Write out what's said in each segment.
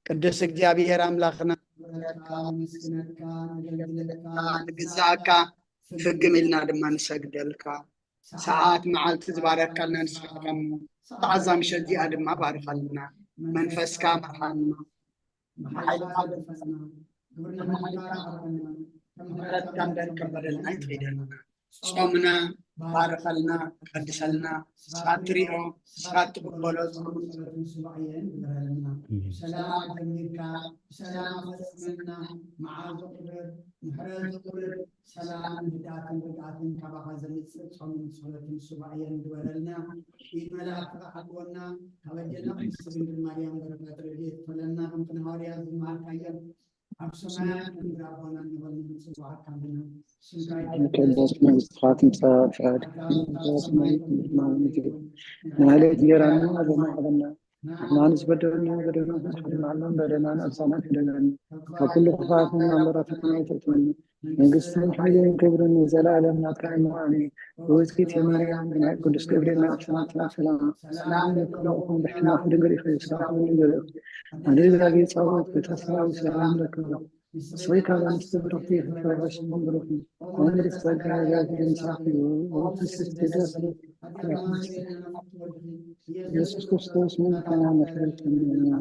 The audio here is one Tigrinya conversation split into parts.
ቅዱስ እግዚኣብሔር ኣምላኽና፣ ነመስግነካ፣ ነገልግለካ፣ ንግዛእካ፣ ፍግም ኢልና ድማ ንሰግደልካ። ሰዓት መዓልቲ ዝባረካልና ንስኻ ኢኻ እሞ፣ ሰዓት እዛ ምሸት እዚኣ ድማ ባርኻልና። መንፈስካ መርሓልና። ብሓይልካ ደፈና፣ ግብርና ሓይልካ ኣቕርበና፣ ከም ምሕረትካ እምበር ከም በደልና ኣይትኺደና። ጾምና ባርኸልና፣ ቀድሰልና። ንስኻ እትሪኦ፣ ንስኻ እትቕበሎ ጾምን ጸሎትን ሱባኤን ግበረልና። ብሰላም ኣጀሚርካ ብሰላም ኣፈጽመና። መዓልቲ ክብር፣ ምሕረት ክብር፣ ሰላምን ህድኣትን ርግኣትን ካባኻ ዘምጽእ ጾምን ጸሎትን ሱባኤን ግበረልና። ኢድ መላእክትኻ ሓልወና። ካብ ኣጀና ቅድስቲ ድንግል ማርያም በረከት ረድኤት ክፈለና። ከምቲ ንሃዋርያት ዝመሃርካዮም ኣብ ሰማያት ከምዚ ኣቦና እንበል ንጽዋዓካ ኣለና። ስምካ ይቀደስ፣ መንግስትኻ ትምጻእ፣ ፍቃድካ ኣብ ሰማይ ከም ብሰማይ ከምኡ ትኹን። ንሃለት እንጀራና ሎሚ ሃበና። ንሕና ንዝበደሉና በደልና ንስሕር ንዓሎም በደልና ንእሳና ክሕደገና። ካብ ኩሉ ክፋት ንናምበራ ፈተና ኣይተእትወና። መንግስትን ሓይልን ክብርን ንዘለኣለም ናትካ እሞ ኣሜን። ብውፅኢት የማርያም ብናይ ቅዱስ ገብርኤል መልእኽቲ ናትና ሰላም ሰላም ለክለኹም ብሕና ድንግል ኢኹ ስራኹም ድንግል ኢኹ። ኣደ እግዚኣብሔር ጻውት በተስፋዊ ሰላም ለክሎ። ስሪካ ባንስቲ ብርኽቲ ፍረሽ ብሩኺ። ወንድ ጸጋ እግዚኣብሔር ምሳኺ እዩ። ወመንፈስ ቅዱስ ኢየሱስ ክርስቶስ ምንካና መፍረድ ተምና።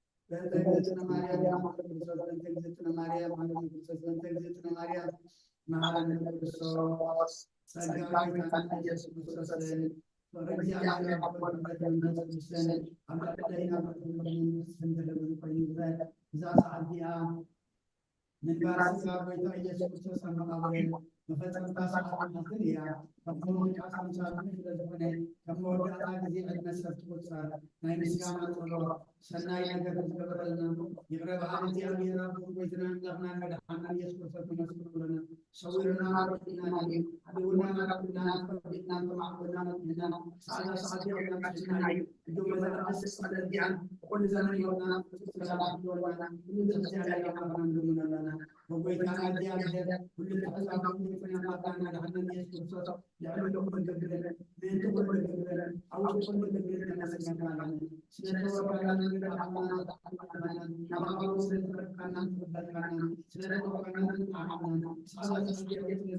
በእንተ እግዝእትነ ማርያም መሐረነ ክርስቶስ፣ በእንተ እግዝእትነ ማርያም መሐረነ ክርስቶስ፣ በእንተ እግዝእትነ ማርያም መሐረነ ክርስቶስ። ጸጋ ጌታና ኢየሱስ ክርስቶስን ፍቕሪ እግዚኣብሔር ኣቦን ሕብረት መንፈስ ቅዱስን ኣብ ልዕሌና ብርኩምን መንፈስን ደለምን ኮይኑ ይግበር። እዛ ሰዓት እዚኣ ምንባር ስጋ ጎይታ ኢየሱስ ክርስቶስ ኣብ መቓብር መፈጸምታ ሰዓት መዓልትን እያ። ካብ መወዳእታ ኣምሳሉ ስለ ዝኾነ፣ ከም መወዳእታ ግዜ ዕድመ ሰብ ትቑጸር። ናይ ምስጋና ጸሎት፣ ሰናይ ነገር ዝገበረልና፣ ይቕረ በሃሊ እግዚኣብሔር ኣቦን ጎይትናን ኣምላኽናን መድሓንናን ኢየሱስ ክርስቶስ ነመስግኖ ኣለና። ሰዊሩና ኣርሒቑና እዩ። ሓቢኡና ናብ ኩልና፣ ፈርዲና ተማዕበልና መድሕንና፣ ሰዓት ሰዓት የቕና እዩ። እጆም መዛርዕቲ ስለ እዚኣን ኩሉ ዘመን ህይወትና ፍጹም ሰላም ክህልወና፣ ኩሉ እግዚኣብሔር ኣምላኽና ንልምኖ ኣለና። መጎይታና እግዚኣብሔር፣ ኩሉ ትሕዛብ፣ ኩሉ ፍናን ኣምላኽና መድሓንና ኢየሱስ ክርስቶስ፣ ልዕሊ ኩሉ ክብርን፣ ምእንቲ ኩሉ ክብርን፣ ኣብ ውሽጢ ኩሉ ክብርን ነመስግነካ ኣለና። ስለ ዝተወከልና ንግድ ኣምላኽና፣ ናባኻ ስለ ዝቐረብካና፣ ዝቐበልካና፣ ስለ ዝተወከልና ንዓቕምና፣ ስለ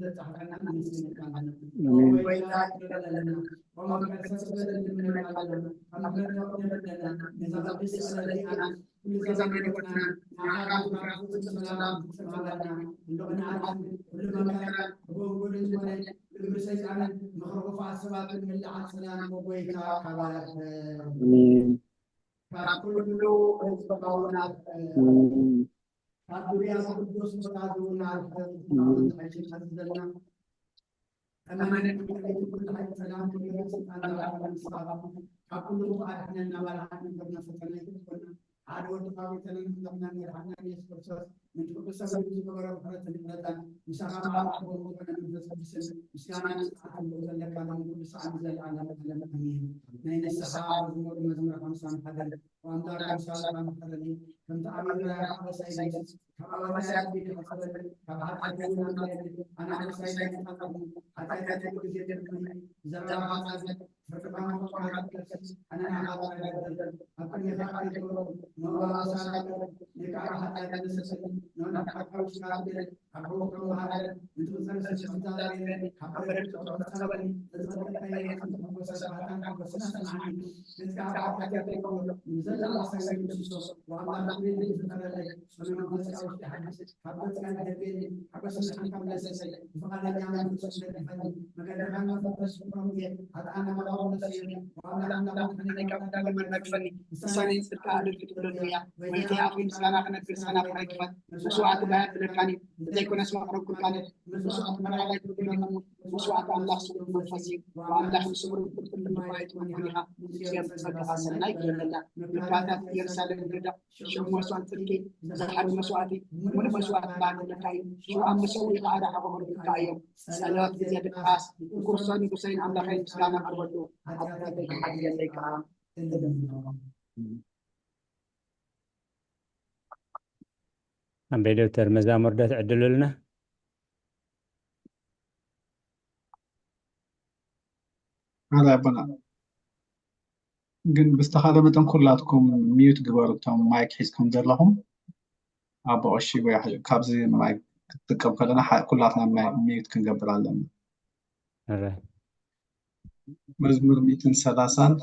ዘጻሕካና ነመስግነካ ኣለና። ኣሜን። መጎይታ ይቕረ በለልና። ወመንፈስ ቅዱስ ንለምነካ ኣለና። ካብ ምሕረትካ ንረድአና። ነዛ ቅድስቲ ዕለት እዚኣ ኩሉ ዘመን ህይወትና ንዓኻ ብፍቕርኻ ፍጹም ሰላም ፍጹም ሃበና። ኩሉ ቅንዓትን ኩሉ መከራን ብእንጉድን ዝኾነ ግብሪ ሰይጣንን ምኽሪ ክፉኣት ሰባትን ምልዓል ሰላም መጎይታ ካባኻ ይኹን። ኣሜን። ካብ ኩሉ ህዝቢ ካውናት፣ ኣሜን። ካብ ዙርያ ቅዱስ ቦታ ዝውና ኣሜን። ዝሓይሽን ሓዝዘልና ተመነን ከመይ ትኩል ሓይል ሰላም ክብርን ስልጣን ለዓለም ምስባብ ካብ ኩሉ ክፉእ ኣድሕነና፣ ባልዓት መንገድና ፈተና ይግበረና። ሓደ ወድኻ ጎይታናን ኣምላኽናን መድሓንናን ኢየሱስ ክርስቶስ፣ ምእንቲ ቅዱስ ሰማይ ዝገበሮ ምሕረትን ይቕረታን፣ ምሳኻ መዓል ኣቦ ዝኾነ መንፈስ ቅዱስን ምስጋናን ስብሓትን ዘለካ ሎሚ ኩሉ ሰዓት ንዘለኣለም ዓለም ኣሜን። ናይ ንስሓ መዝሙር፣ መዝሙር ሓምሳን ሓደን። ወኣምላክ ኣምሳልካ ምሐረኒ፣ ከምቲ ኣበሳይ ይመልስ፣ ካብ ኣበሳይ ኣድቢ ክሕሰበኒ፣ ካብ ኃጢአተይ ይናገረኒ፣ ኣነ ኣበሳይ ይናገረኒ፣ ኃጢአተይ ኩሉ ጊዜ ይደግመኒ፣ ብዛዕባ ኃጢአተይ ፍርድኻ ምኾንካ ትከፍል፣ ኣነ ንዓኻ ተናገርኩ፣ ኣብ ቅድሜኻ ኣይተወርኩ፣ ንእኡ ኣበሳ ገበርኩ፣ ንእካ ኣብ ኃጢአት መሰሰኒ፣ ንእኡ ንሓቃዊ ሽካ ትገለል፣ ካብ ሕቡእ መሃረን ንትቕጸል ሰብስታን ካብ በረድ ተቐጸበኒ። እዚ ቐጠቀየ ሓጎሰ ባህታን ሓጎስና ሰማዓኒ። ነዚ ከዓ ብሓጢኣተይ ኮሎ ንዘለኣለማዊ ሰላም ይምስሶ። ወኣምላኽ ክብሪ ዝፈጠረለይ ጽኑዕ መንፈስካ ውሽጢ ሓድስ። ካብ ገጽካ ይደብየኒ። ሓጎስ ንስሓን ካብ ለሰሰይ ብፍቓደኛ መንፈስ ደግፈኒ። መገድኻ እናፈተሽ ፍቕሮም እየ። ኃጥኣን ኣመራሩ ነስዮን። ወኣምላኽ ኣምላኽ መድሓኒይ ካብ ዳግም መናግፈኒ። ንሳኔ ጽድቃ ኣደልፊ ትብለሉ እያ። ወይተይ ኣፉይ ምስጋና ክነግር ሰናፍ ኣይክፈት። መስዋዕቲ ባያ ትብለካኒ። እንተይኮነስ መቕረብ ኩልካለ። መስዋዕቲ መርዓላይ ትብለሉ። መስዋዕቲ ኣምላኽ ስሉብ መንፈስ እዩ። ወኣምላኽ ንስሙር ፍልፍል ልባይ ትመልኩን ኢኻ። ንጽዮን ጸጋኻ ሰናይ ግበረላ። ልባታት ኢየሩሳሌም ግዳ። ሽዑ መስዋዕቲ ጽድቂ፣ ዝሓሪ መስዋዕቲ፣ ምሉእ መስዋዕቲ ባህሪ ለካ እዩ። ሽዑ ኣብ መሰውኢ ኸኣ ርሓቖም ርክብካ እዮም። ጸሎት ግዜ ድቃስ፣ ንክርስቶስ ንጉሰይን ኣምላኸይን ምስጋና ኣቕርበሉ። ኃጢኣተይ ክሓድገለይ ከኣ እልምኖ። ኣንበይ ዶክተር መዛሙር ዶ ትዕድሉልና? ሓደ ኣቦና ግን ብዝተኻለ መጠን ኩላትኩም ሚዩት ግበሩ፣ እቶም ማይክ ሒዝኩም ዘለኹም። ኣቦ ቀሺ ወይ ሕ- ካብዚ ማይክ ክትጥቀም ከለና ሓ- ኩላትና ማይ- ሚዩት ክንገብር ኣለና። እረ መዝሙር ሚእትን ሰላሳን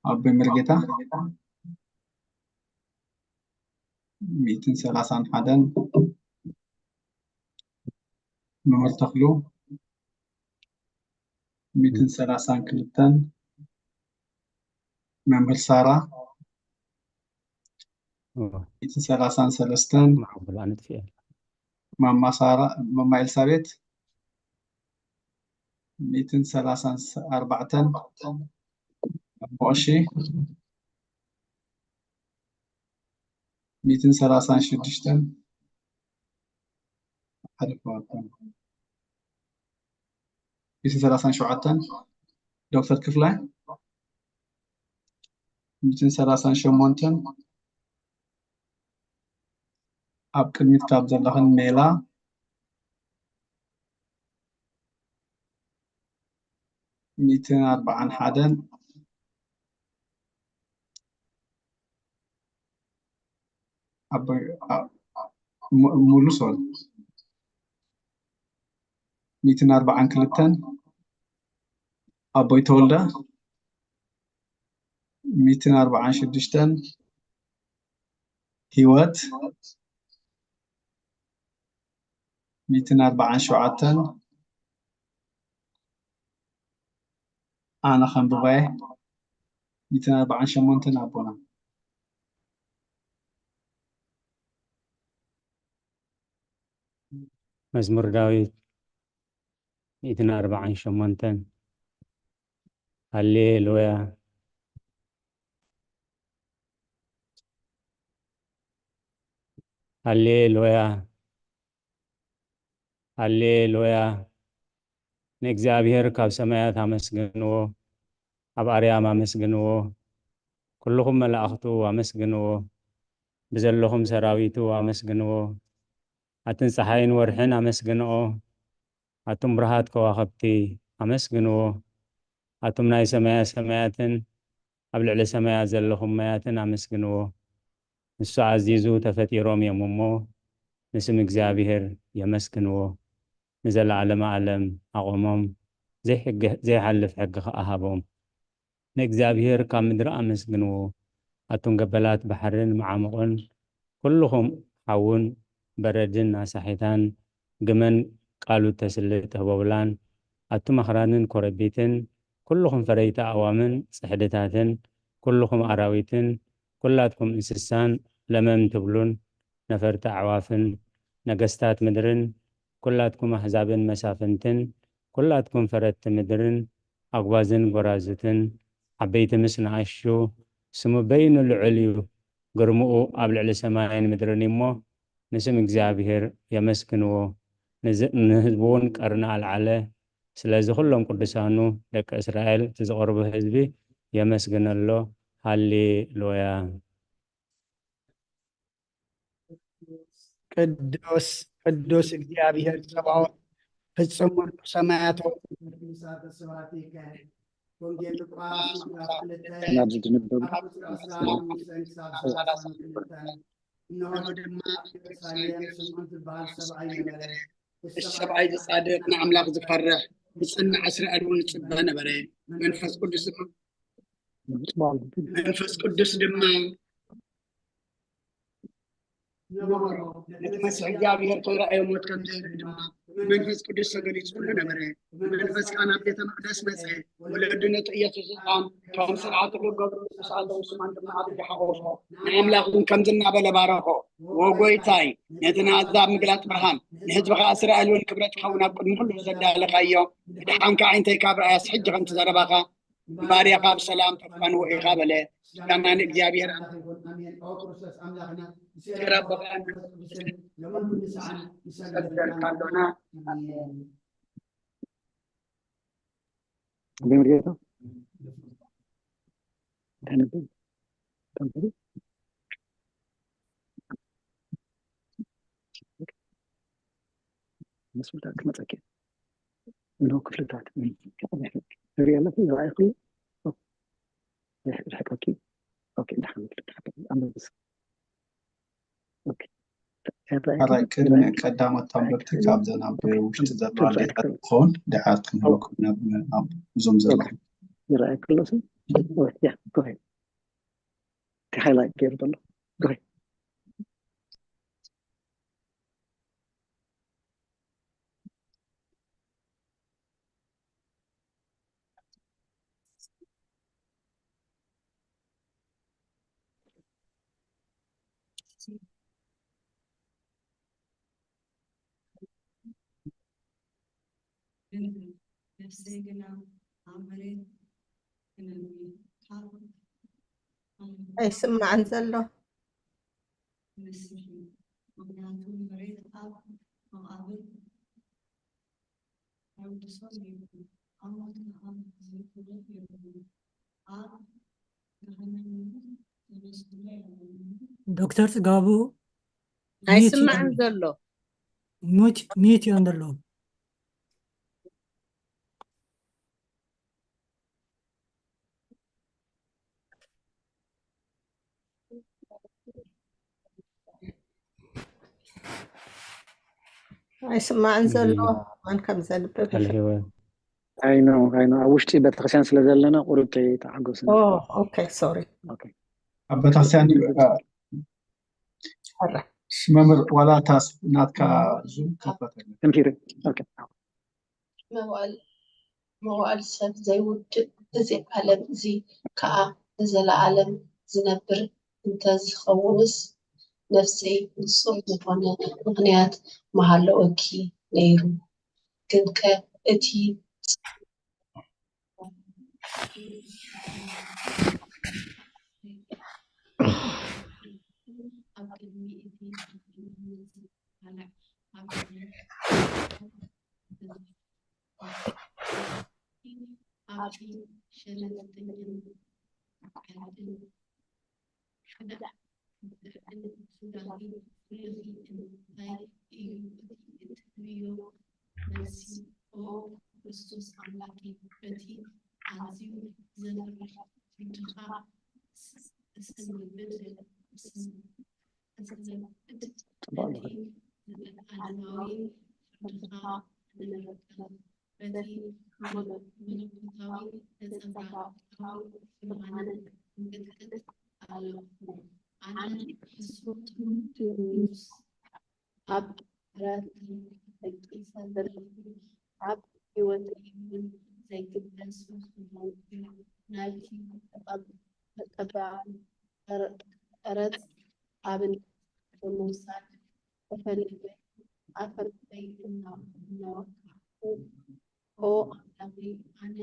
ኣቦይ መርጌታ ሚእትን ሰላሳን ሓደን መምህር ተኽሉ ሚእትን ሰላሳን ክልተን መምህር ሳራ ሚእትን ሰላሳን ሰለስተን ማዕቡል ኣነጥፊ ማማ ሳራ ማማ ኤልሳቤት ሚእትን ሰላሳን ኣርባዕተን ኣቦ ቀሺ ሚእትን ሰላሳን ሽዱሽተን ሓሊፍዋቶም። ሚእትን ሰላሳን ሸውዓተን ዶክተር ክፍላይ ሚእትን ሰላሳን ሸሞንተን ኣብ ቅድሚት ካብ ዘለኽን ሜላ ሚእትን ኣርባዓን ሓደን ኣቦይ ኣ- ሙ- ሙሉ ሶል ሚእትን ኣርባዓን ክልተን ኣቦይ ተወልደ ሚእትን ኣርባዓን ሽዱሽተን ሂወት ሚእትን ኣርባዓን ሸውዓተን ኣነ ከንብባየ ሚእትን ኣርባዓን ሸሞንተን ኣቦና መዝሙር ዳዊት ሚእትን ኣርባዓን ሸሞንተን ሃሌሉያ ሃሌሉያ ሃሌሉያ ንእግዚኣብሔር ካብ ሰማያት ኣመስግንዎ ኣብ ኣርያም ኣመስግንዎ ኩልኹም መላእኽቱ ኣመስግንዎ ብዘለኹም ሰራዊቱ ኣመስግንዎ ኣትን ፀሓይን ወርሕን ኣመስግንኦ ኣቱም ብርሃት ከዋኽብቲ ኣመስግንዎ ኣቱም ናይ ሰማያ ሰማያትን ኣብ ልዕሊ ሰማያት ዘለኹም ማያትን ኣመስግንዎ ንሱ ኣዚዙ ተፈጢሮም እዮም እሞ ንስም እግዚኣብሔር የመስግንዎ ንዘለዓለመ ኣለም ኣቖሞም ዘይሓልፍ ሕጊ ኸኣ ሃቦም ንእግዚኣብሔር ካብ ምድሪ ኣመስግንዎ ኣቱም ገበላት ባሕርን መዓሙቕን ኩልኹም ሓውን በረድን ኣሳሒታን ግመን ቃሉ ተስልጥ ህቦብላን ኣቱም ኣኽራንን ኮረቢትን ኩልኹም ፈረይቲ ኣእዋምን ጽሕድታትን ኩልኹም ኣራዊትን ኩላትኩም እንስሳን ለመም ትብሉን ነፈርቲ ኣዕዋፍን ነገስታት ምድርን ኩላትኩም ኣሕዛብን መሳፍንትን ኩላትኩም ፈረትቲ ምድርን ኣጉባዝን ጎራዙትን ዓበይቲ ምስ ንኣሽቱ ስሙ በይኑ ልዑል እዩ ግርምኡ ኣብ ልዕሊ ሰማይን ምድርን እሞ ንስም እግዚኣብሔር የመስግንዎ ንህዝቡ እውን ቀርኒ ኣልዓለ ስለዚ ኩሎም ቅዱሳኑ ደቂ እስራኤል እቲ ዝቐርቡ ህዝቢ የመስግነሎ ሃሌሉያ ቅዱስ ቅዱስ እግዚኣብሔር ጸባኦት ፍጹም ሙሉእ ሰማያት ወምድሪ ምሳተ ስብሐቲከ ወንጌል ሉቃስ ምዕራፍ ክልተ ናብዚ ዝንበብ ካብ ቁጽሪ ዕስራን ሓሙሽተን ክሳብ ሰላሳን ክልተን እንሆ ድማ ኣብ ኢየሩሳሌም ስምዖን ዝበሃል ሰብኣይ ነበረ። እቲ ሰብኣይ ዝጻድቕ ንኣምላኽ ዝፈርሕ ዝጽንዕ እስራኤል እውን ይጽበ ነበረ። መንፈስ ቅዱስ ድማ መንፈስ ቅዱስ ድማ ነበሮ። ነቲ መስሕ እግዚኣብሔር ከይረኣዮ ሞት ከም ዘየብህ ድማ መንፈስ ቅዱስ ተገሊጹሉ ነበረ። መንፈስ ከኣ ናብ ቤተ መቕደስ መጸ። ወለዱ ነቲ ኢየሱስ ህጻን ከም ስርዓቱ ክገብሩ ምስ ኣለዉ ስማን ድማ ኣብ ኢዱ ሓቖፎ። ንኣምላኽ እውን ከምዚ እናበለ ባረኾ። "ወጎይታይ፣ ነቲ ንኣዛብ ምግላጽ ብርሃን፣ ንህዝብኻ እስራኤል እውን ክብረት ክኸውን ኣብ ቅድሚ ኩሉ ዘዳለኻዮ፣ ብደሓንካ ኣዒንተይ ካብ ረኣያስ ሕጂ ከምቲ ዘረባኻ ባርያኻ ብሰላም ተፋንዎ ኢኻ" በለ። ምስጋና ንእግዚኣብሔር ኣምላኽ ይኹን። ኣሜን። ኦ ክርስቶስ ኣምላኽና፣ ምስጢር ኣቦኻን መንፈስ ቅዱስን ሎምን ክንስዓን ንሰግደልካ ኣሎና። ኣሜን። ኣሜን። ጌታ እንታይ ነበር? እንታይ ነበር? መስመር ክመጸኪ። እንሆ ክፍልታት። ንርኢ ኣለኹ፣ ይረኣይ ኩሉ። ርሕቀኪ። ኦኬ፣ ደሓን፣ ደሓን። ኣንብብስ። ኦኬ። ይረኣይ ሓራይ ኩሉ፣ ቅድሚ ይረኣይ። ቀዳሞት ኣንበብቲ ካብዘን ኣብ ውሽጢ ዘለዋ ትንፋኤ ኣዴታት ክፍል። ክኸውን ድሓር ክንህበኩም ናብ፣ ናብ እዞም ዘለዉ። ኦኬ። ይረኣይ ኩሉ ስም? ያ፣ go ahead። እቲ ሃይላይት ገይሩ ዘሎ። Go ahead። ነፍሰይ ግና ኣብ መሬት ትነብር። ካብ ኣይስማዕን ዘሎ። መስርሒ፣ ምኽንያቱ መሬት ኣብ መቓብር ዶክተር ጽጋቡ ኣይስማዕን ዘሎ። ሚዩት እዮም ዘለዉ። ኣይስማዕን ዘሎ። መን ከም ዘንብብ ቃል ህይወት። ኣይ ኖ፣ ኣይ ኖ። ኣብ ውሽጢ ቤተክርስትያን ስለ ዘለና ቁሩብ ከይተዓገስና። ኦ፣ ኦኬ፣ ሶሪ። ኦኬ። ኣብ ቤተክርስትያን እዩ፣ አ፣ ሕረ። እሺ፣ መምህር፣ ዋላ እታ ስ-፣ ናትካ ዙም ከፈተልና። Computer። ኦኬ። መዋእል መዋእል ሰብ ዘይውድእ እዚ ዓለም እዚ ከኣ ንዘለኣለም ዝነብር እንተዝኸውንስ፣ ነፍሰይ ንጹር ዝኾነ ምኽንያት ምሃለወኪ ነይሩ። ግንከ እቲ ኣብ ቅድሚ እቲ ኣብ ቅድሚ ዝባላዕ ኣብ ቅድሚ ኣብቲ ሸለልተኛን ዓድን ሓደ ሱዳን ኩለኺ እንታይ እዩ እቲ እትብዮ መልሲ? ኦ ክርስቶስ ኣምላኬ፣ በቲ ኣዝዩ ዘፍርሕ ፍርድኻ እሰንብድ፣ እሰንብድ። ጽቡቕ በቲ ነገር። ዘላለማዊ ፍርድኻ እነብር። በቲ መለኮታዊ ነጸብራቕ ፍርሃትን ሕማምን እንቅጥቅጥ ኣለኹ። ኣነ ሕሱር ንጉስ፣ ኣብ ዓራተይ ደቂሰ ዘለኹ፣ ኣብ ህይወተይ እውን ዘይግደስ ዝኾንኩ፣ ናብቲ ተቐብ-፣ ተቐባሊ ቀረ-፣ ቀረጽ ኣብነት ብምውሳድ ተፈሊጠ ኣፍረተይ እናወቃዕኩ፣ ኦ ኣምላኸይ፣ ኣነ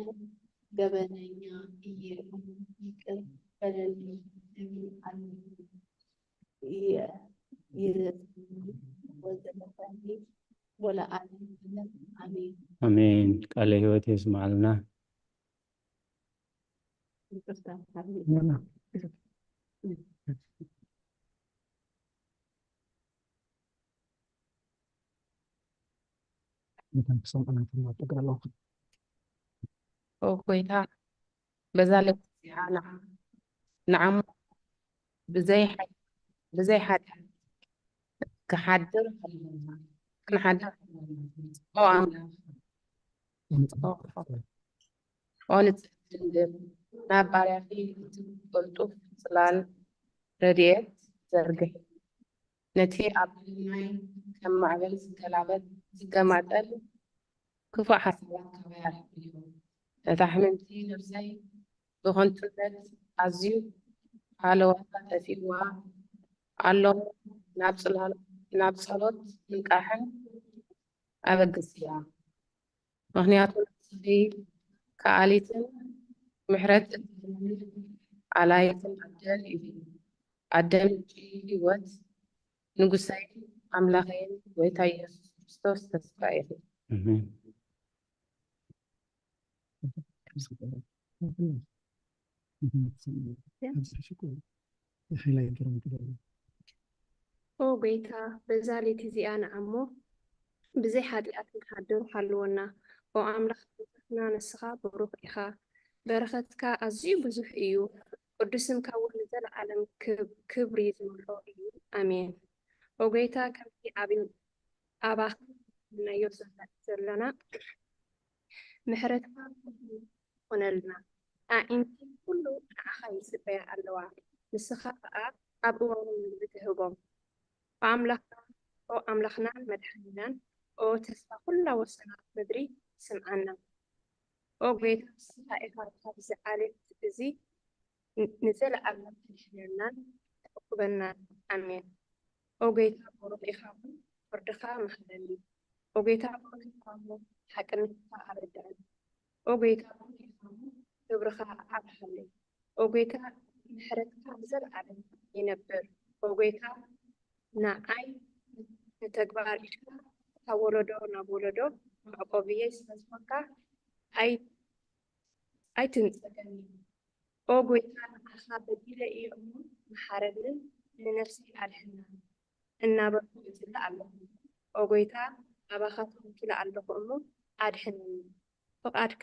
ገበነኛ እየ፣ ይቅር በለለይ እብል ኣለኹ። የ-፣ የዘጽንዓኒ ወዘለፈኒ ወለዓለመ ዓለም። ኣሜን። ኣሜን። ቃለ ህይወት የስምዓልና። ይቅርታ፣ ሓቢቢ። ኦ ጎይታ፣ በዛ ለይቲ እዚኣ ንዓ-፣ ንዓሞ ብዘይ ሓ-፣ ብዘይ ሓጢኣት ክሓድር ኣለና። ክንሓድር ኣለና። ኦ ኣምላኽ፣ ኦ ንጽሕቲ ድንግል፣ ናብ ባርያኺ እቲ ቅልጡፍ ጽላል ረድኤት ዘርግሒ። ነቲ ኣብ ልዕሊ ማይ ከም ማዕበል ዝገላበጥ፣ ዝገማጠል ክፉእ ሓሳባት ካባይ ኣርሕቕዮ። ነታ ሕምምቲ ነብሰይ ብኸንቱነት ኣዝዩ ሃለዋታ ጠፊእዋ ኣሎ። ናብ ጽላል-፣ ናብ ጸሎት ምንቃሕን ኣበግስያ። ምኽንያቱ ንስኺ ከኣሊትን ምሕረት እትህብን ኣላይትን ኣደን ኢኺ። ኣደ ምንጪ ህይወት፣ ንጉሰይን ኣምላኸይን ጎይታ ኢየሱስ ክርስቶስ ተስፋ ኢኺ። ኣሜን። ኦ ጎይታ፣ በዛ ለይቲ እዚኣ ንዓሞ ብዘይ ሓጢኣት ክንሓድር ሃልወና። ኦ ኣምላኽ ኣምላኽና፣ ንስኻ ብሩኽ ኢኻ፣ በረኸትካ ኣዝዩ ብዙሕ እዩ። ቅዱስ ስምካ እውን ንዘለኣለም ክብ-፣ ክብሪ ዝመልኦ እዩ። ኣሜን። ኦ ጎይታ፣ ከምቲ ኣብ ኣባኻ ናዮ ዘለና ምሕረትካ ኩነልና። ኣዒንቲ ኩሉ ንዓኻ ይጽበያ ኣለዋ፣ ንስኻ ከኣ ኣብ እዋኑ ምግቢ ትህቦም። ኦ ኣምላኽና፣ ኦ ኣምላኽናን መድሓኒናን፣ ኦ ተስፋ ኩላ ወሰናት ምድሪ ስምዓና። ኦ ጎይታ ንስኻ ኢኻ ካብዚ ዓሌት እዚ ን-፣ ንዘለኣለም ተድሕነናን ተዕቁበናን። ኣሜን። ኦ ጎይታ ብሩኽ ኢኻ እሞ ፍርድኻ ምሃለኒ። ኦ ጎይታ ብሩኽ ኢኻ እሞ ሓቅነትካ ኣረድኣኒ። ኦ ጎይታ ብሩኽ ኢኻ እሞ ክብርኻ ኣብርሃለይ። ኦ ጎይታ ምሕረትካ ንዘለኣለም ይነብር። ኦ ጎይታ ንዓይ ንተግባር ኢድካ ካብ ወለዶ ናብ ወለዶ መዕቆብየይ ስለ ዝኾንካ ኣይ-፣ ኣይትንጸገኒ። ኦ ጎይታ ንዓኻ በዲለ እየ እሞ መሓረኒ፣ ንነፍሰይ ኣድሕና እናበልኩ እጽሊ ኣለኹ። ኦ ጎይታ ኣባኻ ተወኪለ ኣለኹ እሞ ኣድሕነኒ። ፍቓድካ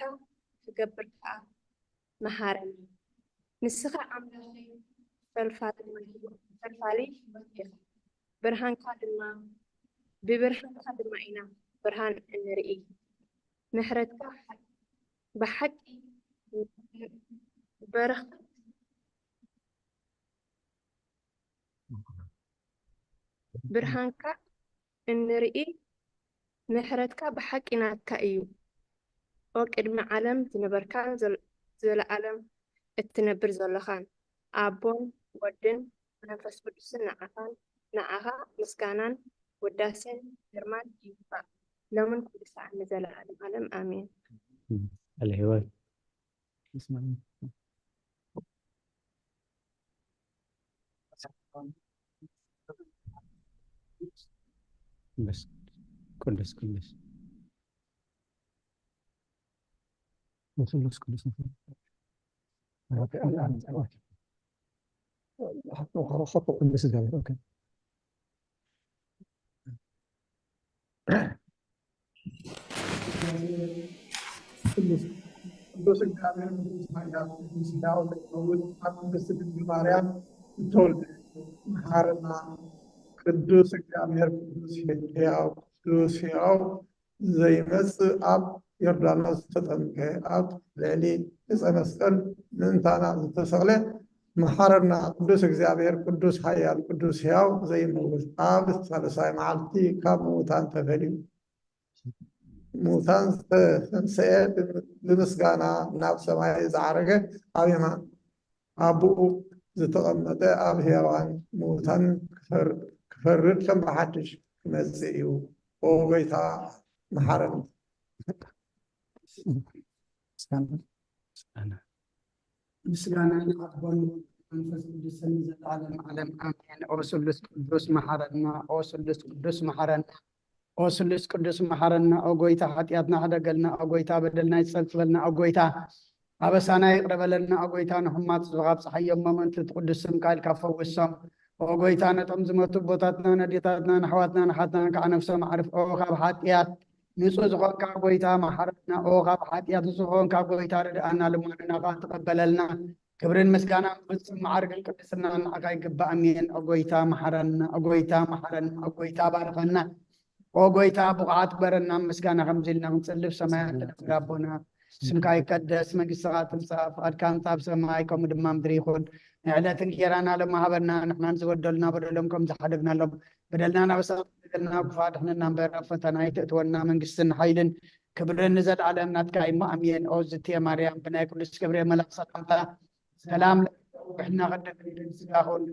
ክገብር ከኣ መሃረኒ። ንስኻ ኣምላኸይ ፈልፋሊ ህይወት፣ ፈልፋሊ ህይወት ኢኻ። ብርሃንካ ድማ፣ ብብርሃንካ ድማ ኢና ብርሃን እንርኢ። ምሕረትካ ብሓቂ በረኸት፣ ብርሃንካ እንርኢ ምሕረትካ ብሓቂ ናትካ እዩ። ኦ ቅድሚ ዓለም ዝነበርካን ዘል-፣ ዘለኣለም እትነብር ዘለኻን፣ ኣቦን ወድን መንፈስ ቅዱስን ንዓኻን፣ ንዓኻ ምስጋናን ውዳሴን ግርማን ይግባእ፣ ሎምን ኩሉ ሰዓት ንዘለኣለም ዓለም ኣሜን። ቃለ ህይወት። ቅዱስ ቅዱስ ቅዱስ ቅዱስ ቅዱስ እግዚአብሔር። ኦኬ። ቅዱስ፣ ቅዱስ እግዚአብሔር ቅዱስ ኃያል ቅዱስ ሕያው ዘይመውት ኣብ ቅድስት ድንግል ማርያም ዝተወልደ መሓረና። ቅዱስ እግዚአብሔር ቅዱስ ሕያው ቅዱስ ሕያው ዘይመጽእ ኣብ ዮርዳኖስ ዝተጠምቀ ኣብ ልዕሊ ዕፀ መስቀል ምእንታና ዝተሰቕለ መሓረና። ቅዱስ እግዚኣብሔር ቅዱስ ሓያል ቅዱስ ሕያው ዘይመውት ኣብ ሳልሳይ መዓልቲ ካብ ምዉታን ተፈልዩ ምዉታን ዝተንስኤ ብምስጋና ናብ ሰማይ ዝዓረገ ኣብ የማን ኣቦኡ ዝተቐመጠ ኣብ ሕያዋን ምዉታን ክፈርድ ከም ብሓድሽ ክመጽእ እዩ። ኦ ጎይታ መሓረኒ። ምስጋና ንኣቦን መንፈስ ቅዱስን ንዘለዓለም ዓለም ኣሜን። ኦ ስሉስ ቅዱስ መሓረና፣ ኦ ስሉስ ቅዱስ መሓረና፣ ኦ ስሉስ ቅዱስ መሓረና። ኦ ጎይታ ሓጢኣትና ሕደገልና፣ ኦ ጎይታ በደልና ይጸብጽበልና፣ ኦ ጎይታ ኣበሳና ይቕረ በለልና፣ ኦ ጎይታ ንሕማት ካብ ጸሓዮም መመንቱ እቲ ቅዱስ ስምካ ኢልካ ፈውሶም። ኦ ጎይታ ነቶም ዝመቱ ኣቦታትና፣ ነዴታትና፣ ንኣሕዋትና፣ ንሓትናን ከዓ ነፍሶም ኣዕርፍ። ኦ ካብ ሓጢኣት ንጹህ ዝኾንካ ጎይታ መሓረና። ኦ ካብ ሓጢኣት ንጹህ ዝኾንካ ጎይታ ርድኣና፣ ልማንና ከዓ ተቐበለልና። ክብርን ምስጋናን ፍጹም ማዕርግን ቅድስና ንዓኻ ይግባእ። ኣሜን። ኦ ጎይታ መሓረና፣ ኦ ጎይታ መሓረና፣ ኦ ጎይታ ባርኸና፣ ኦ ጎይታ ብቑዓት ግበረና። ምስጋና ከምዚ ኢልና ክንጽልብ ሰማያት ትነብር ኣቦና፣ ስምካ ይቀደስ፣ መንግስትኻ ትምጻእ፣ ፍቓድካ ከምቲ ኣብ ሰማይ ከምኡ ድማ ምድሪ ይኹን። ንዕለት እንጌራና ሎሚ ሃበና፣ ንሕናን ዝበደሉና በደሎም ከም ዝሓደግናሎም በደልና ናብ ሰማይ በደልና፣ ክፉእ ኣድሕነና እምበር፣ ኣብ ፈተና ኣይተእትወና፣ መንግስትን ሓይልን ክብርን ንዘለኣለም ናትካ እዩ። ኣሜን። ኦ ዝትየ ማርያም፣ ብናይ ቅዱስ ገብርኤል መልኣኽ ሰላምታ ሰላም ለኪ፣ ብሕና ቅድስቲ ስጋኹን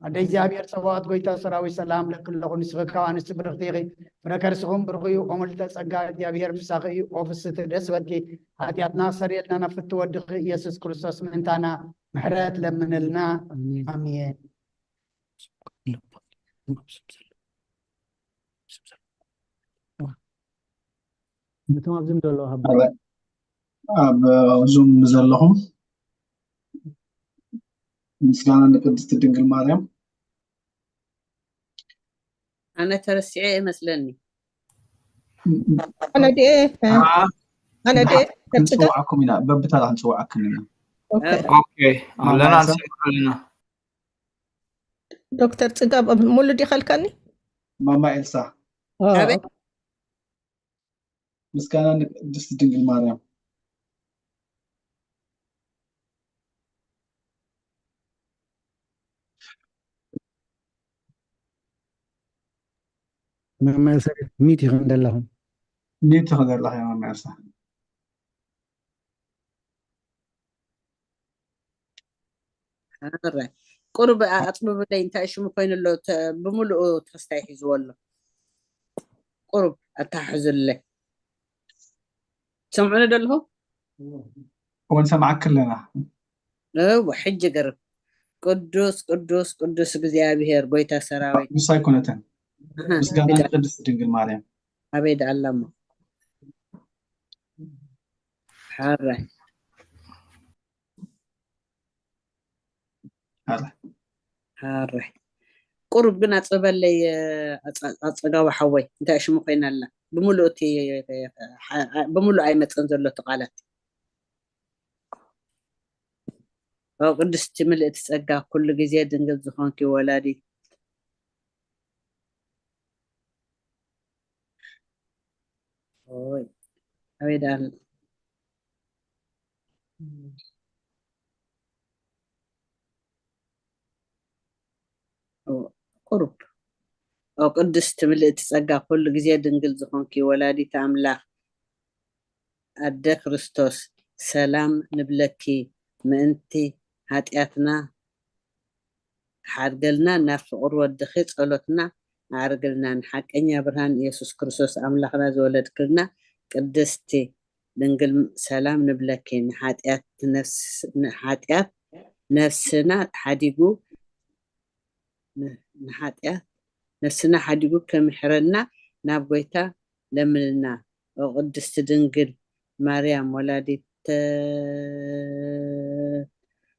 ኣደ እግዚኣብሔር ጸባኦት ጎይታ ሰራዊት ሰላም ለኪ ኣለኹ። ንስኺ ካብ ኣንስቲ ብርኽቲ ኢኺ፣ ፍረ ከርስኹም ብሩኽ እዩ። ኦ ምልዕተ ጸጋ እግዚኣብሔር ምሳኺ እዩ። ኦ ፍስቲ ደስ በልኪ፣ ሓጢኣትና ክሰርየልና ናብ ፍትው ወድኺ ኢየሱስ ክርስቶስ ምእንታና ምሕረት ለምንልና። ኣሜን። ኣሜን። ነቶም ኣብ ዝም ዘለዉ ሃባ። ኣብ ዙም ዘለኹም ምስጋና ንቅድስቲ ድንግል ማርያም። ኣነ ተረሲዐ እመስለኒ። ኣነ ድየ ኣነ ድየ ተርጽጋ። ክንጽውዓኩም ኢና፣ በብተራ ክንጽውዓኩም ኢና። ኦኬ። ኦኬ፣ ኣለና፣ ማማሳ? ንሰምዕ ኣለና። ዶክተር ጽጋብ ሙሉ ዲኸልካኒ? ማማ ኤልሳ። ኣበይ? ምስጋና ንቅድስቲ ድንግል ማርያም። መመልሰ ሚት ይኹን ዘለኹም። ሚት ይኹን ዘለኹ፣ መመልሰ። ኣረ፣ ቁሩብ ኣጽብብለይ፣ እንታይ ሽሙ ኮይኑ ኣሎ? ተ-፣ ብምሉኡ ተስታይ ሒዝዎ ኣሎ። ቁሩብ ኣተሓሕዙለይ። ትሰምዑኒ ዶ ኣለኹ? እውን ሰማዕኪ ኣለና። እወ፣ ሕጂ ገርም። ቅዱስ፣ ቅዱስ፣ ቅዱስ እግዚኣብሔር፣ ጎይታ ሰራዊት። ቅዱስ ኣይኮነትን። ኣሃ፣ ምስጋና ኣቤት። ንቅድስቲ ድንግል ማርያም። ኣበይ ደኣ ኣላ እሞ? ሓራይ። ኣረ። ኣረ። ቁሩብ ግን ኣጽበለይ፣ ኣጸ-፣ ኣጸጋዊ ሓወይ፣ እንታይ ሽሙ ኮይና ኣላ? ብምሉእ እቲ፣ ሓ-፣ ብምሉእ ኣይመጸን ዘሎ እቲ ቃላት። ኦ ቅድስቲ ምልእቲ ጸጋ፣ ኩሉ ግዜ ድንግል ዝኾንኪ ወላዲት። ኦይ፣ ኣበይ ደኣ ኣሎ? ኦ፣ ቁሩብ። ኦ ቅድስቲ ምልእቲ ጸጋ፣ ኩሉ ግዜ ድንግል ዝኾንኪ ወላዲት ኣምላኽ፣ ኣደ ክርስቶስ፣ ሰላም ንብለኪ፣ ምእንቲ ሓጢኣትና ክሓድገልና፣ ናብ ፍቕሪ ወድኺ ጸሎትና ኣዕርግልና። ንሓቀኛ ብርሃን ኢየሱስ ክርስቶስ ኣምላኽና ዝወለድክልና ቅድስቲ ድንግል ሰላም ንብለኪ። ንሓጢኣት ነፍስ-፣ ንሓጢኣት ነፍስና ሓዲጉ፣ ን-፣ ንሓጢኣት ነፍስና ሓዲጉ ከምሕረና ናብ ጎይታ ለምንልና። ኦ ቅድስቲ ድንግል ማርያም ወላዲተ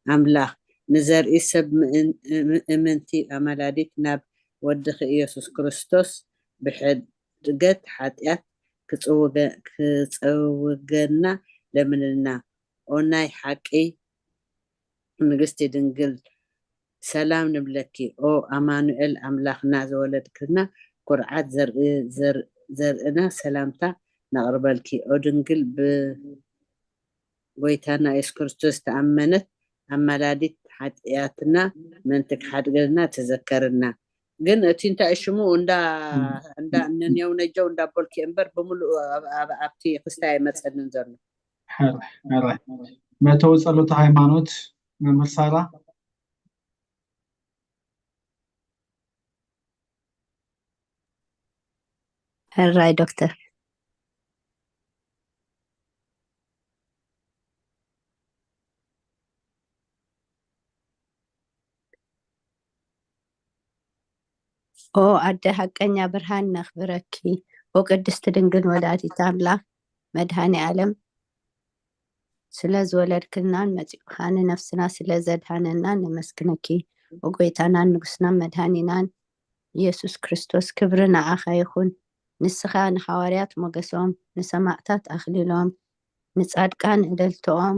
ኣምላኽ፣ ንዘርኢ ሰብ ምእን-፣ ምእምንቲ ኣማላዲት ናብ ወድኺ ኢየሱስ ክርስቶስ ብሕድገት ሓጢኣት ክጽውገ-፣ ክጸውገና ለምንልና። ኦ ናይ ሓቂ ንግስቲ ድንግል ሰላም ንብለኪ። ኦ ኣማኑኤል ኣምላኽና ዝወለድክልና፣ ኩርዓት ዘርኢ-፣ ዘር-፣ ዘርእና ሰላምታ ነቕርበልኪ። ኦ ድንግል ብጎይታና የሱስ ክርስቶስ ተኣመነት ኣማላዲት ሓጢኣትና ምእንቲ ክሓድገልና ተዘከርና። ግን እቲ እንታይ ሽሙ እንዳ፣ እም። እንዳ ነኔው ነጀው እንዳበልኪ እምበር ብምሉእ ኣብ-፣ ኣብ-፣ ኣብቲ ክስታይ ኣይመጸንን ዘሎ። ሕራይ፣ ሕራይ። መእተዊ ጸሎተ ሃይማኖት መምህር ሳራ። ሕራይ ዶክተር። ኦ ኣደ ሓቀኛ ብርሃን ነኽብረኪ። ኦ ቅድስቲ ድንግል ወላዲት ኣምላኽ መድኃኔ ዓለም ስለ ዝወለድክልናን መጺኡ ኸኣ ንነፍስና ስለ ዘድኃነናን ነመስግነኪ። ኦ ጎይታናን ንጉስናን መድኃኒናን ኢየሱስ ክርስቶስ ክብሪ ንዓኻ ይኹን። ንስኻ ንሓዋርያት ሞገሶም፣ ንሰማዕታት ኣኽሊሎም፣ ንጻድቃን እልልትኦም፣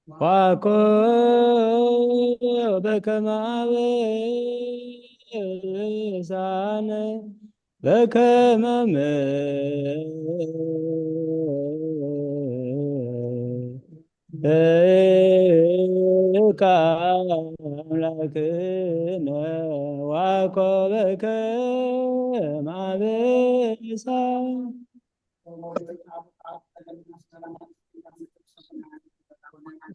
ዋኮ በከመ አበሳነ በከመ ምሕረትከ አምላክነ ዋኮ በከመ አበሳነ።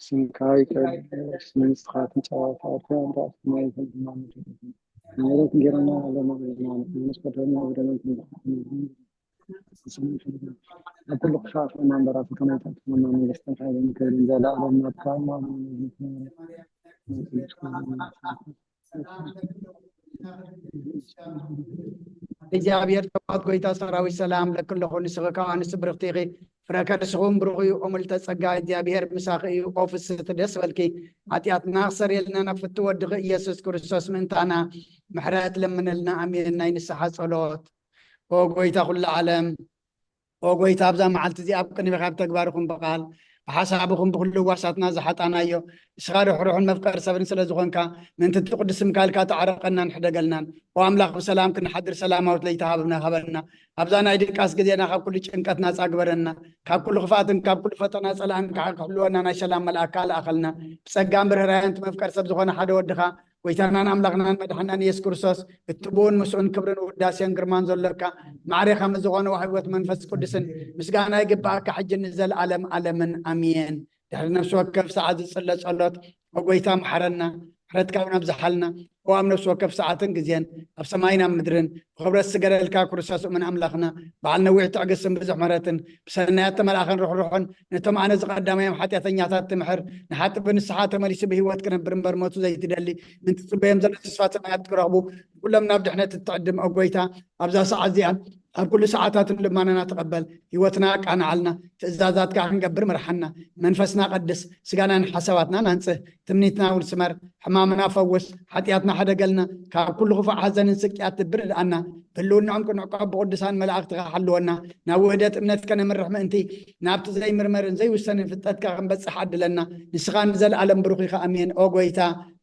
ስምካ ይቀደስ፣ መንግስትኻ ትምጻእ፣ ፈቃድካ ትኩን፣ ኣብ ሰማይ ከም ኣብ ምድሪ። ናይዕለት እንጀራና ሃበና፣ ንስፈደና ወደ ኣብ ኩሉ ክፋት መናን በራቱ ከመይ ተጥፈና መንግስትን ሓይልን ክብርን ዘለኣለም ናትካ እሞ ኣሜን። እግዚኣብሔር ተባት ጎይታ ሰራዊት ሰላም ለክለኹ ንስኺ ከኣ ንስብርኽቲ ኢኺ። ፍረ ከርስኹም ብሩኽ እዩ፣ ኦ ምልዕተ ጸጋ እግዚኣብሔር ምሳኺ እዩ። ኦ ፍስሕቲ ደስ በልኪ፣ ሓጢኣትና ክሰርየልና ናብ ፍትው ወድኺ ኢየሱስ ክርስቶስ ምእንታና ምሕረት ለምነልና። ኣሜን። ናይ ንስሓ ጸሎት። ኦ ጎይታ ኩሉ ዓለም፣ ኦ ጎይታ፣ ኣብዛ መዓልቲ እዚኣ ኣብ ቅድሜኻ ብተግባርኹም ብቓል ብሓሳብኹም ብኹሉ ዋሳትና ዝሓጣናዮ፣ ንስኻ ርሕሩሕን መፍቀር ሰብን ስለ ዝኾንካ፣ ምእንቲ እቲ ቅዱስ ስምካ ኢልካ ተዓረቐናን ሕደገልናን። ኦ ኣምላኽ፣ ብሰላም ክንሓድር ሰላማዊት ለይቲ ሃብና፣ ሃበና። ኣብዛ ናይ ድቃስ ግዜና ካብ ኩሉ ጭንቀት ናጻ ግበረና። ካብ ኩሉ ክፍኣትን ካብ ኩሉ ፈተና ጸላእን ከዓ ክሕልወና ናይ ሰላም መልኣካ ልኣኸልና። ብጸጋን ብርህራየን እቲ መፍቀር ሰብ ዝኾነ ሓደ ወድኻ፣ ጎይታናን ኣምላኽናን መድሓናን ኢየሱስ ክርስቶስ፣ እትብኡን ምስኡን ክብርን ውዳሴን ግርማን ዘሎካ፣ ማዕሬኻ ምስ ዝኾነ ዋህይወት መንፈስ ቅዱስን ምስጋና ይግብኣካ፣ ሕጂ ንዘለኣለም ኣለምን ኣሜን። ድሕሪ ነፍሲ ወከፍ ሰዓት ዝጽለ ጸሎት፣ ኦ ጎይታ፣ ምሓረና፣ ምሕረትካ እውን ኣብዝሓልና። ኦ ኣብ ነፍሲ ወከፍ ሰዓትን ግዜን፣ ኣብ ሰማይን ኣብ ምድርን፣ ብኽብረት ዝገደልካ ክርስቶስ እሙን ኣምላኽና፣ በዓል ነዊሕ ትዕግስትን ብዙሕ ምሕረትን፣ ብሰናያት ተመልኣኸን ርሕሩሕን፣ ነቶም ኣነ ዝቐዳማዮም ሓጢኣተኛታት ትምሕር፣ ንሓጢ ብንስሓ ተመሊሱ ብህይወት ክነብር እምበር ሞቱ ዘይትደሊ፣ ምእንቲ ትጽበዮም ዘሎ ተስፋ ሰማያት ክረኽቡ፣ ኩሎም ናብ ድሕነት እትዕድም፣ ኦ ጎይታ፣ ኣብዛ ሰዓት እዚኣ ኣብ ኩሉ ሰዓታትን ልማናና ተቐበል። ህይወትና ኣቃንዓልና፣ ትእዛዛትካ ክንገብር ምርሓና። መንፈስና ቀድስ፣ ስጋናን ሓሳባትናን ኣንጽህ፣ ትምኒትና እውን ስመር፣ ሕማምና ፈውስ፣ ሓጢኣትና ሕደገልና፣ ካብ ኩሉ ክፉእ ሓዘንን ስቅያት ልቢ ርድኣና። ብህልውናኦም ክንዕቆብ ብቅዱሳን መላእኽትኻ ሓልወና። ናብ ውህደት እምነት ከነምርሕ ምእንቲ፣ ናብቲ ዘይምርመርን ዘይውሰንን ፍልጠትካ ክንበጽሕ ዓድለና። ንስኻ ንዘለኣለም ብሩኽ ኢኻ። ኣሜን። ኦ ጎይታ፣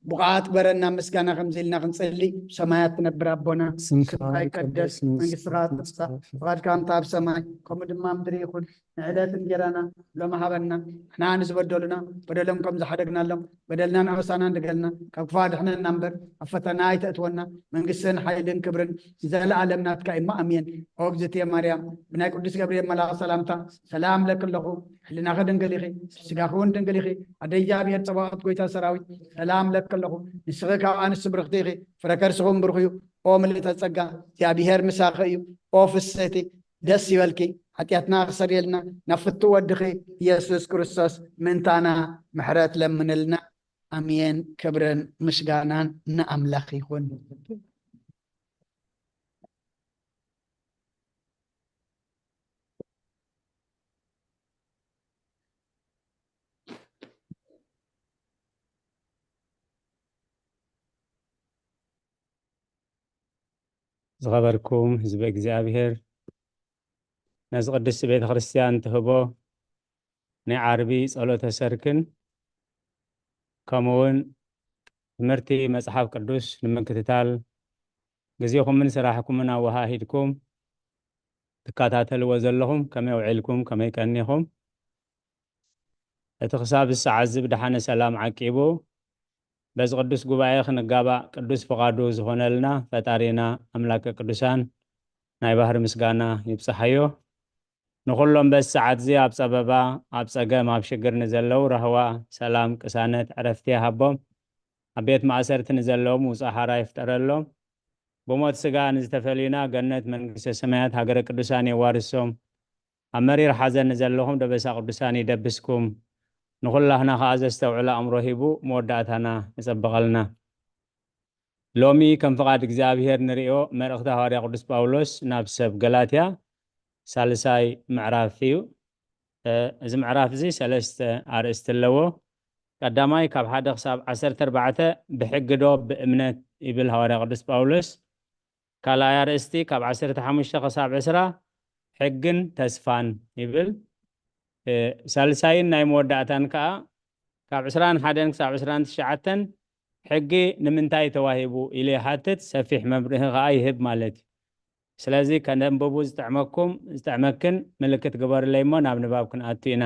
ብቕዓት ግበረና፣ ምስጋና ከምዚ ኢልና ክንጽሊ። ብሰማያት ትነብር ኣቦና፣ ስምካ ስምካ ይቀደስ፣ ይቀደስ፣ መንግስትኻ መንግስትኻ ትምጻእ፣ ትምጻእ፣ ፍቓድካ ከምታ ኣብ ሰማይ ከምኡ ድማ ምድሪ ይኹን። ንዕለት እንጀራና ሎሚ ሃበና፣ ንሕና ንዝበደሉና በደሎም ከም ዝሓደግናሎም በደልናን ኣበሳናን ድገልና፣ ካብ ክፉእ ኣድሕነና እምበር ኣብ ፈተና ኣይተእትወና። መንግስትን ሓይልን ክብርን ንዘለኣለም ናትካ እዩ እሞ ኣሜን። ኦ እግዝእትየ ማርያም፣ ብናይ ቅዱስ ገብርኤል መልኣኽ ሰላምታ ሰላም እለኪ ኣለኹ። ሕልናኺ ድንግል ኢኺ፣ ስጋኺ እውን ድንግል ኢኺ። ኣደ እግዚኣብሔር ጸባኦት ጎይታ ሰራዊት ሰላም እለኪ ኣለኹ። ንስኺ ካብ ኣንስቲ ብርኽቲ ኢኺ፣ ፍረ ከርስኺ እውን ብሩኽ እዩ። ኦ ምልእተ ጸጋ፣ እግዚኣብሔር ምሳኺ እዩ። ኦ ፍስሕቲ፣ ደስ ይበልኪ፣ ሓጢኣትና ክሰርየልና ናብ ፍትው ወድኺ ኢየሱስ ክርስቶስ ምእንታና ምሕረት ለምንልና። ኣሜን። ክብርን ምስጋናን ንኣምላኽ ይኹን። ዝኸበርኩም ህዝቢ እግዚኣብሔር፣ ነዚ ቅድስቲ ቤተ ክርስቲያን ትህቦ ናይ ዓርቢ ጸሎተ ሰርክን ከምኡ እውን ትምህርቲ መጽሓፍ ቅዱስ ንምክትታል ግዜኹምን ስራሕኩምን ኣወሃሂድኩም ትከታተልዎ ዘለኹም ከመይ ውዒልኩም? ከመይ ቀኒኹም? እቲ ክሳብ እዚ ሰዓት እዚ ብደሓነ ሰላም ዓቂቡ በዚ ቅዱስ ጉባኤ ክንጋባእ ቅዱስ ፍቓዱ ዝኾነልና ፈጣሪና ኣምላከ ቅዱሳን ናይ ባህሪ ምስጋና ይብጽሓዮ። ንኹሎም በዚ ሰዓት እዚ ኣብ ጸበባ፣ ኣብ ጸገም፣ ኣብ ሽግር ንዘለዉ ራህዋ፣ ሰላም፣ ቅሳነት፣ ዕረፍቲ ይሃቦም። ኣብ ቤት ማእሰርቲ ንዘለዉ ምውጻእ ሓራ ይፍጠረሎም። ብሞት ስጋ ንዝተፈልዩና ገነት መንግስተ ሰማያት ሃገረ ቅዱሳን የዋርሶም። ኣብ መሪር ሓዘን ንዘለኹም ደበሳ ቅዱሳን ይደብስኩም። ንኹላህና ከኣ ዘስተውዕል ኣእምሮ ሂቡ መወዳእታና ይጸብቐልና። ሎሚ ከም ፍቓድ እግዚኣብሔር ንርእዮ መልእኽቲ ሃዋርያ ቅዱስ ጳውሎስ ናብ ሰብ ገላትያ ሳልሳይ ምዕራፍ እዩ። እ፣ እዚ ምዕራፍ እዚ ሰለስተ ኣርእስቲ ኣለዎ። ቀዳማይ ካብ ሓደ ክሳብ ዓሰርተ ኣርባዕተ ብሕጊ ዶ ብእምነት ይብል ሃዋርያ ቅዱስ ጳውሎስ። ካልኣይ ኣርእስቲ ካብ ዓሰርተ ሓሙሽተ ክሳብ ዕስራ ሕግን ተስፋን ይብል። እ፣ ሳልሳይን ናይ መወዳእታን ከኣ ካብ ዕስራን ሓደን ክሳብ ዕስራን ትሽዓተን ሕጊ ንምንታይ ተዋሂቡ ኢሉ ይሓትት፣ ሰፊሕ መብርሂ ከኣ ይህብ ማለት እዩ። ስለዚ ከነንብቡ ዝጥዕመኩም፣ ዝጥዕመክን ምልክት ግበሩለይ እሞ ናብ ንባብ ክንኣቱ ኢና።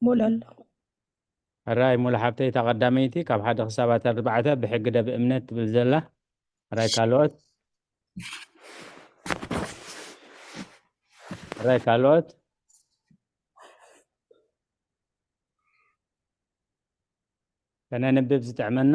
ሙሉ ኣሎ። ሕራይ ሙሉ ሓብተይ፣ እታ ቀዳመይቲ ካብ ሓደ ክሳብ ኣርባዕተ ብሕጊ ዶ ብእምነት ትብል ዘላ። ሕራይ ካልኦት፣ ሕራይ ካልኦት ከነንብብ ዝጥዕመና።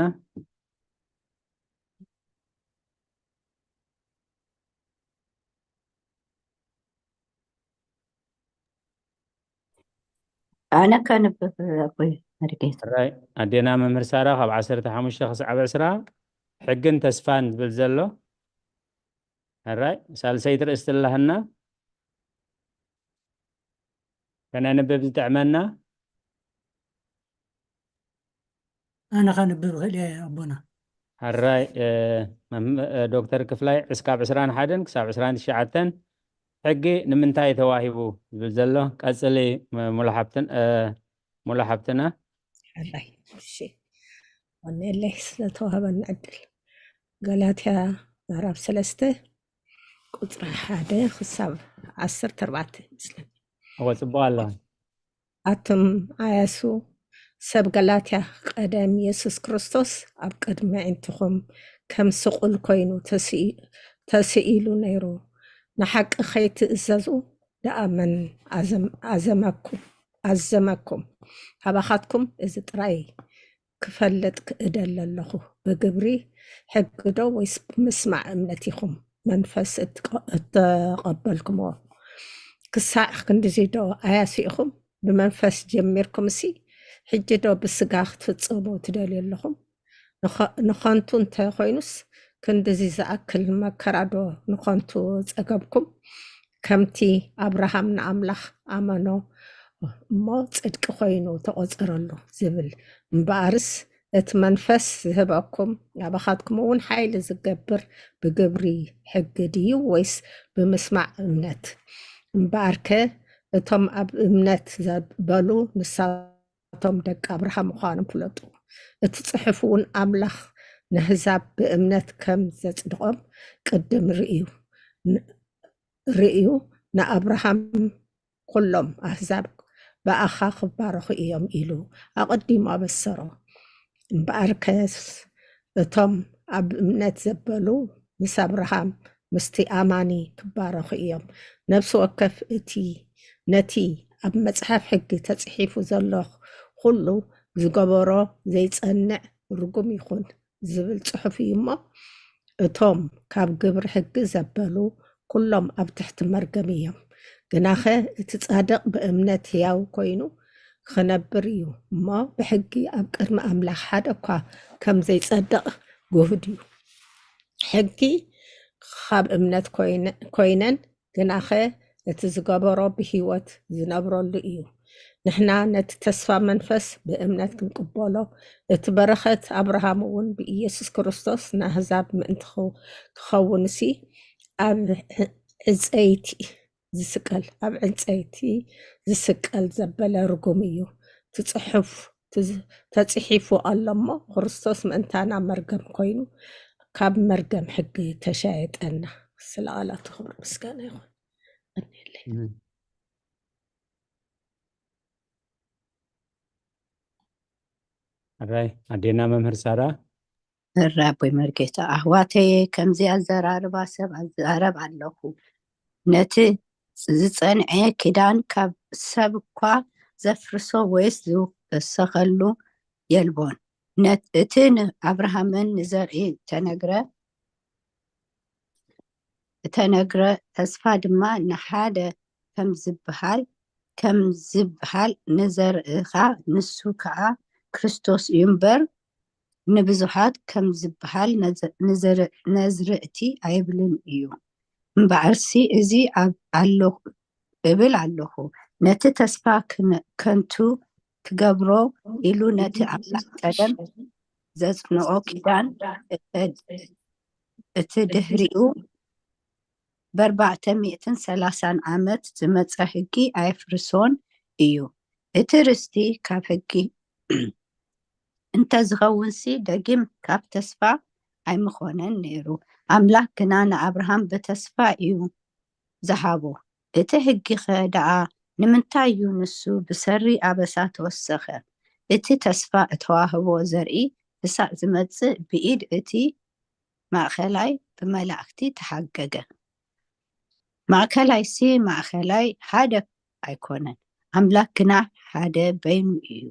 ኣነ ከንብብ ኣቦይ መርጌታ። ሕራይ ኣዴና መምህር ሳራ ካብ ዓሰርተ ሓሙሽተ ክሳብ ዕስራ ሕግን ተስፋን ዝብል ዘሎ። ሕራይ ሳልሰይቲ ርእስቲ ኣላህና ከነንብብ ዝጥዕመና። ኣነ ከንብብ እኽእል እየ ኣቦና። ሕራይ እ፣ መም- እ፣ ዶክተር ክፍላይ እስካብ ዕስራን ሓደን ክሳብ ዕስራን ትሽዓተን ሕጊ ንምንታይ ተዋሂቡ ዝብል ዘሎ ቀጽሊ ም- ሙሉ ሓብትን እ፣ ሙሉ ሓብትና። ሕራይ እሺ፣ ወኔለይ ስለተዋህበና ዕድል። ገላትያ ምዕራፍ ሰለስተ ቁፅሪ ሓደ ክሳብ ዓሰርተ ኣርባዕተ ይመስለኒ። እወ ጽቡቕ ኣለዋ። ኣቱም ኣያሱ ሰብ ገላትያ፣ ቀደም የሱስ ክርስቶስ ኣብ ቅድሚ ኣዒንትኹም ከም ስቑል ኮይኑ ተስኢ- ተስኢሉ ነይሩ። ንሓቂ ከይትእዘዙ ደኣ መን ኣዘም- ኣዘመኩም ኣዘመኩም? ካባኻትኩም እዚ ጥራይ ክፈልጥ ክእደል ኣለኹ። ብግብሪ ሕጊ ዶ ወይስ ብምስማዕ እምነት ኢኹም መንፈስ እትቀ- እተቐበልኩምዎ? ክሳዕ ክንድዚ ዶ ኣያሲእኹም? ብመንፈስ ጀሚርኩምሲ፣ ሕጂ ዶ ብስጋ ክትፍጽሙ ትደልዩ ኣለኹም? ንኸ- ንኸንቱ እንተ ኾይኑስ፣ ክንድዚ ዝኣክል መከራ ዶ ንኸንቱ ጸገብኩም? ከምቲ ኣብርሃም ንኣምላኽ ኣመኖ እሞ ጽድቂ ኮይኑ ተቖጸረሉ ዝብል። እምበኣርስ እቲ መንፈስ ዝህበኩም ናባኻትኩም እውን ሓይሊ ዝገብር ብግብሪ ሕጊ ድዩ ወይስ ብምስማዕ እምነት? እምበኣርከ እቶም ኣብ እምነት ዘበሉ ንሳቶም ደቂ ኣብርሃም ምዃኖም ፍለጡ። እቲ ጽሑፍ እውን ኣምላኽ ነህዛብ ብእምነት ከም ዘጽድቖም ቅድም ርእዩ ርእዩ ንኣብርሃም ኩሎም ኣህዛብ ብኣኻ ክባረኹ እዮም ኢሉ ኣቐዲሙ ኣበሰሮ። እምበኣርከስ እቶም ኣብ እምነት ዘበሉ ምስ ኣብርሃም ምስቲ ኣማኒ ክባረኹ እዮም። ነፍሲ ወከፍ እቲ ነቲ ኣብ መጽሓፍ ሕጊ ተጽሒፉ ዘሎ ኩሉ ዝገበሮ ዘይጸንዕ ርጉም ይኹን ዝብል ጽሑፍ እዩ እሞ፣ እቶም ካብ ግብሪ ሕጊ ዘበሉ ኩሎም ኣብ ትሕቲ መርገም እዮም። ግናኸ እቲ ጻድቕ ብእምነት ህያው ኮይኑ ክነብር እዩ እሞ፣ ብሕጊ ኣብ ቅድሚ ኣምላኽ ሓደ እኳ ከም ዘይጸድቕ ግሁድ እዩ። ሕጊ ካብ እምነት ኮይነ- ኮይነን፣ ግናኸ እቲ ዝገበሮ ብህይወት ዝነብረሉ እዩ። ንሕና ነቲ ተስፋ መንፈስ ብእምነት ክንቅበሎ፣ እቲ በረኸት ኣብርሃም እውን ብኢየሱስ ክርስቶስ ንኣህዛብ ምእንቲ ክኸ- ክኸውንሲ፣ ኣብ ዕንጸይቲ ዝስቀል፣ ኣብ ዕንጸይቲ ዝስቀል ዘበለ ርጉም እዩ። ትጽሑፍ ትዝ- ተጽሒፉ ኣሎ እሞ፣ ክርስቶስ ምእንታና መርገም ኮይኑ፣ ካብ መርገም ሕጊ ተሻየጠና። ስለ ቃላቱ ክብሪ ምስጋና ይኹን። ቀንየለይ። ሕራይ ኣዴና መምህር ሳራ። እረ ኣቦይ መርጌታ፣ ኣሕዋተየ፣ ከምዚ ኣዘራርባ ሰብ ኣዘራረብ ኣለኹ። ነቲ ዝጸንዐ ኪዳን ካብ ሰብ እኳ ዘፍርሶ ወይስ ዝውሰኸሉ የልቦን። ነት- እቲ ንኣብርሃምን ንዘርኢ እተነግረ እተነግረ ተስፋ ድማ ንሓደ ከም ዝበሃል ከም ዝበሃል ንዘርእኻ ንሱ ከዓ ክርስቶስ እዩ እምበር ንብዙሓት ከም ዝበሃል ነዘ- ንዘር- ነዝርእቲ ኣይብልን እዩ። እምበኣርሲ እዚ ኣብ ኣለኹ እብል ኣለኹ ነቲ ተስፋ ክነ- ከንቱ ክገብሮ ኢሉ ነቲ ኣምላኽ ቀደም ዘጽንኦ ኪዳን እቲ ድሕሪኡ በርባዕተ ሚእትን ሰላሳን ዓመት ዝመጸ ሕጊ ኣየፍርሶን እዩ። እቲ ርስቲ ካብ ሕጊ እንተዝኸውንሲ፣ ደጊም ካብ ተስፋ ኣይምኾነን ነይሩ። ኣምላኽ ግና ንኣብርሃም ብተስፋ እዩ ዝሃቦ። እቲ ሕጊኸ ደኣ ንምንታይ እዩ ንሱ ብሰሪ ኣበሳ ተወሰኸ? እቲ ተስፋ እተዋህቦ ዘርኢ ክሳዕ ዝመጽእ ብኢድ እቲ ማእከላይ ብመላእክቲ ተሓገገ። ማእከላይሲ ማእከላይ ሓደ ኣይኮነን፣ ኣምላኽ ግና ሓደ በይኑ እዩ።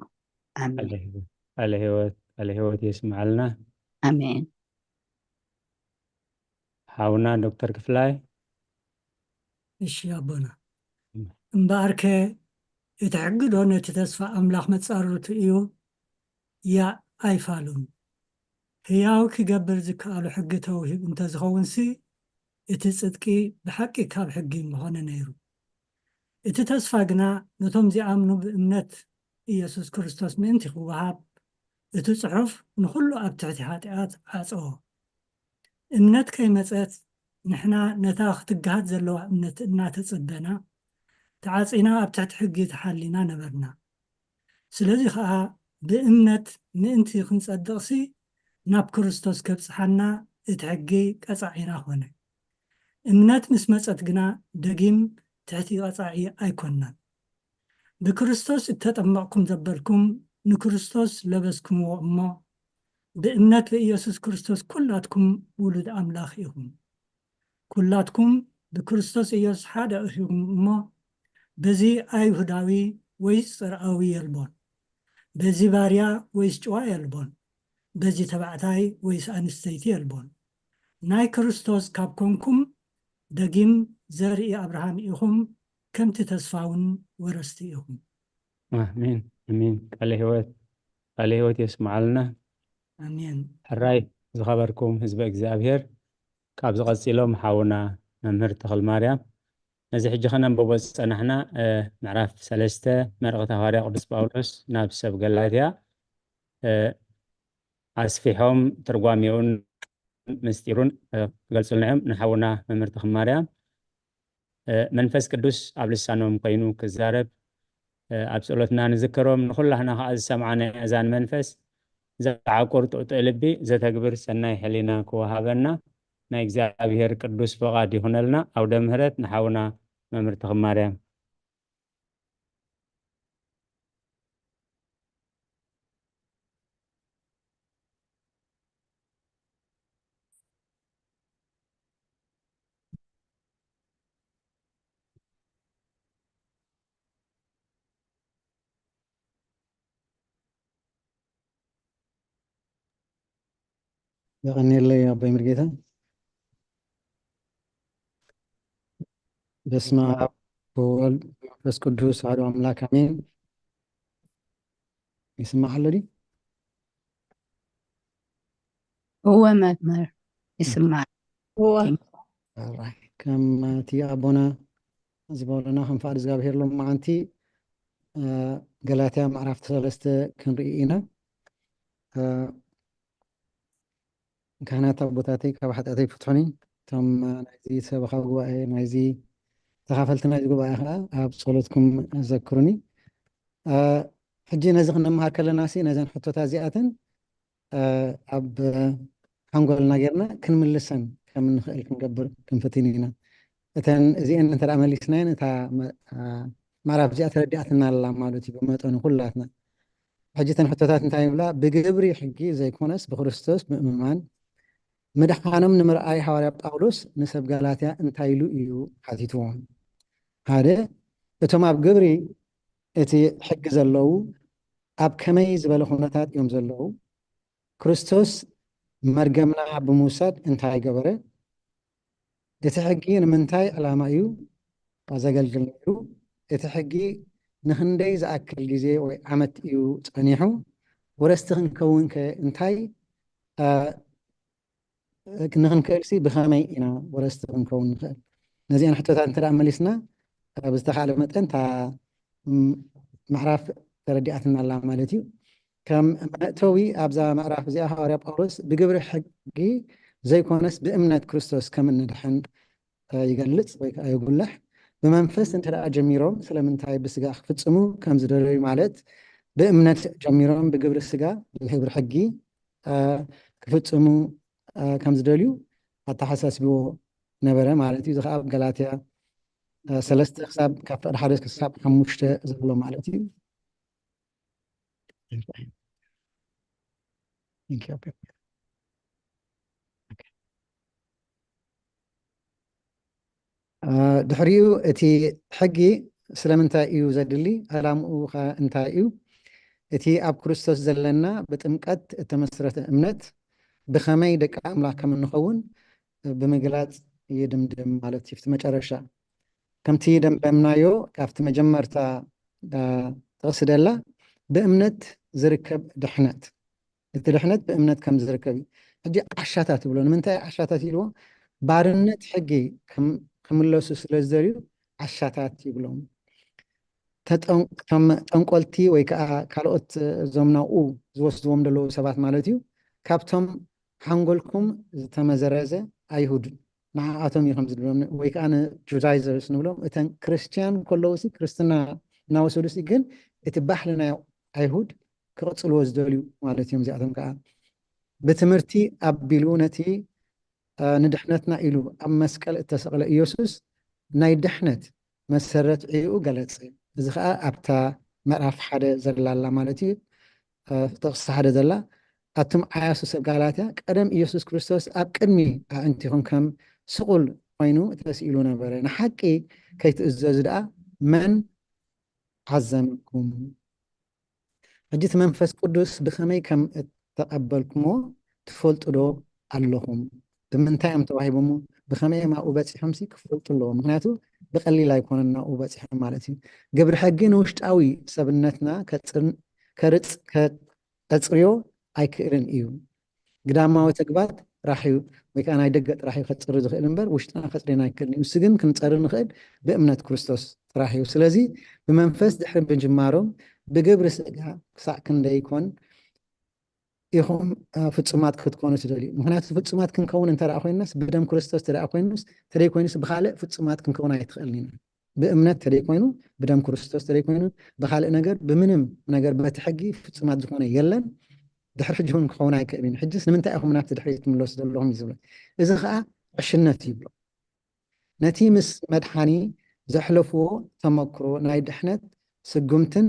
ኣሜን። ቃለ ህይወት፣ ቃለ ህይወት፣ ቃለ ህይወት የስምዓልና። ኣሜን። ሓውና ዶክተር ክፍላይ። እሺ ኣቦና። እምበኣርከ እቲ ሕጊ ዶ ነቲ ተስፋ ኣምላኽ መጻርርቱ እዩ? ያእ ኣይፋሉን። ህያው ክገብር ዝከኣሉ ሕጊ ተውሂብ እንተዝኸውንሲ፣ እቲ ጽድቂ ብሓቂ ካብ ሕጊ ምኾነ ነይሩ። እቲ ተስፋ ግና ነቶም ዚኣምኑ ብእምነት ኢየሱስ ክርስቶስ ምእንቲ ክወሃብ፣ እቲ ጽሑፍ ንኹሉ ኣብ ትሕቲ ሓጢኣት ዓጸዎ። እምነት ከይመጸት፣ ንሕና ነታ ክትገሃድ ዘለዋ እምነት እናተጸበና፣ ተዓጺና ኣብ ትሕቲ ሕጊ ተሓሊና ነበርና። ስለዚ ኸኣ ብእምነት ምእንቲ ክንጸድቕሲ፣ ናብ ክርስቶስ ከብጽሓና እቲ ሕጊ ቀጻዒና ኾነ። እምነት ምስ መጸት ግና ደጊም ትሕቲ ቀጻዒ ኣይኮንናን። ብክርስቶስ እተጠመቕኩም ዘበልኩም ንክርስቶስ ለበስኩምዎ እሞ፣ ብእምነት ብኢየሱስ ክርስቶስ ኩላትኩም ውሉድ ኣምላኽ ኢኹም። ኩላትኩም ብክርስቶስ ኢየሱስ ሓደ ኢኹም እሞ፣ በዚ ኣይሁዳዊ ወይስ ጽርኣዊ የልቦን፣ በዚ ባርያ ወይስ ጭዋ የልቦን፣ በዚ ተባዕታይ ወይስ ኣንስተይቲ የልቦን። ናይ ክርስቶስ ካብ ኮንኩም፣ ደጊም ዘርኢ ኣብርሃም ኢኹም፣ ከምቲ ተስፋ እውን ወረስቲ ኢኹም። ኣሜን፣ ኣሜን። ቃለ ህይወት፣ ቃለ ህይወት የስምዓልና። ኣሜን። ሕራይ ዝኸበርኩም ህዝበ እግዚኣብሔር፣ ካብዚ ቀጺሎም ሓውና መምህር ተኽልማርያም፣ ነዚ ሕጂ ከነንብቦ ዝጸናሕና፣ እ፣ ምዕራፍ ሰለስተ መልእኽቲ ሃዋርያ ቅዱስ ጳውሎስ ናብ ሰብ ገላትያ፣ እ፣ ኣስፊሖም ትርጓሜኡን ምስጢሩን፣ እ፣ ክገልጹልና እዮም። ንሓውና መምህር ተኽልማርያም፣ እ፣ መንፈስ ቅዱስ ኣብ ልሳኖም ኮይኑ ክዛረብ፣ እ፣ ኣብ ጸሎትና ንዝከሮም፣ ንኹላህና ከኣ ዝሰምዓ ናይ ኣእዛን መንፈስ ዘዓቁር ጥዑይ ልቢ ዘተግብር ሰናይ ሕሊና ክወሃበና ናይ እግዚኣብሔር ቅዱስ ፍቓድ ይኹነልና። ኣውደ ምህረት ንሓውና መምህር ተኽልማርያም። የቐንየለይ ኣቦይ ምርጌታ። በስመ ኣብ ወወልድ ወመንፈስ ቅዱስ ኣሐዱ ኣምላክ ኣሜን። ይስማዕ ኣሎ ድዩ? እወ መምህር ይስማዕ። እወ ኣራይ፣ ከም እቲ ኣቦና ዝበሉና ከም ፍቓድ እግዚኣብሔር ሎማዓንቲ፣ እ፣ ገላትያ ምዕራፍ ሰለስተ ክንርኢ ኢና። እ፣ ካህናት ኣቦታተይ ካብ ሓጢኣተይ ፍትሑኒ። እቶም ናይዚ ሰበኻ ጉባኤ፣ ናይዚ ተኻፈልቲ ናይዚ ጉባኤ ከዓ ኣብ ጸሎትኩም ዘክሩኒ። እ፣ ሕጂ ነዚ ክንመሃር ከለና ሲ ነዘን ሕቶታት እዚኣተን፣ እ፣ ኣብ ሓንጎልና ጌርና ክንምልሰን ከም እንኽእል ክንገብር ክንፍትን ኢና። እተን እዚአን እንተ ደኣ መሊስናየን እታ መ-፣ እ፣ ምዕራፍ እዚኣ ተረዲኣትና ኣላ ማለት እዩ ብመጠኑ ኩላትና። ሕጂ እተን ሕቶታት እንታይ ይብላ? ብግብሪ ሕጊ ዘይኮነስ ብክርስቶስ ምእምማን ምድሓኖም ንምርኣይ ሃዋርያ ጳውሎስ ንሰብ ጋላትያ እንታይ ኢሉ እዩ ሓቲትዎም? ሓደ፣ እቶም ኣብ ግብሪ እቲ ሕጊ ዘለዉ ኣብ ከመይ ዝበለ ኩነታት እዮም ዘለዉ? ክርስቶስ መርገምና ብምውሳድ እንታይ ገበረ? እቲ ሕጊ ንምንታይ ዕላማ እዩ ዘገልግል ነይሩ? እቲ ሕጊ ንኽንደይ ዝኣክል ግዜ ወይ ዓመት እዩ ጸኒሑ? ወረስቲ ክንከውን ከ እንታይ፣ እ፣ ንኽንክእልሲ ብኸመይ ኢና ወረስቲ ክንከውን ንኽእል? ነዚኣን ሕቶታት እንተ ደኣ መሊስና፣ ብዝተኻእለ መጠን እታ፣ ም-፣ ምዕራፍ ተረዲኣትና ኣላ ማለት እዩ። ከም መእተዊ ኣብዛ ምዕራፍ እዚኣ ሃዋርያ ጳውሎስ ብግብሪ ሕጊ ዘይኮነስ ብእምነት ክርስቶስ ከም እንድሕን፣ እ፣ ይገልጽ ወይ ከኣ የጉልሕ። ብመንፈስ እንተ ደኣ ጀሚሮም ስለምንታይ ብስጋ ክፍጽሙ ከም ዝደለዩ፣ ማለት ብእምነት ጀሚሮም ብግብሪ ስጋ፣ ብግብሪ ሕጊ፣ እ፣ ክፍጽሙ፣ እ፣ ከም ዝደልዩ ኣተሓሳስብዎ ነበረ ማለት እዩ። እዚ ኸኣ ኣብ ገላትያ፣ እ፣ ሰለስተ ክሳብ፣ ካብ ፍቕዲ ሓደ ክሳብ ሓሙሽተ ዘሎ ማለት እዩ። Thank you. እ፣ ድሕሪኡ እቲ ሕጊ ስለምንታይ እዩ ዘድሊ? ዕላምኡ ኸ እንታይ እዩ? እቲ ኣብ ክርስቶስ ዘለና ብጥምቀት እተመስረተ እምነት ብኸመይ ደቂ ኣምላኽ ከም እንኸውን ብምግላጽ ይድምድም ማለት እዩ። እቲ መጨረሻ ከምቲ ደምደምናዮ ካብቲ መጀመርታ፣ እ፣ ጥቕሲ ደላ ብእምነት ዝርከብ ድሕነት፣ እቲ ድሕነት ብእምነት ከም ዝርከብ እዩ። ሕጂ ዓሻታት ይብሎ። ንምንታይ ዓሻታት ይብልዎ? ባርነት ሕጊ ክም-፣ ክምለሱ ስለ ዝደልዩ ዓሻታት ይብሎም። ተጠን-፣ ከም ጠንቆልቲ ወይ ከዓ ካልኦት እዞም ናብኡ ዝወስድዎም ዘለዉ ሰባት ማለት እዩ። ካብቶም ሓንጎልኩም ዝተመዘረዘ ኣይሁድ፣ ንዓኣቶም እዩ ከም ዝብሎም፣ ወይ ከዓ ንጁዳይዘርስ ንብሎም። እተን ክርስትያን ከለዉ ሲ፣ ክርስትና እናወሰዱ ሲ፣ ግን እቲ ባህሊ ናይ ኣይሁድ ክቕጽልዎ ዝደልዩ ማለት እዮም። እዚኣቶም ከዓ ብትምህርቲ ኣቢሉ ነቲ፣ እ፣ ንድሕነትና ኢሉ ኣብ መስቀል እተሰቕለ ኢየሱስ ናይ ድሕነት መሰረት ዕይኡ ገለጸ። እዚ ከዓ ኣብታ ምዕራፍ ሓደ ዘላላ ማለት እዩ፣ እ፣ ጥቕሲ ሓደ ዘላ፣ ኣቱም ዓያሱ ሰብ ጋላትያ፣ ቀደም ኢየሱስ ክርስቶስ ኣብ ቅድሚ ኣዕንቲኹም ከም ስቑል ኮይኑ ተስኢሉ ነበረ። ንሓቂ ከይትእዘዙ ደኣ መን ዓዘመኩም? ሕጂ እቲ መንፈስ ቅዱስ ብኸመይ ከም እተቐበልኩሞ ትፈልጡ ዶ ኣለኹም? ብምንታይ እዮም ተዋሂቦሞ? ብኸመይ እዮም ኣብኡ በጺሖም ሲ ክፈልጡ ኣለዎም። ምኽንያቱ ብቐሊል ኣይኮነን ናብኡ በጺሖም ማለት እዩ። ግብሪ ሕጊ ንውሽጣዊ ሰብነትና ከጽን-፣ ከርጽ-፣ ከ-፣ ከጽርዮ ኣይክእልን እዩ። ግዳማዊ ተግባር ጥራሕ እዩ፣ ወይ ከዓ ናይ ደገ ጥራሕ እዩ ከጽሪ ዝኽእል እምበር ውሽጥና ከጽርየና ኣይክእልን እዩ። እሱ ግን ክንጸሪ ንኽእል ብእምነት ክርስቶስ ጥራሕ እዩ። ስለዚ ብመንፈስ ድሕሪ ምጅማሮም ብግብሪ ስጋ ክሳዕ ክንደይ ይኮን ኢኹም፣ አ፣ ፍጹማት ክትኮኑ ትደልዩ? ምኽንያቱ ፍጹማት ክንከውን እንተ ደኣ ኮይንናስ፣ ብደም ክርስቶስ እንተ ደኣ ኮይኑስ፣ እንተ ደይኮይኑስ ብኻልእ ፍጹማት ክንከውን ኣይትኽእልን ኢና። ብእምነት እንተ ደይኮይኑ፣ ብደም ክርስቶስ እንተ ደይኮይኑ፣ ብኻልእ ነገር፣ ብምንም ነገር በቲ ሕጊ ፍጹማት ዝኾነ የለን። ድሕሪ ሕጂ እውን ክኸውን ኣይክእልን እዩ። ሕጅስ ንምንታይ ኢኹም ናብቲ ድሕሪት ትምለሱ ዘለኹም እዩ ዝብሎ። እዚ ኸኣ ዕሽነት ይብሎ። ነቲ ምስ መድሓኒ ዘሕለፍዎ ተመክሮ ናይ ድሕነት ስጉምትን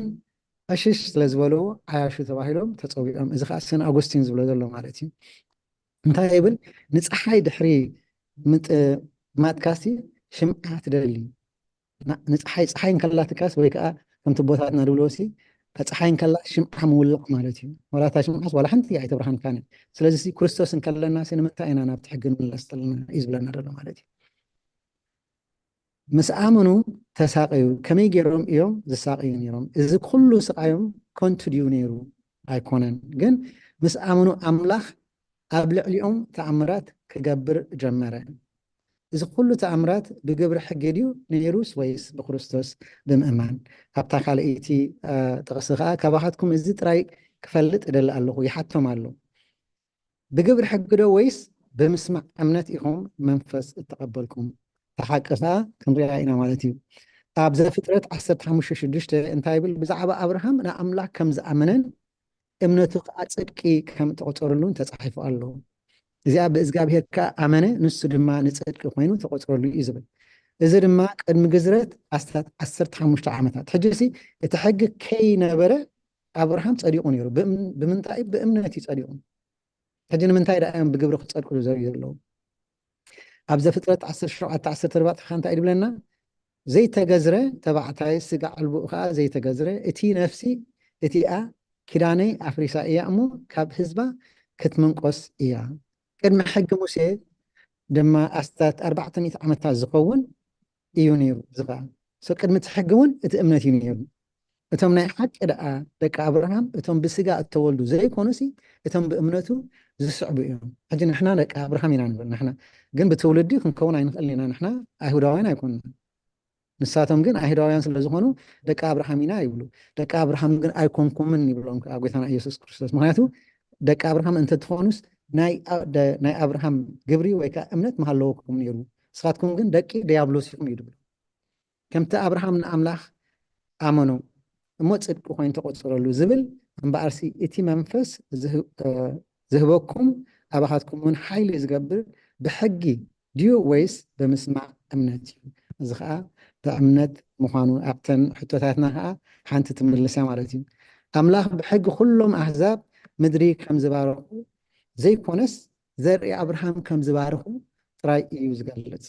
ዕሽሽ ስለ ዝበልዎ ዓያሹ ተባሂሎም ተጸዊዖም። እዚ ኸኣ ሰን ኣጎስቲን ዝብሎ ዘሎ ማለት እዩ። እንታይ ይብል? ንጸሓይ ድሕሪ ምጥ-፣ ማጥካሲ ሽምዓ ትደሊ። ና-፣ ንጸሓይ፣ ጸሓይ እንከላትካስ ወይ ከኣ ከምቲ ቦታትና ዝብልዎ ሲ፣ ጸሓይ እንከላ ሽምዓ ምውላዕ ማለት እዩ። ዋላ እታ ሽምዓስ ዋላ ሓንቲ ኣይተብርሃንካን እዩ። ስለዚ ሲ ክርስቶስ እንከለና ሲ ንምንታይ ኢና ናብቲ ሕጊ ንምለስ ዘለና እዩ ዝብለና ዘሎ ማለት እዩ። ምስ ኣመኑ ተሳቀዩ። ከመይ ገይሮም እዮም ዝሳቀዩ ነይሮም? እዚ ኩሉ ስቃዮም ከንቱ ድዩ ነይሩ? ኣይኮነን። ግን ምስ ኣመኑ ኣምላኽ ኣብ ልዕሊኦም ተኣምራት ክገብር ጀመረ። እዚ ኩሉ ተኣምራት ብግብሪ ሕጊ ድዩ ነይሩስ ወይስ ብክርስቶስ ብምእማን? ኣብታ ካልኣይቲ፣ እ፣ ጥቕሲ ኸኣ ካባኻትኩም እዚ ጥራይ ክፈልጥ እደሊ ኣለኹ፣ ይሓቶም ኣሎ። ብግብሪ ሕጊ ዶ ወይስ ብምስማዕ እምነት ኢኹም መንፈስ እተቐበልኩም? እቲ ሓቂ ኸኣ ክንሪኣ ኢና ማለት እዩ። ኣብ ዘፍጥረት ዓሰርተ ሓሙሽተ ሽዱሽተ እንታይ ይብል? ብዛዕባ ኣብርሃም ንኣምላኽ ከም ዝኣመነን እምነቱ ኸኣ ጽድቂ ከም እተቖጸረሉን ተጻሒፉ ኣሎ። እዚኣ ብእግዚኣብሔር ከኣ ኣመነ፣ ንሱ ድማ ንጽድቂ ኮይኑ ተቖጽረሉ እዩ ዝብል። እዚ ድማ ቅድሚ ግዝረት ኣስታት ዓሰርተ ሓሙሽተ ዓመታት። ሕጂ ሲ እቲ ሕጊ ከይነበረ ኣብርሃም ጸዲቑ ነይሩ። ብእም-፣ ብምንታይ? ብእምነት እዩ ጸዲቑ። ሕጂ ንምንታይ ደኣ እዮም ብግብሪ ክጸድቁ ዝደልዩ ዘለዉ? ኣብ ዘፍጥረት ዓሰርተ ሸውዓተ ዓሰርተ ኣርባዕተ ኸኣ እንታይ እዩ ዝብለና? ዘይተገዝረ ተባዕታይ፣ ስጋ ዕልቡኡ ኸኣ ዘይተገዝረ፣ እቲ ነፍሲ እቲኣ ኪዳነይ ኣፍሪሳ እያ እሞ ካብ ህዝባ ክትምንቆስ እያ። ቅድሚ ሕጊ ሙሴ ድማ ኣስታት ኣርባዕተ ሚእቲ ዓመታት ዝኸውን እዩ ነይሩ። እዚ ኸኣ፣ ሶ ቅድሚ እቲ ሕጊ እውን እቲ እምነት እዩ ነይሩ። እቶም ናይ ሓቂ ደኣ ደቂ ኣብርሃም፣ እቶም ብስጋ እተወልዱ ዘይኮኑሲ፣ እቶም ብእምነቱ ዝስዕቡ እዮም። ሕጂ ንሕና ደቂ ኣብርሃም ኢና ንብል፣ ንሕና ግን ብትውልዲ ክንከውን ኣይንኽእልን ኢና። ንሕና ኣይሁዳውያን ኣይኮንናን። ንሳቶም ግን ኣይሁዳውያን ስለ ዝኾኑ ደቂ ኣብርሃም ኢና ይብሉ። ደቂ ኣብርሃም ግን ኣይኮንኩምን ይብሎም ከኣ ጎይታና ኢየሱስ ክርስቶስ። ምኽንያቱ ደቂ ኣብርሃም እንተትኾኑስ ናይ ኣ-፣ ደ-፣ ናይ ኣብርሃም ግብሪ ወይ ከኣ እምነት ምሃለወኩም ነይሩ። ንስኻትኩም ግን ደቂ ድያብሎስ ኢኹም እዩ ዝብሉ። ከምቲ ኣብርሃም ንኣምላኽ ኣመኖ እሞ ጽድቂ ኮይኑ ተቆጽረሉ ዝብል እምበኣርሲ እቲ መንፈስ ዝህበኩም ኣባኻትኩም እውን ሓይሊ ዝገብር ብሕጊ ድዩ ወይስ ብምስማዕ እምነት እዩ? እዚ ከዓ ብእምነት ምዃኑ ኣብተን ሕቶታትና ከዓ ሓንቲ ትምልስ እያ ማለት እዩ። ኣምላኽ ብሕጊ ኩሎም ኣህዛብ ምድሪ ከም ዝባረኹ ዘይኮነስ ዘርኢ ኣብርሃም ከም ዝባረኹ ጥራይ እዩ ዝገልጽ።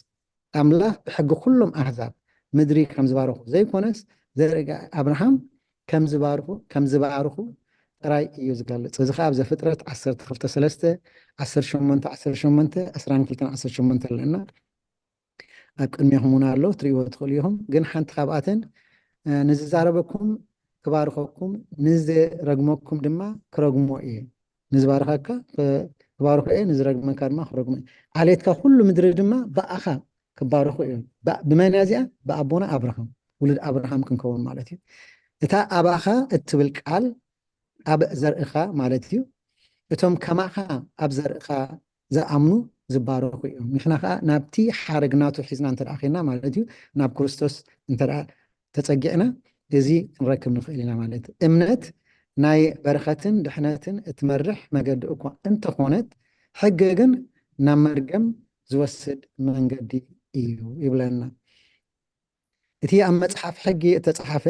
ኣምላኽ ብሕጊ ኩሎም ኣህዛብ ምድሪ ከም ዝባረኹ ዘይኮነስ ዘርኢ ኣብርሃም ከም ዝባርኹ ከም ዝባርኹ ጥራይ እዩ ዝገልጽ። እዚ ከዓ ኣብ ዘፍጥረት ዓሰርተ ክልተ ሰለስተ፣ ዓሰርተ ሸሞንተ፣ ዓሰርተ ሸሞንተ፣ ዕስራን ክልተን ዓሰርተ ሸሞንተ ኣለና። ኣብ ቅድሜኹም እውን ኣሎ፣ ትርእይዎ ትኽእሉ ኢኹም። ግን ሓንቲ ካብኣተን ንዝዛረበኩም ክባርኸኩም፣ ንዝረግመኩም ድማ ክረግሞ እየ። ንዝባርኸካ ክባርኾ እየ፣ ንዝረግመካ ድማ ክረግሞ እየ። ዓሌትካ ኩሉ ምድሪ ድማ ብኣኻ ክባርኹ እዮም። ብመን እያ እዚኣ? ብኣቦና ኣብርሃም፣ ውሉድ ኣብርሃም ክንከውን ማለት እዩ። እታ ኣባኻ እትብል ቃል ኣብ ዘርእኻ ማለት እዩ። እቶም ከማኻ ኣብ ዘርእኻ ዝኣምኑ ዝባረኹ እዮም። ንሕና ከዓ ናብቲ ሓረግ ናቱ ሒዝና እንተ ኬድና ማለት እዩ፣ ናብ ክርስቶስ እንተ ተጸጊዕና እዚ ክንረክብ ንኽእል ኢና ማለት እዩ። እምነት ናይ በረኸትን ድሕነትን እትመርሕ መገዲ እኳ እንተኾነት፣ ሕጊ ግን ናብ መርገም ዝወስድ መንገዲ እዩ ይብለና። እቲ ኣብ መጽሓፍ ሕጊ እተጻሓፈ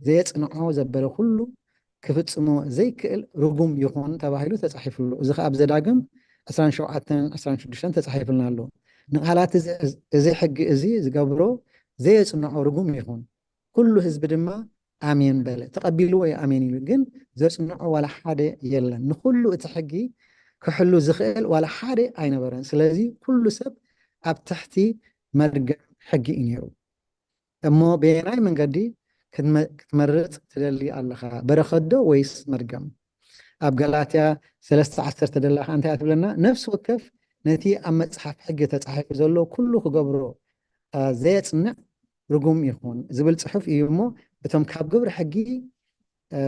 ዘየጽንዖ ዘበለ ኩሉ ክፍጽሞ ዘይክእል ርጉም ይኹን ተባሂሉ ተጻሒፉሉ። እዚ ከኣ ኣብ ዘዳግም ዕስራን ሸውዓተን ዕስራን ሽዱሽተን ተጻሒፉልና ኣሎ። ንቓላት እዚ ሕጊ እዚ ዝገብሮ ዘየጽንዖ ርጉም ይኹን። ኩሉ ህዝቢ ድማ ኣሜን በለ። ተቐቢልዎ እዩ ኣሜን ኢሉ። ግን ዘጽንዖ ዋላ ሓደ የለን። ንኹሉ እቲ ሕጊ ክሕሉ ዝኽእል ዋላ ሓደ ኣይነበረን። ስለዚ ኩሉ ሰብ ኣብ ትሕቲ መርገም ሕጊ እዩ ነይሩ። እሞ በየናይ መንገዲ ክትመርጽ ትደሊ ኣለኻ? በረኸት ዶ ወይስ መርገም? ኣብ ገላትያ ሰለስተ ዓሰርተ ደላ ከኣ እንታይ እያ ትብለና? ነፍሲ ወከፍ ነቲ ኣብ መጽሓፍ ሕጊ ተጻሒፉ ዘሎ ኩሉ ክገብሮ ዘየጽንዕ ርጉም ይኹን ዝብል ጽሑፍ እዩ። እሞ እቶም ካብ ግብሪ ሕጊ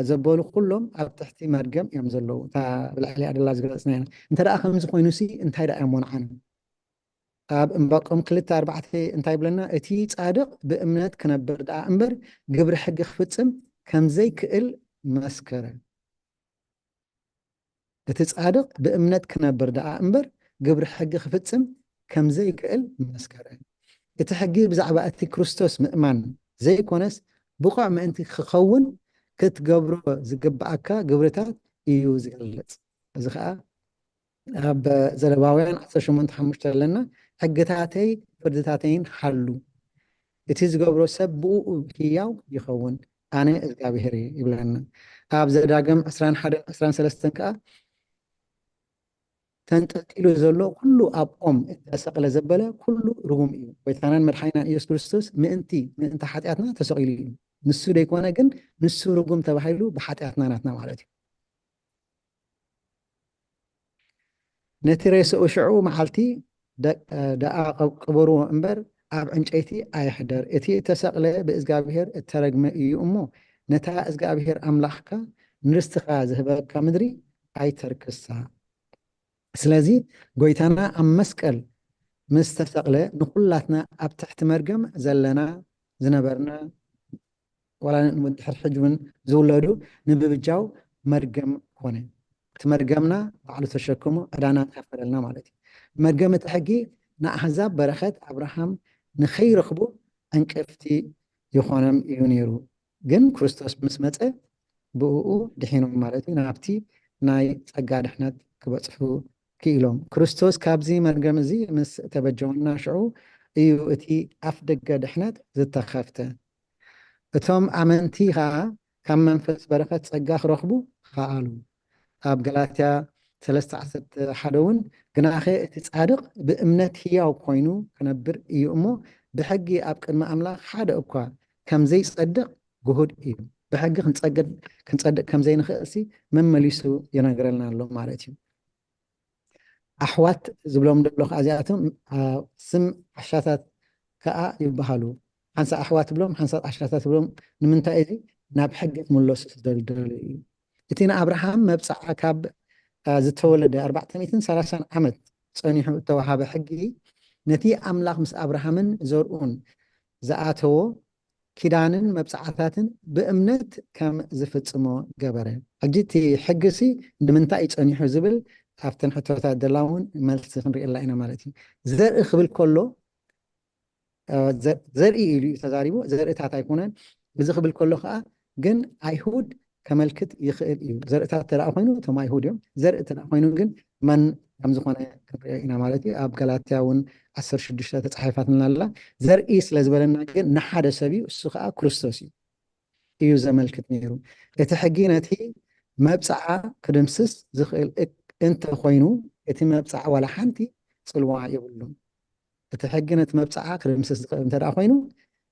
ዘበሉ ኩሎም ኣብ ትሕቲ መርገም እዮም ዘለዉ። እታ ብላዕሊ ኣደላ ዝገለጽና ኢና። እንተ ደኣ ከምዚ ኮይኑ ሲ እንታይ ደኣ እዮም ወንዓኑ? ኣብ እምባቆም ክልተ ኣርባዕተ እንታይ ይብለና? እቲ ጻድቕ ብእምነት ክነብር ደኣ እምበር ግብሪ ሕጊ ክፍጽም ከም ዘይክእል መስከረ። እቲ ጻድቕ ብእምነት ክነብር ደኣ እምበር ግብሪ ሕጊ ክፍጽም ከም ዘይክእል መስከረ። እቲ ሕጊ ብዛዕባ እቲ ክርስቶስ ምእማን ዘይኮነስ ብቑዕ ምእንቲ ክኸውን ክትገብሮ ዝግብኣካ ግብርታት እዩ ዝገልጽ። እዚ ከኣ ኣብ ዘለባውያን ዓሰርተ ሸሞንተ ሓሙሽተ ኣለና፣ ሕግታተይ ፍርድታተይን ሓሉ፣ እቲ ዝገብሮ ሰብ ብእኡ ህያው ይኸውን፣ ኣነ እግዚኣብሄር እየ ይብለና። ኣብ ዘዳግም ዕስራን ሓደን ዕስራን ሰለስተን ከኣ ተንጠልጢሉ ዘሎ ኩሉ ኣብ ኦም እተሰቕለ ዘበለ ኩሉ ርጉም እዩ። ጎይታናን መድሓኒናን ኢየሱስ ክርስቶስ ምእንቲ ምእንቲ ሓጢኣትና ተሰቒሉ እዩ። ንሱ ደይኮነ ግን ንሱ ርጉም ተባሂሉ ብሓጢኣትና ናትና ማለት እዩ። ነቲ ሬስኡ ሽዑ መዓልቲ ደኣ ቅበርዎ እምበር ኣብ ዕንጨይቲ ኣይሕደር። እቲ እተሰቕለ ብእግዚኣብሔር እተረግመ እዩ እሞ ነታ እግዚኣብሔር ኣምላኽካ ንርስትኻ ዝህበካ ምድሪ ኣይተርክሳ። ስለዚ ጎይታና ኣብ መስቀል ምስ ተሰቕለ ንኹላትና ኣብ ትሕቲ መርገም ዘለና ዝነበርና ዋላ ንድሕር ሕጂ እውን ዝውለዱ ንምብጃው መርገም ኮነ። እቲ መርገምና ባዕሉ ተሸክሙ ዕዳና ከፈለልና ማለት እዩ። መርገም እቲ ሕጊ ንኣህዛብ በረኸት ኣብርሃም ንኸይረኽቡ ዕንቅፍቲ ይኾኖም እዩ ነይሩ። ግን ክርስቶስ ምስ መጸ ብእኡ ድሒኖም ማለት እዩ፣ ናብቲ ናይ ጸጋ ድሕነት ክበጽሑ ክኢሎም። ክርስቶስ ካብዚ መርገም እዚ ምስ ተበጀወና ሽዑ እዩ እቲ ኣፍ ደገ ድሕነት ዝተኸፍተ። እቶም ኣመንቲ ኸዓ ካብ መንፈስ በረኸት ጸጋ ክረኽቡ ኸኣሉ። ኣብ ገላትያ ሰለስተ ዓሰርተ ሓደ እውን ግናኸ እቲ ጻድቕ ብእምነት ህያው ኮይኑ ክነብር እዩ እሞ ብሕጊ ኣብ ቅድሚ ኣምላኽ ሓደ እኳ ከም ዘይጸድቕ ግሁድ እዩ። ብሕጊ ክንጸግድ ክንጸድቕ ከም ዘይንኽእል ሲ መመሊሱ ይነግረልና ኣሎ ማለት እዩ። ኣሕዋት ዝብሎም ደሎ ከዓ እዚኣቶም ስም ዓሻታት ከዓ ይበሃሉ። ሓንሳ ኣሕዋት ብሎም ሓንሳ ዓሻታት ብሎም ንምንታይ እዚ ናብ ሕጊ ክምለሱ ዝደልደሉ እዩ። እቲ ንኣብርሃም መብፅዓ ካብ ዝተወለደ ኣርባዕተ ሚእትን ሰላሳን ዓመት ፀኒሑ እተዋሃበ ሕጊ ነቲ ኣምላኽ ምስ ኣብርሃምን ዘርኡን ዝኣተዎ ኪዳንን መብጽዓታትን ብእምነት ከም ዝፍጽሞ ገበረ። ሕጂ እቲ ሕጊ ሲ ንምንታይ እዩ ጸኒሑ ዝብል ኣብተን ሕቶታት ደላ እውን መልሲ ክንርእየላ ኢና ማለት እዩ። ዘርኢ ክብል ከሎ ዘርኢ ኢሉ እዩ ተዛሪቡ። ዘርእታት ኣይኮነን። እዚ ክብል ከሎ ከዓ ግን ኣይሁድ ከመልክት ይኽእል እዩ። ዘርእታት ተደኣ ኮይኑ እቶም ኣይሁድ እዮም። ዘርኢ ተደኣ ኮይኑ ግን መን ከም ዝኾነ ክንሪኦ ኢና ማለት እዩ። ኣብ ገላትያ እውን ዓሰርተ ሽዱሽተ ተፃሒፋትና ኣላ። ዘርኢ ስለ ዝበለና ግን ንሓደ ሰብ እዩ፣ እሱ ከዓ ክርስቶስ እዩ እዩ ዘመልክት ነይሩ። እቲ ሕጊ ነቲ መብፅዓ ክድምስስ ዝኽእል እንተኮይኑ እቲ መብፅዓ ዋላ ሓንቲ ፅልዋ የብሉን። እቲ ሕጊ ነቲ መብፅዓ ክድምስስ ዝኽእል እንተ ደኣ ኮይኑ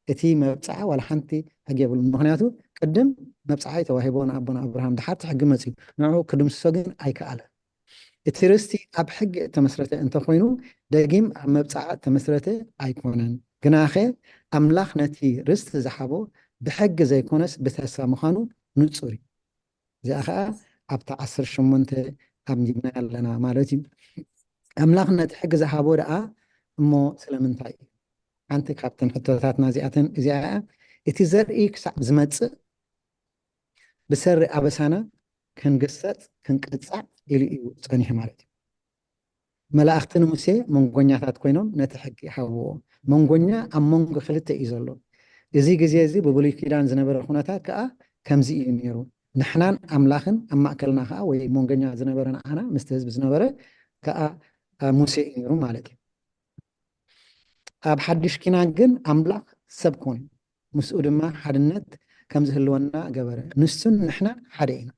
እቲ መብፅዓ ዋላ ሓንቲ ሕጊ የብሉን። ምክንያቱ ቅድም መብፅዓ እዩ ተዋሂቦ ንኣቦና ኣብርሃም፣ ድሓር እቲ ሕጊ መፅዩ ንዕኡ ክድምስሶ ግን ኣይከኣለ። እቲ ርስቲ ኣብ ሕጊ እተመስረተ እንተኮይኑ ደጊም ኣብ መብፅዓ እተመስረተ ኣይኮነን። ግናኸ ኣምላኽ ነቲ ርስቲ ዝሓቦ ብሕጊ ዘይኮነስ ብተስፋ ምዃኑ ንፁር እዩ። እዚኣ ከዓ ኣብታ ዓሰርተ ሸሞንተ ኣንቢብና ኣለና ማለት እዩ። ኣምላኽ ነቲ ሕጊ ዝሃቦ ደኣ እሞ ስለምንታይ እዩ? ሓንቲ ካብተን ሕቶታትና እዚኣተን እዚኣ እያ። እቲ ዘርኢ ክሳብ ዝመፅእ ብሰሪ ኣበሳና ክንግሰፅ ክንቅፃዕ ኢሉ እዩ ፀኒሑ ማለት እዩ። መላእኽቲ ንሙሴ መንጎኛታት ኮይኖም ነቲ ሕጊ ሃብዎ። መንጎኛ ኣብ መንጎ ክልተ እዩ ዘሎ። እዚ ግዜ እዚ ብብሉይ ኪዳን ዝነበረ ኩነታት ከዓ ከምዚ እዩ ነይሩ። ንሕናን ኣምላኽን ኣብ ማእከልና ከዓ ወይ መንጎኛ ዝነበረ ንዓና ምስቲ ህዝቢ ዝነበረ ከዓ ሙሴ እዩ ነይሩ ማለት እዩ። ኣብ ሓድሽ ኪዳን ግን ኣምላኽ ሰብ ኮነ፣ ምስኡ ድማ ሓድነት ከም ዝህልወና ገበረ። ንሱን ንሕናን ሓደ ኢና።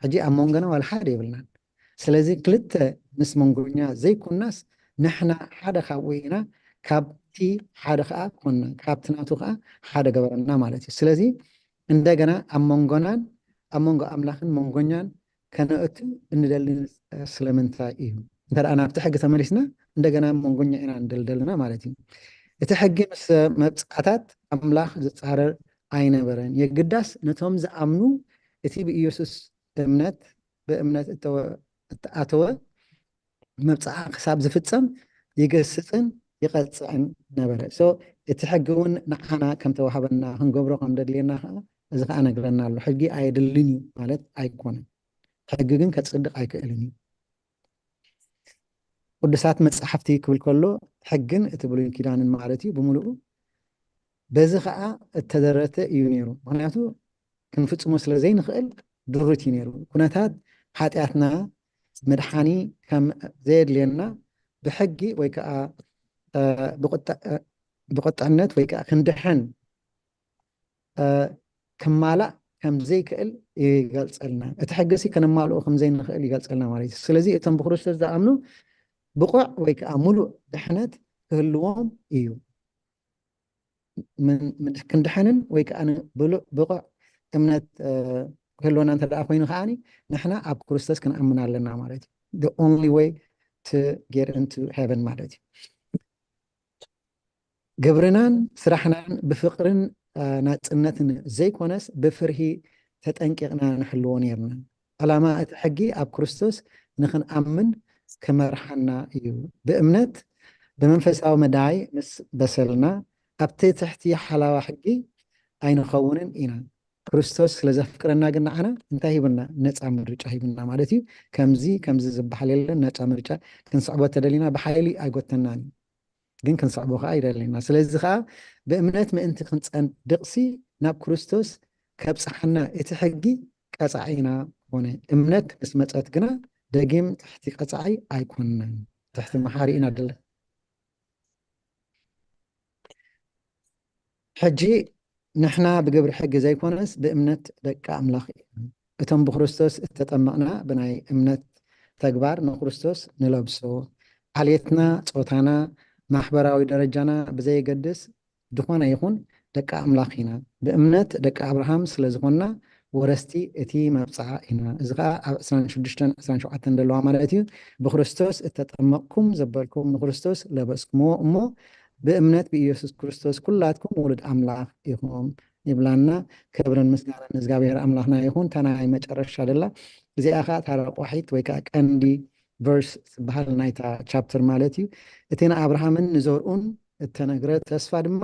ሕጂ ኣብ መንጎና ዋላ ሓደ የብልናን። ስለዚ ክልተ ምስ መንጎኛ ዘይኮናስ ንሕና ሓደ ካብኡ ኢና፣ ካብቲ ሓደ ከዓ ኮና፣ ካብቲ ናቱ ከዓ ሓደ ገበረና ማለት እዩ። ስለዚ እንደገና ኣብ መንጎናን ኣብ መንጎ ኣምላኽን መንጎኛን ከነእቱ እንደሊ ስለምንታይ እዩ? እንተ ደኣ ናብቲ ሕጊ ተመሊስና እንደገና መንጎኛ ኢና እንደልደልና ማለት እዩ። እቲ ሕጊ ምስ መብፅዓታት ኣምላኽ ዝፃረር ኣይነበረን። የግዳስ ነቶም ዝኣምኑ እቲ ብኢየሱስ እምነት ብእምነት እተወ- እተኣተወ መብፅዓ ክሳብ ዝፍፀም ይገስፅን ይቐፅዕን ነበረ። So እቲ ሕጊ እውን ንዓና ከም ተዋሃበና ክንገብሮ ከም ደድልየና ከዓ እዚ ከዓ ነግረና ኣሎ። ሕጊ ኣየድልን እዩ ማለት ኣይኮነን። ሕጊ ግን ከፅድቕ ኣይክእልን እዩ። ቅዱሳት መፅሓፍቲ ክብል ከሎ ሕግን እቲ ብሉይ ኪዳንን ማለት እዩ ብምሉኡ። በዚ ከዓ እተደረተ እዩ ነይሩ። ምክንያቱ ክንፍፅሞ ስለ ዘይንኽእል ድሩት እዩ ነይሩ። ኩነታት ሓጢኣትና ምድሓኒ ከም ዘየድልየና ብሕጊ ወይ ከዓ እ፣ ብቁጠ- እ፣ ብቁጥዕነት ወይ ከዓ ክንድሕን እ፣ ክማላእ ከም ዘይክእል ይገልፀልና። እቲ ሕጊ ሲ ከነማልኦ ከም ዘይንኽእል ይገልፀልና ማለት እዩ። ስለዚ እቶም ብክርስቶስ ዝኣምኑ ብቑዕ ወይ ከዓ ሙሉእ ድሕነት ክህልዎም እዩ። ምን- ምን- ክንድሕንን ወይ ከዓ ን- ብሉዕ ብቑዕ እምነት እ፣ ክህልወና እንተ ደኣ ኮይኑ ከዓኒ ንሕና ኣብ ክርስቶስ ክንኣምን ኣለና ማለት እዩ። The only way to get into heaven ማለት እዩ። ግብርናን ስራሕናን ብፍቕርን እ፣ ናጽነትን ዘይኮነስ ብፍርሂ ተጠንቂቕና ንሕልዎ ነይርና። ዕላማ እቲ ሕጊ ኣብ ክርስቶስ ንኽንኣምን ክመርሓና እዩ። ብእምነት ብመንፈሳዊ መዳይ ምስ በሰልና ኣብቲ ትሕቲ ሓላዋ ሕጊ ኣይንኸውንን ኢና። ክርስቶስ ስለ ዘፍቅረና ግን ንዓና እንታይ ሂቡና? ነፃ ምርጫ ሂቡና ማለት እዩ። ከምዚ ከምዚ ዝበሃል የለን። ነፃ ምርጫ ክንስዕቦ ተደሊና ብሓይሊ ኣይጎተናን እዩ፣ ግን ክንስዕቦ ከዓ ይደሊና። ስለዚ ከዓ ብእምነት ምእንቲ ክንፀድቅሲ ናብ ክርስቶስ ከብፅሓና እቲ ሕጊ ቀፃዒና ኮነ። እምነት ምስ መፀት ግና ደጊም ትሕቲ ቀፃዒ ኣይኮንናን፣ ትሕቲ መሓሪ ኢና ደለ ሕጂ ንሕና ብግብሪ ሕጊ ዘይኮነስ ብእምነት ደቂ ኣምላኽ ኢና። እቶም ብክርስቶስ እተጠመቕና ብናይ እምነት ተግባር ንክርስቶስ ንለብሶ። ዓሌትና፣ ጾታና፣ ማሕበራዊ ደረጃና ብዘየገድስ ዝኾነ ይኹን ደቂ ኣምላኽ ኢና። ብእምነት ደቂ ኣብርሃም ስለ ዝኾንና ወረስቲ እቲ መብጽዓ ኢና። እዚ ኸኣ ኣብ ዕስራን ሽዱሽተን ዕስራን ሸውዓተን ዘለዋ ማለት እዩ። ብክርስቶስ እተጠመቕኩም ዘበልኩም ንክርስቶስ ለበስኩምዎ እሞ ብእምነት ብኢየሱስ ክርስቶስ ኩላትኩም ውሉድ ኣምላኽ ኢኹም ይብላና። ክብርን ምስጋናን ንእግዚኣብሔር ኣምላኽና ይኹን። እታ ናይ መጨረሻ ደላ እዚኣ ኸኣ እታ ረቋሒት ወይ ከኣ ቀንዲ ቨርስ ዝበሃል ናይታ ቻፕተር ማለት እዩ። እቲ ንኣብርሃምን ንዘርኡን እተነግረ ተስፋ ድማ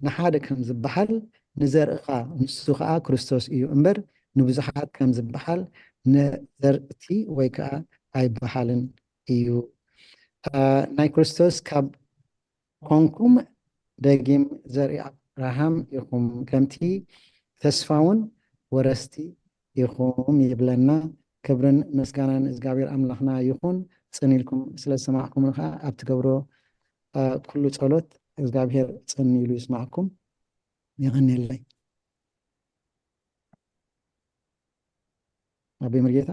ንሓደ ከም ዝበሃል ንዘርእኻ፣ ንሱ ኸዓ ክርስቶስ እዩ እምበር፣ ንብዙሓት ከም ዝበሃል ንዘርእቲ ወይ ከዓ ኣይበሃልን እዩ። አ፣ ናይ ክርስቶስ ካብ ኮንኩም ደጊም ዘርኢ ኣብርሃም ኢኹም፣ ከምቲ ተስፋ እውን ወረስቲ ኢኹም ይብለና። ክብርን ምስጋናን እግዚኣብሔር ኣምላኽና ይኹን። ጽን ኢልኩም ስለ ዝሰማዕኩምኒ ኸዓ ኣብ ትገብሮ፣ አ፣ ኩሉ ጸሎት እግዚኣብሔር ጽን ኢሉ ይስማዕኩም። የቐንየለይ። ኣቦይ መርጌታ።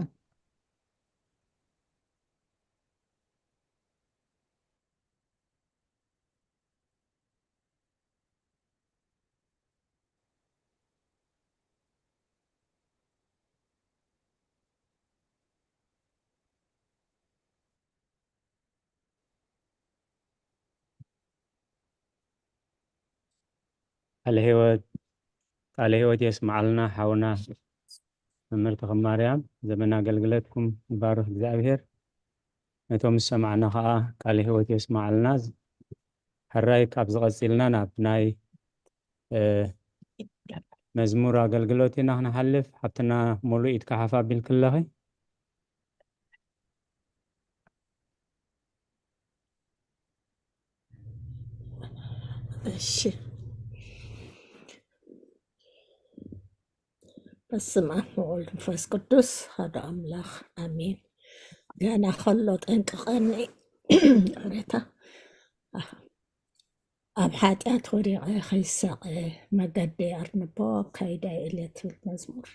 ቃለ ህይወት፣ ቃለ ህይወት የስምዓልና ሓውና መምህር ተኽለ ማርያም፣ ዘመን ኣገልግሎትኩም ይባርኽ እግዚኣብሔር። ነቶም ዝሰማዕና ኸዓ ቃለ ህይወት የስምዓልና። ሕራይ ካብዚ ቀጺልና ናብ ናይ፣ እ፣ መዝሙር ኣገልግሎት ኢና ክንሓልፍ። ሓፍትና ሙሉ ኢድካ ሓፍ ኣቢልኪ ኣለኺ። እሺ። በስመ ኣብ ወወልድ መንፈስ ቅዱስ ሓደ ኣምላኽ ኣሜን። ገና ከሎ ጠንቅቐኒ። ሬታ፣ ኣብ ሓጢኣት ወዲቐ ከይሳቐ፣ መገደይ ኣርንቦ፣ ኣካይዳይ እለ ትብል መዝሙር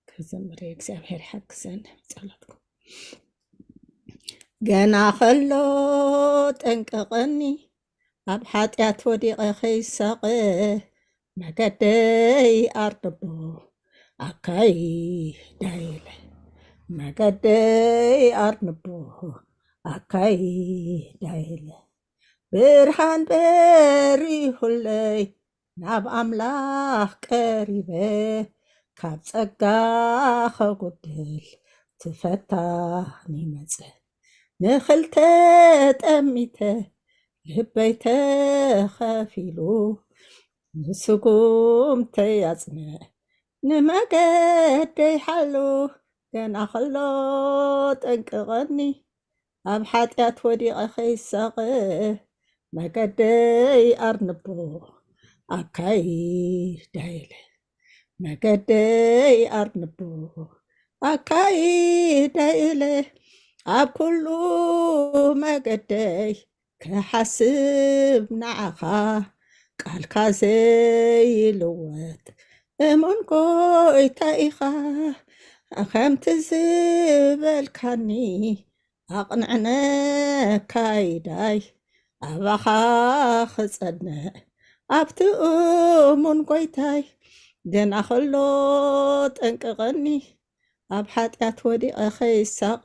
ክዘምር እየ። እግዚኣብሔር ይሓግዘኒ ብጸሎትኩም። ገና ከሎ ጠንቅቐኒ፣ ኣብ ሓጢኣት ወዲቐ ከይሳቐ፣ መገደይ ኣርንቦ ኣካይዳይ እለ፣ መገደይ ኣርንቦ ኣካይዳይ እለ። ብርሃን በሪሁለይ ናብ ኣምላኽ ቀሪበ፣ ካብ ጸጋ ከጉድል ትፈታኒ መጸ። ንኽልተ ጠሚተ ልበይ ተኸፊሉ፣ ንስጉምተይ ኣጽንዕ ንመገደይ ሓሉ። ገና ከሎ ጠንቅቐኒ፣ ኣብ ሓጢኣት ወዲቐ ከይሳቐ፣ መገደይ ኣርንቦ ኣካይዳይ እለ፣ መገደይ ኣርንቦ ኣካይዳይ እለ። ኣብ ኩሉ መገደይ ክሓስብ ንዓኻ፣ ቃልካ ዘይልወጥ እሙን ጎይታ ኢኻ። ከምቲ ዝበልካኒ ኣቕንዕነ ካይዳይ፣ ኣባኻ ክጸንዕ ኣብቲ እሙን ጎይታይ። ገና ከሎ ጠንቅቐኒ፣ ኣብ ሓጢኣት ወዲቐ ከይሳቐ፣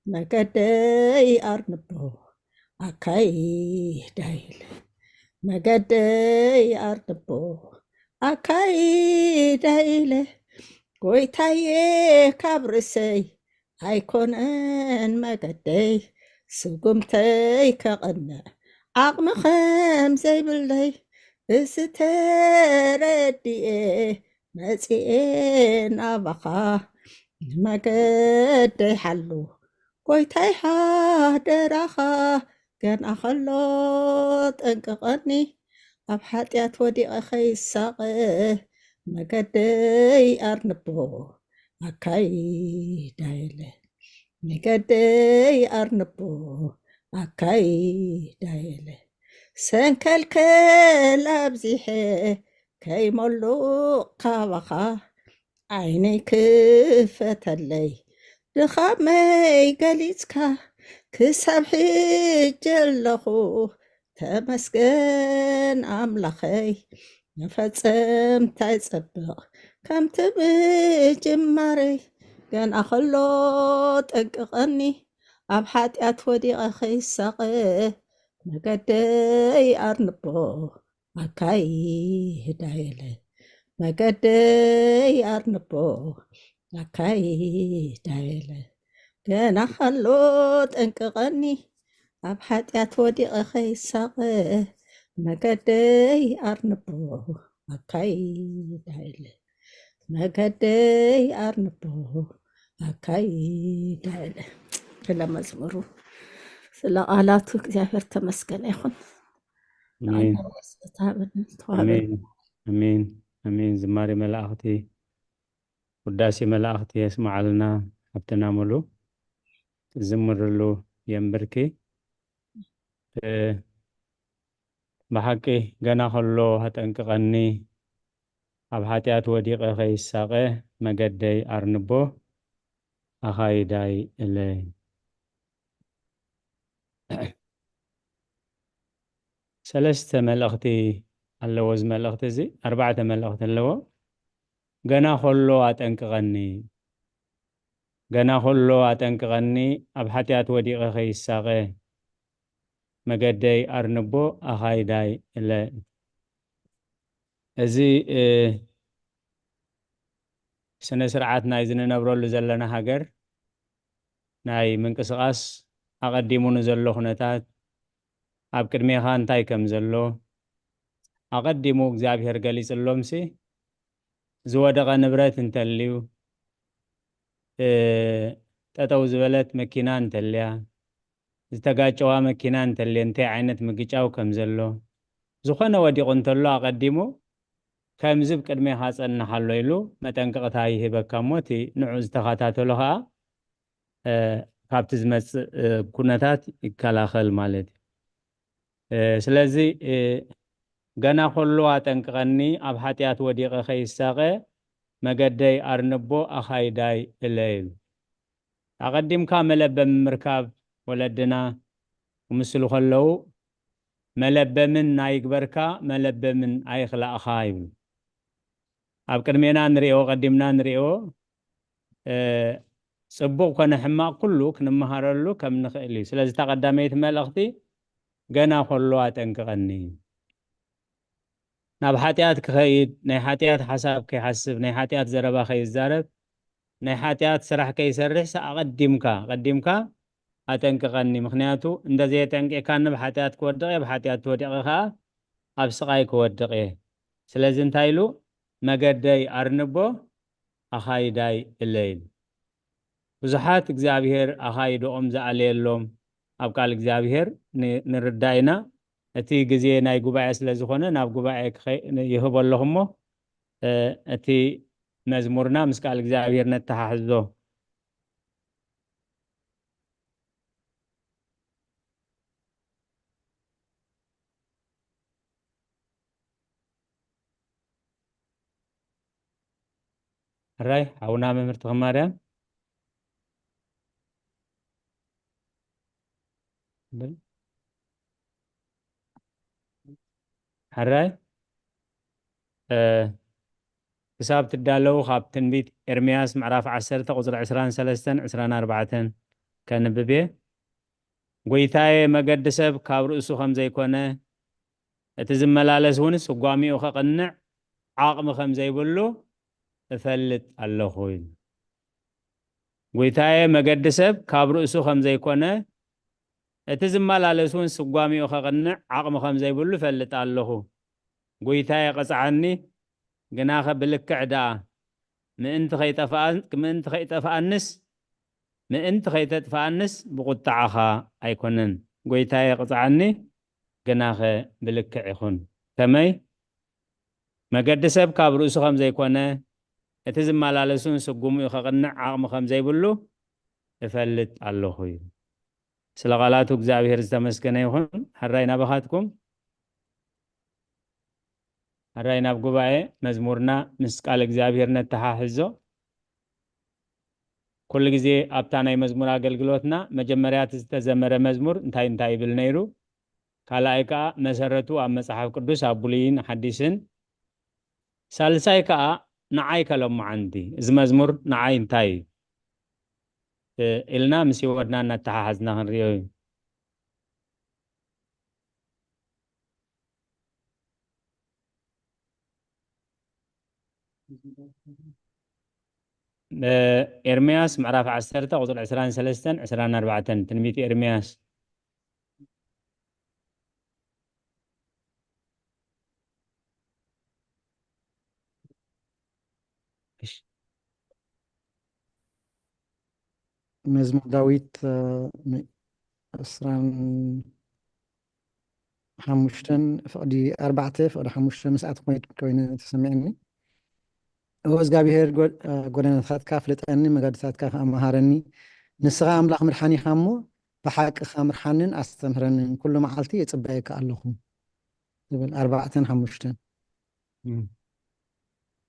መገደይ ኣርንቦ ኣካይዳይ እለ፣ መገደይ ኣርንቦ ኣካይዳይ እለ። ጎይታዬ፣ ካብ ርእሰይ ኣይኮነን መገደይ፣ ስጉምተይ ከቕንዕ ዓቕሚ ከም ዘይብለይ፣ እዚ ተረዲኤ መጺኤ ናባኻ፣ ንመገደይ ሓሉ ጎይታይ ሓደራኻ። ገና ከሎ ጠንቅቐኒ፣ ኣብ ሓጢኣት ወዲቐ ከይሳቐ፣ መገደይ ኣርንቦ ኣካይዳይ እለ፣ መገደይ ኣርንቦ ኣካይዳይ እለ። ሰንከልከል ኣብዚሐ ከይመሉቕ ካባኻ፣ ዓይነይ ክፈተለይ ድኻመይ ገሊጽካ፣ ክሳብ ሕጂ ኣለኹ ተመስገን ኣምላኸይ። መፈጸምታይ ጸብቕ ከምቲ ምጅማረይ፣ ገና ከሎ ጠንቅቐኒ፣ ኣብ ሓጢኣት ወዲቐ ከይሳቐ፣ መገደይ ኣርንቦ ኣካይዳይ እለ፣ መገደይ ኣርንቦ ኣካይዳይ እለ። ገና ከሎ ጠንቅቐኒ፣ ኣብ ሓጢኣት ወዲቐ ከይሳቐ፣ መገደይ ኣርንቦ ኣካይዳ ኢለ፣ መገደይ ኣርንቦ ኣካይዳ ኢለ። ስለ መዝሙሩ፣ ስለ ቃላቱ እግዚኣብሔር ተመስገነ ይኹን። ኣሜን። ንኣና ወስታ ብን ተዋበን። ኣሜን። ኣሜን። ኣሜን። ዝማሬ መላእኽቲ፣ ውዳሴ መላእኽቲ የስምዓልና። ሃብትና ሙሉ ትዝምርሉ የንብርኪ። እ፣ ብሓቂ ገና ከሎ ኣጠንቅቐኒ፣ ኣብ ሓጢኣት ወዲቐ ከይሳቐ፣ መገደይ ኣርንቦ ኣኻይዳይ እለ። ሰለስተ መልእኽቲ ኣለዎ እዚ መልእኽቲ እዚ፣ ኣርባዕተ መልእኽቲ ኣለዎ። ገና ከሎ ኣጠንቅቐኒ፣ ገና ከሎ ኣጠንቅቐኒ፣ ኣብ ሓጢኣት ወዲቐ ከይሳቐ፣ መገደይ ኣርንቦ ኣኻይዳይ እለ። እዚ፣ እ፣ ስነ ስርዓት ናይ ዝንነብረሉ ዘለና ሃገር ናይ ምንቅስቓስ ኣቐዲሙ ንዘሎ ኩነታት፣ ኣብ ቅድሜኻ እንታይ ከም ዘሎ ኣቐዲሙ እግዚኣብሔር ገሊጽሎምሲ፣ ዝወደቐ ንብረት እንተልዩ፣ እ፣ ጠጠው ዝበለት መኪና እንተልያ፣ ዝተጋጨዋ መኪና እንተልየ፣ እንታይ ዓይነት ምግጫው ከም ዘሎ፣ ዝኾነ ወዲቑ እንተሎ ኣቐዲሙ ከምዚ ብቅድሜኻ ጸንሕ ኣሎ ኢሉ መጠንቀቕታ ይህበካ እሞ፣ እቲ ንዑ ዝተኸታተሎ ኸኣ፣ እ፣ ካብቲ ዝመጽእ፣ እ፣ ኩነታት ይከላኸል ማለት እዩ። እ፣ ስለዚ፣ እ፣ ገና ከሎ ኣጠንቅቐኒ፣ ኣብ ሓጢኣት ወዲቐ ከይሳቐ፣ መገደይ ኣርንቦ ኣኻይዳይ እለ ይብል። ኣቐዲምካ መለበሚ ምርካብ፣ ወለድና ክምስሉ ከለዉ፣ "መለበምን ኣይግበርካ፣ መለበምን ኣይኽላእኻ" ይብሉ። ኣብ ቅድሜና ንርእዮ፣ ቀዲምና ንርእዮ፣ እ፣ ጽቡቕ ኮነ ሕማቕ ኩሉ ክንመሃረሉ ከም ንኽእል እዩ። ስለዚ እታ ቀዳመይቲ መልእኽቲ፣ "ገና ከሎ ኣጠንቅቐኒ። ናብ ሓጢኣት ክኸይድ፣ ናይ ሓጢኣት ሓሳብ ከይሓስብ፣ ናይ ሓጢኣት ዘረባ ከይዛረብ፣ ናይ ሓጢኣት ስራሕ ከይሰርሕስ ኣቐዲምካ፣ ኣቐዲምካ ኣጠንቅቐኒ። ምኽንያቱ እንተዘየጠንቂቕካኒ ብሓጢኣት ክወድቕ እየ፣ ብሓጢኣት ተወዲቐ ከኣ ኣብ ስቓይ ክወድቕ እየ። ስለዚ እንታይ ኢሉ? መገደይ ኣርንቦ፣ ኣኻይዳይ እለ" ኢሉ። ብዙሓት እግዚኣብሔር ኣኻይድኦም ዝኣለየሎም ኣብ ቃል እግዚኣብሔር ን-፣ ንርዳእ ኢና። እቲ ግዜ ናይ ጉባኤ ስለ ዝኾነ ናብ ጉባኤ ክኸ-፣ ይህቦ ኣለኹ እሞ፣ እ፣ እቲ መዝሙርና ምስ ቃል እግዚኣብሔር ነተሓሕዞ። ሕራይ ሓውና መምህር ተኽለማርያም። ሕራይ፣ እ፣ ክሳብ ትዳለዉ ካብ ትንቢት ኤርምያስ ምዕራፍ ዓሰርተ ቁጽሪ ዕስራን ሰለስተን ዕስራን ኣርባዕተን ከንብብ እየ። "ጐይታየ፣ መገዲ ሰብ ካብ ርእሱ ከም ዘይኮነ፣ እቲ ዝመላለስ እውን ስጓሚኡ ከቕንዕ ዓቕሚ ከም ዘይብሉ እፈልጥ ኣለኹ" ኢሉ። "ጐይታየ፣ መገዲ ሰብ ካብ ርእሱ ከም ዘይኮነ፣ እቲ ዝመላለስ እውን ስጓሚኡ ከቕንዕ ዓቕሚ ከም ዘይብሉ እፈልጥ ኣለኹ። ጐይታየ፣ ቅጽዓኒ፣ ግናኸ ብልክዕ ደኣ፣ ምእንቲ ከይጠፍኣን-፣ ምእንቲ ከይጠፍኣንስ፣ ምእንቲ ከይተጥፍኣንስ ብቑጥዓኻ ኣይኮነን። ጐይታየ፣ ቅጽዓኒ፣ ግናኸ ብልክዕ ይኹን። ከመይ? መገዲ ሰብ ካብ ርእሱ ከም ዘይኮነ፣ እቲ ዝመላለሱን ስጉሙኡ ከቕንዕ ዓቕሚ ከም ዘይብሉ እፈልጥ ኣለኹ" እዩ። ስለ ቃላቱ እግዚኣብሔር ዝተመስገነ ይኹን። ሕራይ ናባኻትኩም። ሕራይ ናብ ጉባኤ መዝሙርና ምስ ቃል እግዚኣብሔር ነተሓሕዞ። ኩሉ ግዜ ኣብታ ናይ መዝሙር ኣገልግሎትና መጀመርያ እቲ ዝተዘመረ መዝሙር እንታይ እንታይ ይብል ነይሩ፣ ካልኣይ ከኣ መሰረቱ ኣብ መጽሓፍ ቅዱስ ኣብ ብሉይን ሓዲስን፣ ሳልሳይ ከኣ ንዓይ ከለመዓንቲ፣ እዚ መዝሙር ንዓይ እንታይ እዩ፣ እ፣ ኢልና ምስ ህይወትና እናተሓሓዝና ክንርእዮ እዩ። እ፣ ኤርምያስ ምዕራፍ ዓሰርተ ቁጽሪ ዕስራን ሰለስተን ዕስራን ኣርባዕተን፣ ትንቢት ኤርምያስ። መዝሙር ዳዊት ዕስራን ሓሙሽተን ፍቕዲ ኣርባዕተ ፍቕዲ ሓሙሽተ ምስኣት ኮይኑ ተሰሚዕኒ። እወ እግዚኣብሔር ጎደናታትካ ፍለጠኒ፣ መገድታትካ ከኣ መሃረኒ። ንስኻ ኣምላኽ ምድሓን ኢኻ እሞ ብሓቅኻ ምርሓንን ኣስተምህረንን፣ ኩሉ መዓልቲ የጽበየካ ኣለኹ። ዝብል ኣርባዕተን ሓሙሽተን።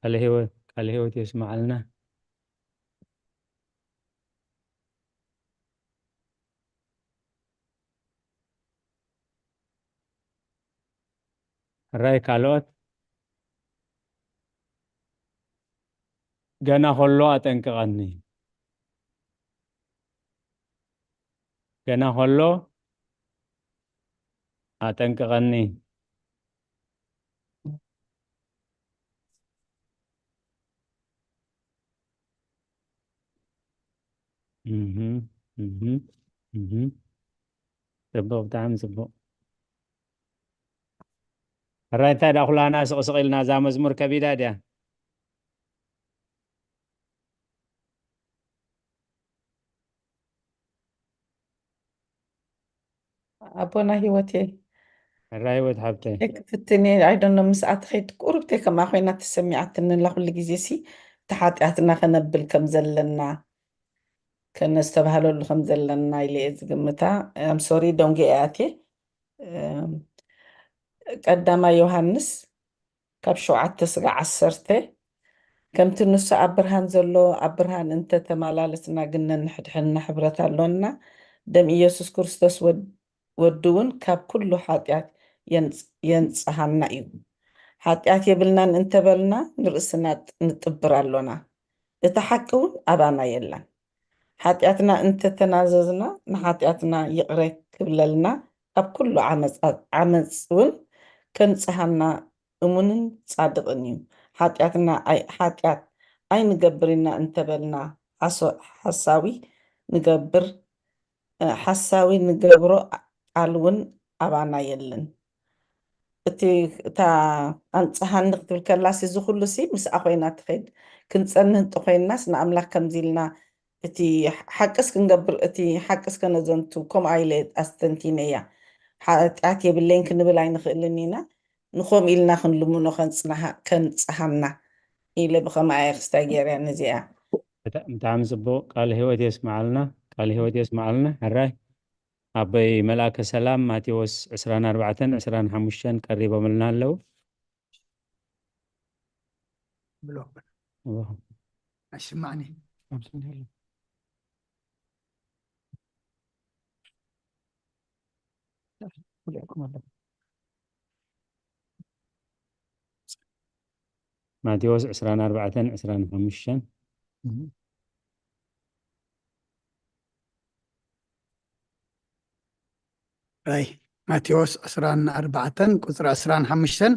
ቃለ ህይወት ቃለ ህይወት የስማዓልና። ሕራይ ካልኦት ገና ከሎ ኣጠንቅቐኒ። ገና ከሎ ኣጠንቅቐኒ። ጽቡቕ፣ ብጣዕሚ ጽቡቕ። ሕራይ እንታይ ደኣ ኩላና ስቕስቕ ኢልና፣ እዛ መዝሙር ከቢዳ ድያ? ኣቦና ህይወቴ ሕራይ ህይወት ሓብተይ። ክፍትኔ ኣይደኖ ምስ ኣትኸይድ ቁርብተይ ከምኣ ኮይና ተሰሚዓትኒ ኣላ። ኩሉ ግዜ ሲ እቲ ሓጢኣትና ከነብል ከም ዘለና ከነስተብሃለሉ ከም ዘለና ኢለ እየ ዝግምታ። ኣም ሶሪ ደንጉ እየ ኣትየ። ቀዳማይ ዮሃንስ ካብ ሸውዓተ ስጋዕ ዓሰርተ፣ ከምቲ ንሱ ኣብ ብርሃን ዘሎ ኣብ ብርሃን እንተ ተመላለስና ግን ነንሕድሕድና ሕብረት ኣሎና፣ ደም ኢየሱስ ክርስቶስ ወድ- ወዱ እውን ካብ ኩሉ ሓጢኣት የንጽ- የንጽሃና እዩ። ሓጢኣት የብልናን እንተበልና ንርእስና ጥ- ንጥብር ኣሎና፣ እቲ ሓቂ እውን ኣባና የለን። ሓጢኣትና እንተ ተናዘዝና ንሓጢኣትና ይቕረ ክብለልና ካብ ኩሉ ዓመጻ- ዓመጽ እውን ከንጽሃና እሙንን ጻድቕን እዩ። ሓጢኣትና ኣይ- ሓጢኣት ኣይንገብር ኢና እንተበልና ሓሶ- ሓሳዊ ንገብር ሓሳዊ ንገብሮ ቃል እውን ኣባና የለን። እቲ እታ ኣንጽሃኒ ክትብል ከላሲ እዚ ኩሉ ሲ ምስኣ ኮይና ትኸይድ። ክንጸንህ እንተኮይንናስ ንኣምላኽ ከምዚ ኢልና እቲ ሓቅስ ክንገብር እቲ ሓቅስ ከነዘንቱ ከምኣ ኢለ ኣስተንቲነ እያ። ሓጢኣት የብለይን ክንብል ኣይንኽእልን ኢና። ንኸምኡ ኢልና ክንልምኖ ከንጽናሃ- ከንጽሃና ኢለ ብኸምኣ እየ ክስታይ ገይረያ ነዚኣ። ብጣዕሚ ጽቡቕ። ቃለ ህይወት የስምዓልና፣ ቃለ ህይወት የስምዓልና። ሕራይ ኣቦይ መልኣከ ሰላም ማቴዎስ ዕስራን ኣርባዕተን ዕስራን ሓሙሽተን ቀሪቦምልና ኣለዉ። ብሎ ኣይስማዕኒ። ማቴዎስ ዕስራን ኣርባዕተን ዕስራን ሓሙሽተን። ራይ ማቴዎስ ዕስራን ኣርባዕተን ቁፅሪ ዕስራን ሓሙሽተን፣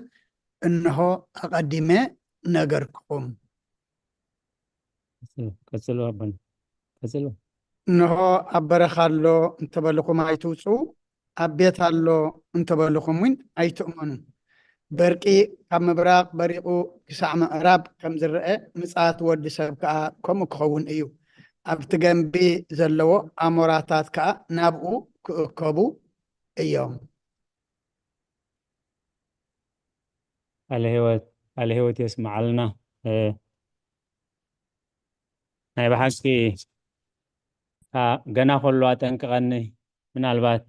እንሆ ኣቐዲመ ነገርኩኹም። ቀፅሉ ኣቦና፣ ቀፅሉ። እንሆ ኣብ በረኻ ኣሎ እንተበልኹም ኣይትውፅኡ፣ ኣብ ቤት ኣሎ እንተበልኹም እውን ኣይትእመኑ። በርቂ ካብ ምብራቕ በሪቑ ክሳዕ ምዕራብ ከም ዝረአ፣ ምጽኣት ወዲ ሰብ ከኣ ከምኡ ክኸውን እዩ። ኣብቲ ገምቢ ዘለዎ ኣሞራታት ከኣ ናብኡ ክእከቡ እዮም። ቃለ ህይወት ቃለ ህይወት የስምዓልና። እ፣ ናይ ብሓቂ እታ ገና ከሎ ኣጠንቅቐኒ፣ ምናልባት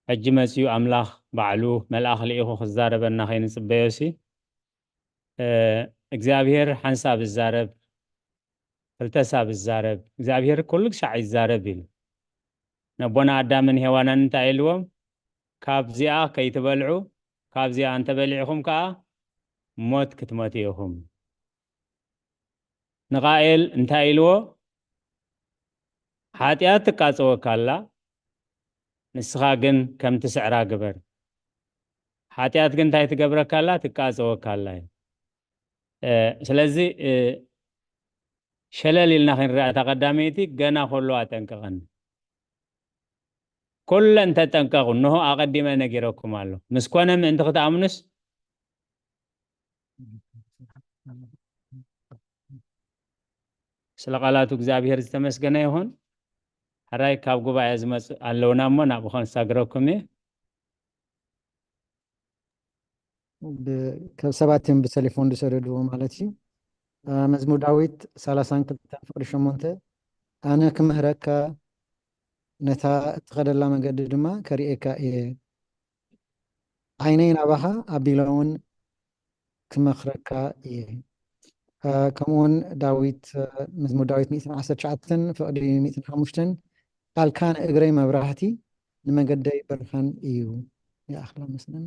ሕጂ መጺኡ ኣምላኽ ባዕሉ መልኣኽ ልኢኹ ክዛረበና ከይንጽበዮሲ፣ እ፣ እግዚኣብሔር ሓንሳብ እዛረብ፣ ክልተ ሳብ እዛረብ፣ እግዚኣብሔር ኩሉ ሻዕ ይዛረብ ኢሉ። ነቦና ኣዳምን ሄዋናን እንታይ ኢልዎም? ካብዚኣ ከይትበልዑ፣ ካብዚኣ እንተበሊዕኹም ከኣ ሞት ክትመቱ ኢኹም። ንቃኤል እንታይ ኢልዎ? ሓጢኣት ትቃጸወካ ኣላ፣ ንስኻ ግን ከም ትስዕራ ግበር። ሓጢኣት ግን እንታይ ትገብረካ ኣላ? ትቃጸወካ ኣላ እዩ። እ፣ ስለዚ፣ እ፣ ሸለል ኢልና ክንርኣ፣ እታ ቀዳመይቲ ገና ከሎ ኣጠንቅቐኒ። ኩለን ተጠንቀቑ፣ እንሆ ኣቐዲመ ነጊረኩም ኣለኹ። ምስ ኮነ ምእንቲ ክትኣምኑስ፣ ስለ ቃላቱ እግዚኣብሔር ዝተመስገነ ይኹን። ሕራይ ካብ ጉባኤ ዝመጽእ ኣለውና እሞ ናብኡ ከንሳግረኩም እየ። ብ- ካብ ሰባት እዮም ብቴሌፎን ዝሰደድዎ ማለት እዩ። አ፣ መዝሙር ዳዊት ሰላሳን ክልተን ፍቕዲ ሸሞንተ፣ ኣነ ክምህረካ ነታ እትኸደላ መገዲ ድማ ከርእየካ እየ፣ ዓይነይ ናባኻ ኣቢለ እውን ክመኽረካ እየ። አ፣ ከምኡውን ዳዊት አ፣ መዝሙር ዳዊት ሚእትን ዓሰርተ ትሽዓተን ፍቕዲ ሚእትን ሓሙሽተን፣ ቃልካ ንእግረይ መብራህቲ ንመገደይ ብርሃን እዩ። ይኣኽላ መስለኒ።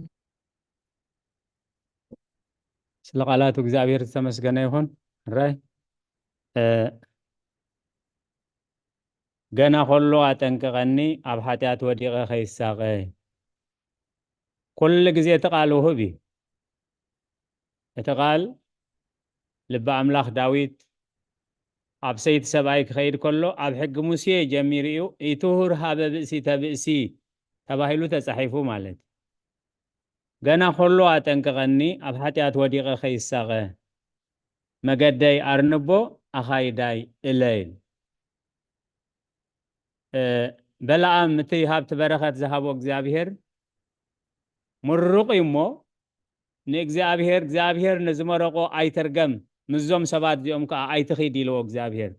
ስለ ቃላቱ እግዚኣብሔር ዝተመስገነ ይኹን። ሕራይ እ፣ ገና ከሎ ኣጠንቅቐኒ፣ ኣብ ሓጢኣት ወዲቐ ከይሳቐ። ኩሉ ግዜ እቲ ቃል ውሁብ እዩ። እቲ ቃል ልቢ ኣምላኽ ዳዊት ኣብ ሰይቲ ሰብኣይ ክኸይድ ከሎ ኣብ ሕጊ ሙሴ ጀሚሩ እዩ፣ ኢትሁር ሃበ ብእሲተ ብእሲ ተባሂሉ ተጻሒፉ ማለት እዩ። ገና ከሎ ኣጠንቅቐኒ፣ ኣብ ሓጢኣት ወዲቐ ከይሳቐ፣ መገደይ ኣርንቦ፣ ኣኻይዳይ እለ ይብል። እ፣ በለዓም እቲ ሃብቲ በረኸት ዝሃቦ እግዚኣብሔር ምሩቕ እዩ እሞ ንእግዚኣብሔር፣ እግዚኣብሔር ንዝመረቆ ኣይትርገም፣ ምስዞም ሰባት እዚኦም ከዓ ኣይትኺድ ኢልዎ እግዚኣብሔር።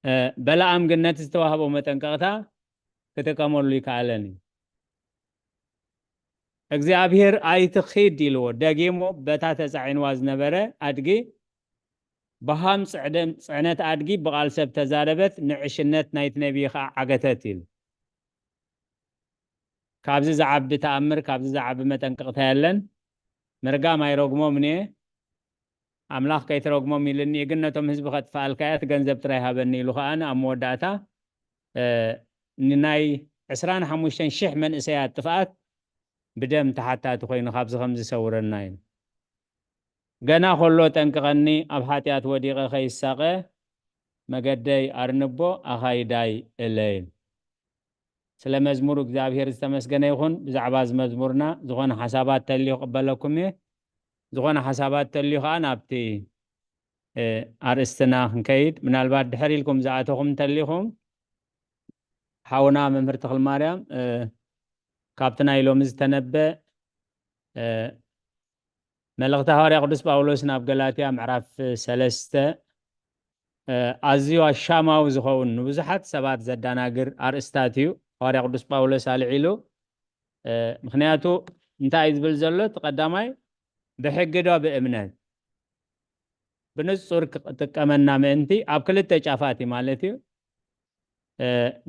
እ፣ በለዓም ግን ነቲ ዝተዋህቦ መጠንቀቕታ ክጥቀመሉ ይከኣለን እዩ። እግዚኣብሔር ኣይትኺድ ኢልዎ፣ ደጊሞ በታ ተጻዒንዋ ዝነበረ ኣድጊ ብሃም ጽዕደ- ጽዕነት ኣድጊ ብቓል ሰብ ተዛረበት፣ ንዕሽነት ናይቲ ነቢይ ኸዓ ዓገተት ኢሉ። ካብዚ ዝዓቢ ተኣምር፣ ካብዚ ዝዓቢ መጠንቀቕታ የለን። ምርጋም ኣይረግሞምን እየ፣ ኣምላኽ ከይትረግሞም ኢሉኒ እዩ፣ ግን ነቶም ህዝቢ ከጥፍኣልካ እየ፣ እቲ ገንዘብ ጥራይ ሃበኒ ኢሉ ኸኣ ኣብ መወዳእታ እ፣ ንናይ ዕስራን ሓሙሽተን ሽሕ መንእሰያት ጥፍኣት ብደም ተሓታቲ ኮይኑ ካብዚ ከም ዝሰውረና እዩ። ገና ከሎ ጠንቅቐኒ፣ ኣብ ሓጢኣት ወዲቐ ከይሳቐ፣ መገደይ ኣርንቦ፣ ኣኻይዳይ እለ ይብል። ስለ መዝሙር እግዚኣብሔር ዝተመስገነ ይኹን። ብዛዕባ እዚ መዝሙርና ዝኾነ ሓሳባት ተልዩ ክቕበለኩም እየ። ዝኾነ ሓሳባት ተልዩ ኸዓ ናብቲ እ፣ ኣርእስትና ክንከይድ፣ ምናልባት ድሕር ኢልኩም ዝኣተኹም እንተሊኹም፣ ሓውና መምህር ተኽልማርያም፣ እ፣ ካብቲ ናይ ሎሚ ዝተነበ፣ እ፣ መልእኽቲ ሃዋርያ ቅዱስ ጳውሎስ ናብ ገላትያ ምዕራፍ ሰለስተ፣ እ፣ ኣዝዩ ኣሻማዊ ዝኸውን ንብዙሓት ሰባት ዘደናግር ኣርእስታት እዩ ሃዋርያ ቅዱስ ጳውሎስ ኣልዒሉ። እ፣ ምኽንያቱ እንታይ እዩ ዝብል ዘሎ? እቲ ቀዳማይ ብሕጊ ዶ ብእምነት? ብንጹር ክጥቀመና ምእንቲ ኣብ ክልተ ጫፋት እዩ ማለት እዩ። እ፣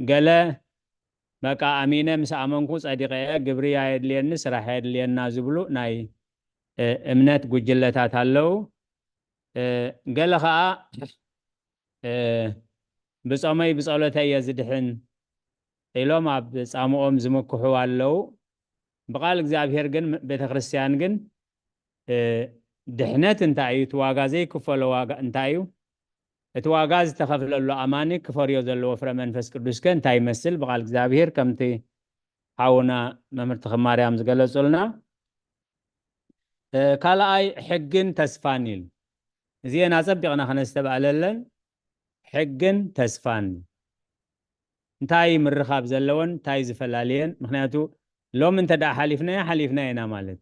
ገለ በቃ ኣሚነ ምስ ኣመንኩ ጸዲቐ እየ፣ ግብሪ ኣየድልየኒ፣ ስራሕ ኣየድልየና ዝብሉ ናይ፣ እ፣ እምነት ጉጅለታት ኣለዉ። እ፣ ገለ ኸኣ፣ እ፣ ብጾመይ ብጸሎተይ እየ ዝድሕን ኢሎም ኣብ ጻምኦም ዝምክሑ ኣለዉ። ብቓል እግዚኣብሔር ግን ቤተ ክርስቲያን ግን፣ እ፣ ድሕነት እንታይ እዩ? እቲ ዋጋ ዘይክፈሎ ዋጋ እንታይ እዩ? እቲ ዋጋ ዝተኸፍለሉ ኣማኒ ክፈርዮ ዘለዎ ፍረ መንፈስ ቅዱስ ከ እንታይ ይመስል? ብቓል እግዚኣብሔር ከምቲ ሓውና መምህር ተኽለ ማርያም ዝገለጹልና፣ እ፣ ካልኣይ ሕግን ተስፋን ኢሉ። እዚኤን ኣጸቢቕና ከነስተብኣለለን፣ ሕግን ተስፋን። እንታይ ምርኻብ ዘለወን፣ እንታይ ዝፈላለየን? ምኽንያቱ ሎሚ እንተ ደኣ ሓሊፍናዮ፣ ሓሊፍናዮ ኢና ማለት።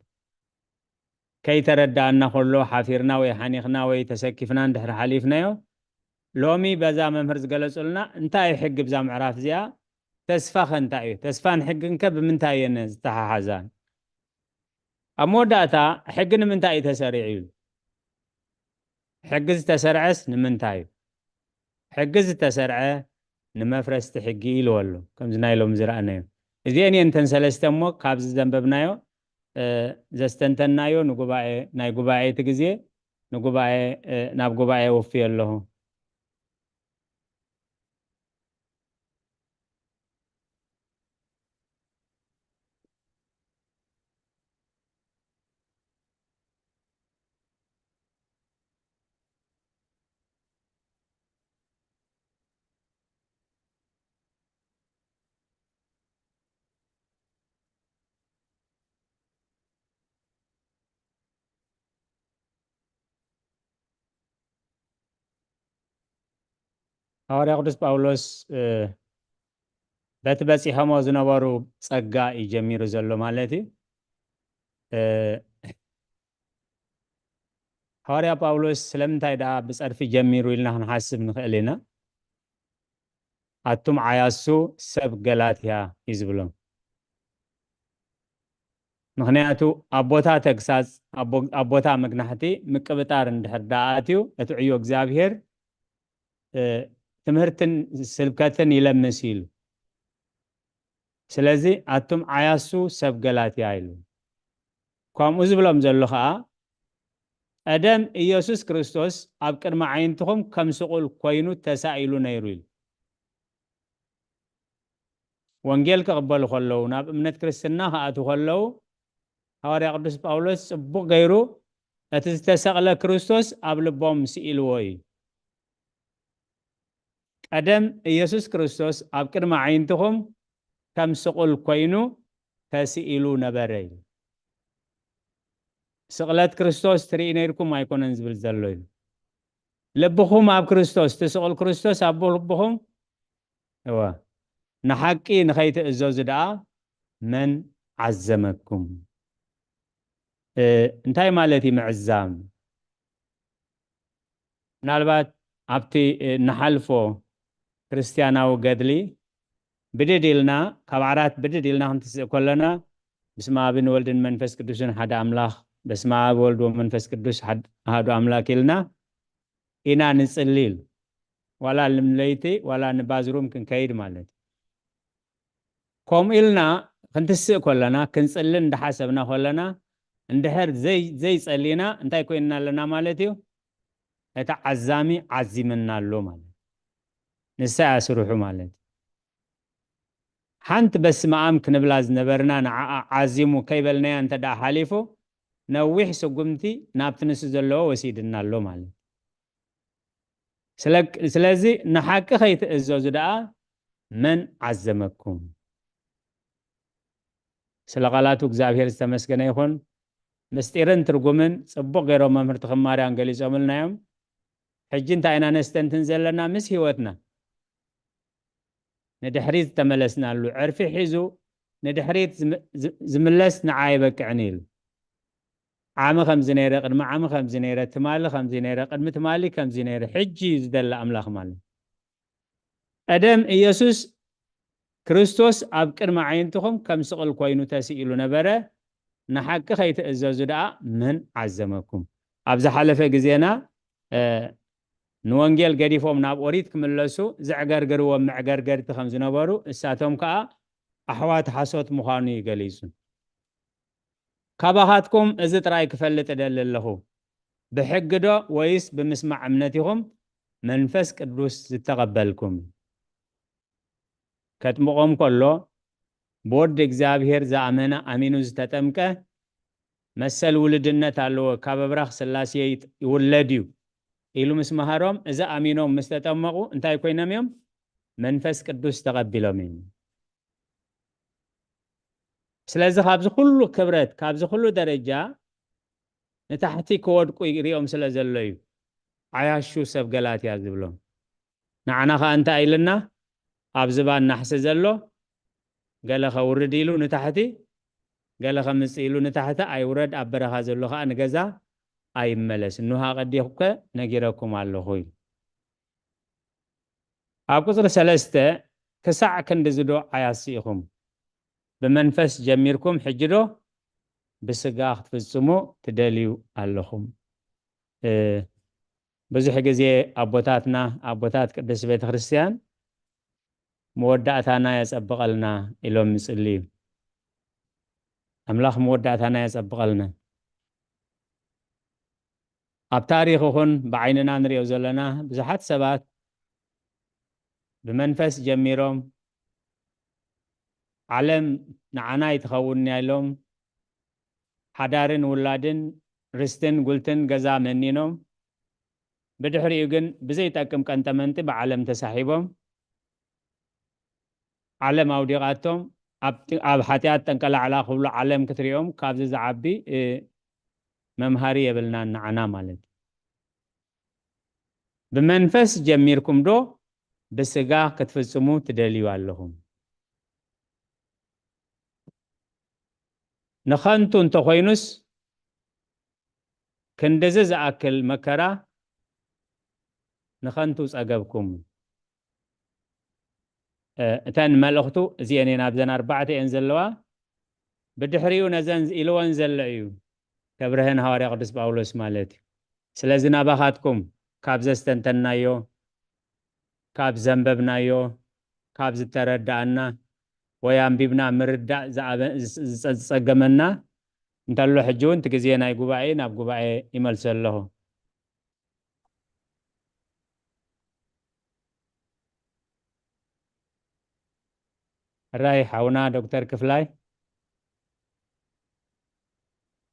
ከይተረዳእና ከሎ ሓፊርና ወይ ሓኒኽና ወይ ተሰኪፍና እንድሕር ሓሊፍናዮ፣ ሎሚ በዛ መምህር ዝገለጹልና እንታይ እዩ ሕጊ ብዛ ምዕራፍ እዚኣ? ተስፋ ከ እንታይ እዩ? ተስፋን ሕግን ከ ብምንታይ እየን ዝተሓሓዛ? ኣብ መወዳእታ ሕጊ ንምንታይ እዩ ተሰሪዑ? ሕጊ ዝተሰርዐስ ንምንታይ እዩ? ሕጊ ዝተሰርዐ ንመፍረስቲ ሕጊ ኢልዎ ኣሎ። ከምዚ ናይ ሎሚ ዝረኣናዮ። እዚኤን እየን እተን ሰለስተ እሞ ካብዚ ዘንበብናዮ፣ እ፣ ዘስተንተናዮ ንጉባኤ፣ ናይ ጉባኤ እቲ ግዜ ንጉባኤ፣ እ፣ ናብ ጉባኤ ወፍዮ ኣለኹ። ሃዋርያ ቅዱስ ጳውሎስ በቲ በጺሖሞ ዝነበሩ ጸጋ እዩ ጀሚሩ ዘሎ ማለት እዩ። ሃዋርያ ጳውሎስ ስለምንታይ ደኣ ብጸርፊ ጀሚሩ ኢልና ክንሓስብ ንኽእል ኢና። ኣቱም ዓያሱ ሰብ ገላትያ እዩ ዝብሎም። ምኽንያቱ ኣብ ቦታ ተግሳጽ ኣብ ቦታ መግናሕቲ ምቅብጣር እንድሕር ደኣ ኣትዩ እቲ ዕዮ እግዚኣብሔር ትምህርትን ስብከትን ይለምስ ኢሉ። ስለዚ ኣቱም ዓያሱ ሰብ ገላትያ ኢሉ። ከምኡ ዝብሎም ዘሎ ኸኣ ቀደም ኢየሱስ ክርስቶስ ኣብ ቅድሚ ዓይንትኹም ከም ስቑል ኮይኑ ተሳኢሉ ነይሩ ኢሉ። ወንጌል ክቕበሉ ከለዉ ናብ እምነት ክርስትና ክኣትዉ ከለዉ ሃዋርያ ቅዱስ ጳውሎስ ጽቡቕ ገይሩ እቲ ዝተሰቕለ ክርስቶስ ኣብ ልቦም ስኢልዎ እዩ። ቀደም ኢየሱስ ክርስቶስ ኣብ ቅድሚ ዓይንትኹም ከም ስቑል ኮይኑ ተስኢሉ ነበረ እዩ። ስቕለት ክርስቶስ ትርኢ ነይርኩም ኣይኮነን ዝብል ዘሎ እዩ። ልብኹም ኣብ ክርስቶስ ትስቕል ክርስቶስ ኣብ ልብኹም እወ ንሓቂ ንኸይትእዘዙ ደኣ መን ዓዘመኩም? እንታይ ማለት እዩ ምዕዛም? ምናልባት ኣብቲ ንሓልፎ ክርስትያናዊ ገድሊ ብድድ ኢልና ካብ ዓራት ብድድ ኢልና ክንትስእ ከለና በስመ ኣብን ወልድን መንፈስ ቅዱስን ሓደ ኣምላኽ በስመ ኣብ ወልድ ወመንፈስ ቅዱስ ኣሃዱ ኣምላክ ኢልና ኢና ንጽሊ ኢሉ ዋላ ንለይቲ ዋላ ንባዝሩም ክንከይድ ማለት እዩ። ከምኡ ኢልና ክንትስእ ከለና ክንጽሊ እንዳሓሰብና ከለና እንድሕር ዘይጸሊና እንታይ ኮይንና ኣለና ማለት እዩ? እቲ ዓዛሚ ዓዚምና ኣሎ ማለት ንሳ እያ ስርሑ ማለት ሓንቲ በስመኣም ክንብላ ዝነበርና ንዓኣ ዓዚሙ ከይበልናያ እንተ ደኣ ሓሊፉ ነዊሕ ስጉምቲ ናብቲ ንሱ ዘለዎ ወሲድና ኣሎ ማለት ስለዚ ንሓቂ ከይትእዘዙ ደኣ መን ዓዘመኩም? ስለ ቃላቱ እግዚኣብሔር ዝተመስገነ ይኹን። ምስጢርን ትርጉምን ጽቡቕ ገይሮም መምህር ትኽማርያን ገሊጾምልና እዮም። ሕጂ እንታይ ኢና ነስተንትን ዘለና? ምስ ህይወትና ንድሕሪት ዝተመለስናሉ ዕርፊ ሒዙ ንድሕሪት ዝምለስ ንዓ ይበቅዕን ኢሉ። ዓሚ ከምዚ ነይረ፣ ቅድሚ ዓሚ ከምዚ ነይረ፣ ትማሊ ከምዚ ነይረ፣ ቅድሚ ትማሊ ከምዚ ነይረ፣ ሕጂ እዩ ዝደሊ ኣምላኽ ማለት። ቀደም ኢየሱስ ክርስቶስ ኣብ ቅድሚ ዓይንትኹም ከም ስቕል ኮይኑ ተስኢሉ ነበረ፣ ንሓቂ ከይትእዘዙ ደኣ መን ዓዘመኩም? ኣብ ዝሓለፈ ግዜና ንወንጌል ገዲፎም ናብ ኦሪት ክምለሱ ዘዕገርግርዎም መዕገርገርቲ ከም ዝነበሩ እሳቶም ከኣ ኣሕዋት ሓሶት ምዃኑ እዩ ገሊጹ። ካባኻትኩም እዚ ጥራይ ክፈልጥ እደሊ ኣለኹ፣ ብሕጊ ዶ ወይስ ብምስማዕ እምነት ኢኹም መንፈስ ቅዱስ ዝተቐበልኩም? ከጥምቖም ከሎ ብወዲ እግዚኣብሔር ዝኣመነ ኣሚኑ ዝተጠምቀ መሰል ውልድነት ኣለዎ፣ ካብ ኣብራኽ ስላሴ ይውለድ እዩ ኢሉ ምስ መሃሮም፣ እዚ ኣሚኖም ምስ ተጠመቑ እንታይ ኮይኖም እዮም? መንፈስ ቅዱስ ተቐቢሎም እዮም። ስለዚ ካብዚ ኩሉ ክብረት ካብዚ ኩሉ ደረጃ ንታሕቲ ክወድቁ ይሪኦም ስለ ዘሎ እዩ ዓያሹ ሰብ ገላትያ ዝብሎም። ንዓና ኸኣ እንታይ ኢልና? ኣብ ዝባን ናሕሲ ዘሎ ገለ ኸውርድ ኢሉ ንታሕቲ፣ ገለ ኸምጽእ ኢሉ ንታሕቲ ኣይውረድ፣ ኣብ በረኻ ዘሎ ኸኣ ንገዛ ኣይመለስ። እንሆ ኣቐዲኹከ ነጊረኩም ኣለኹ ኢሉ። ኣብ ቁጽሪ ሰለስተ ክሳዕ ክንድዚ ዶ ዓያሲ ኢኹም? ብመንፈስ ጀሚርኩም ሕጂ ዶ ብስጋ ክትፍጽሙ ትደልዩ ኣለኹም? ብዙሕ ግዜ ኣቦታትና ኣቦታት ቅድስት ቤተ ክርስቲያን መወዳእታና የጸብቐልና ኢሎም ይጽልዩ። ኣምላኽ መወዳእታና የጸብቐልና። ኣብ ታሪኽ ይኹን ብዓይንና ንሪኦ ዘለና ብዙሓት ሰባት ብመንፈስ ጀሚሮም ዓለም ንዓና ይትኸውን እያ ኢሎም ሓዳርን ውላድን ርስትን ጉልትን ገዛ መኒኖም ብድሕሪኡ ግን ብዘይጠቅም ቀንጠመንጢ ብዓለም ተሳሒቦም ዓለም ኣውዲቓቶም ኣብ ሓጢኣት ጠንቀላዕላ ክብሉ ዓለም ክትሪኦም ካብዚ ዝዓቢ መምሃሪ የብልናን ንዓና ማለት እዩ። ብመንፈስ ጀሚርኩም ዶ ብስጋ ክትፍጽሙ ትደልዩ ኣለኹም። ንኸንቱ እንተኾይኑስ፣ ክንድዚ ዝኣክል መከራ ንኸንቱ ጸገብኩም። እ፣ እተን መልእኽቱ እዚኤን እየን፣ ኣብዘን ኣርባዕተ እየን ዘለዋ። ብድሕሪኡ ነዘን ኢልወን ዘሎ እዩ፣ ከብርሀን ሃዋርያ ቅዱስ ጳውሎስ ማለት እዩ። ስለዚ ናባኻትኩም ካብ ዘስተንተናዮ፣ ካብ ዘንበብናዮ፣ ካብ ዝተረዳእና ወይ ኣንቢብና ምርዳእ ዝኣበ-፣ ዝጸ-፣ ዝጸገመና እንተሎ፣ ሕጂ እውን እቲ ግዜ ናይ ጉባኤ ናብ ጉባኤ ይመልሶ ኣለኹ። ሕራይ ሓውና ዶክተር ክፍላይ።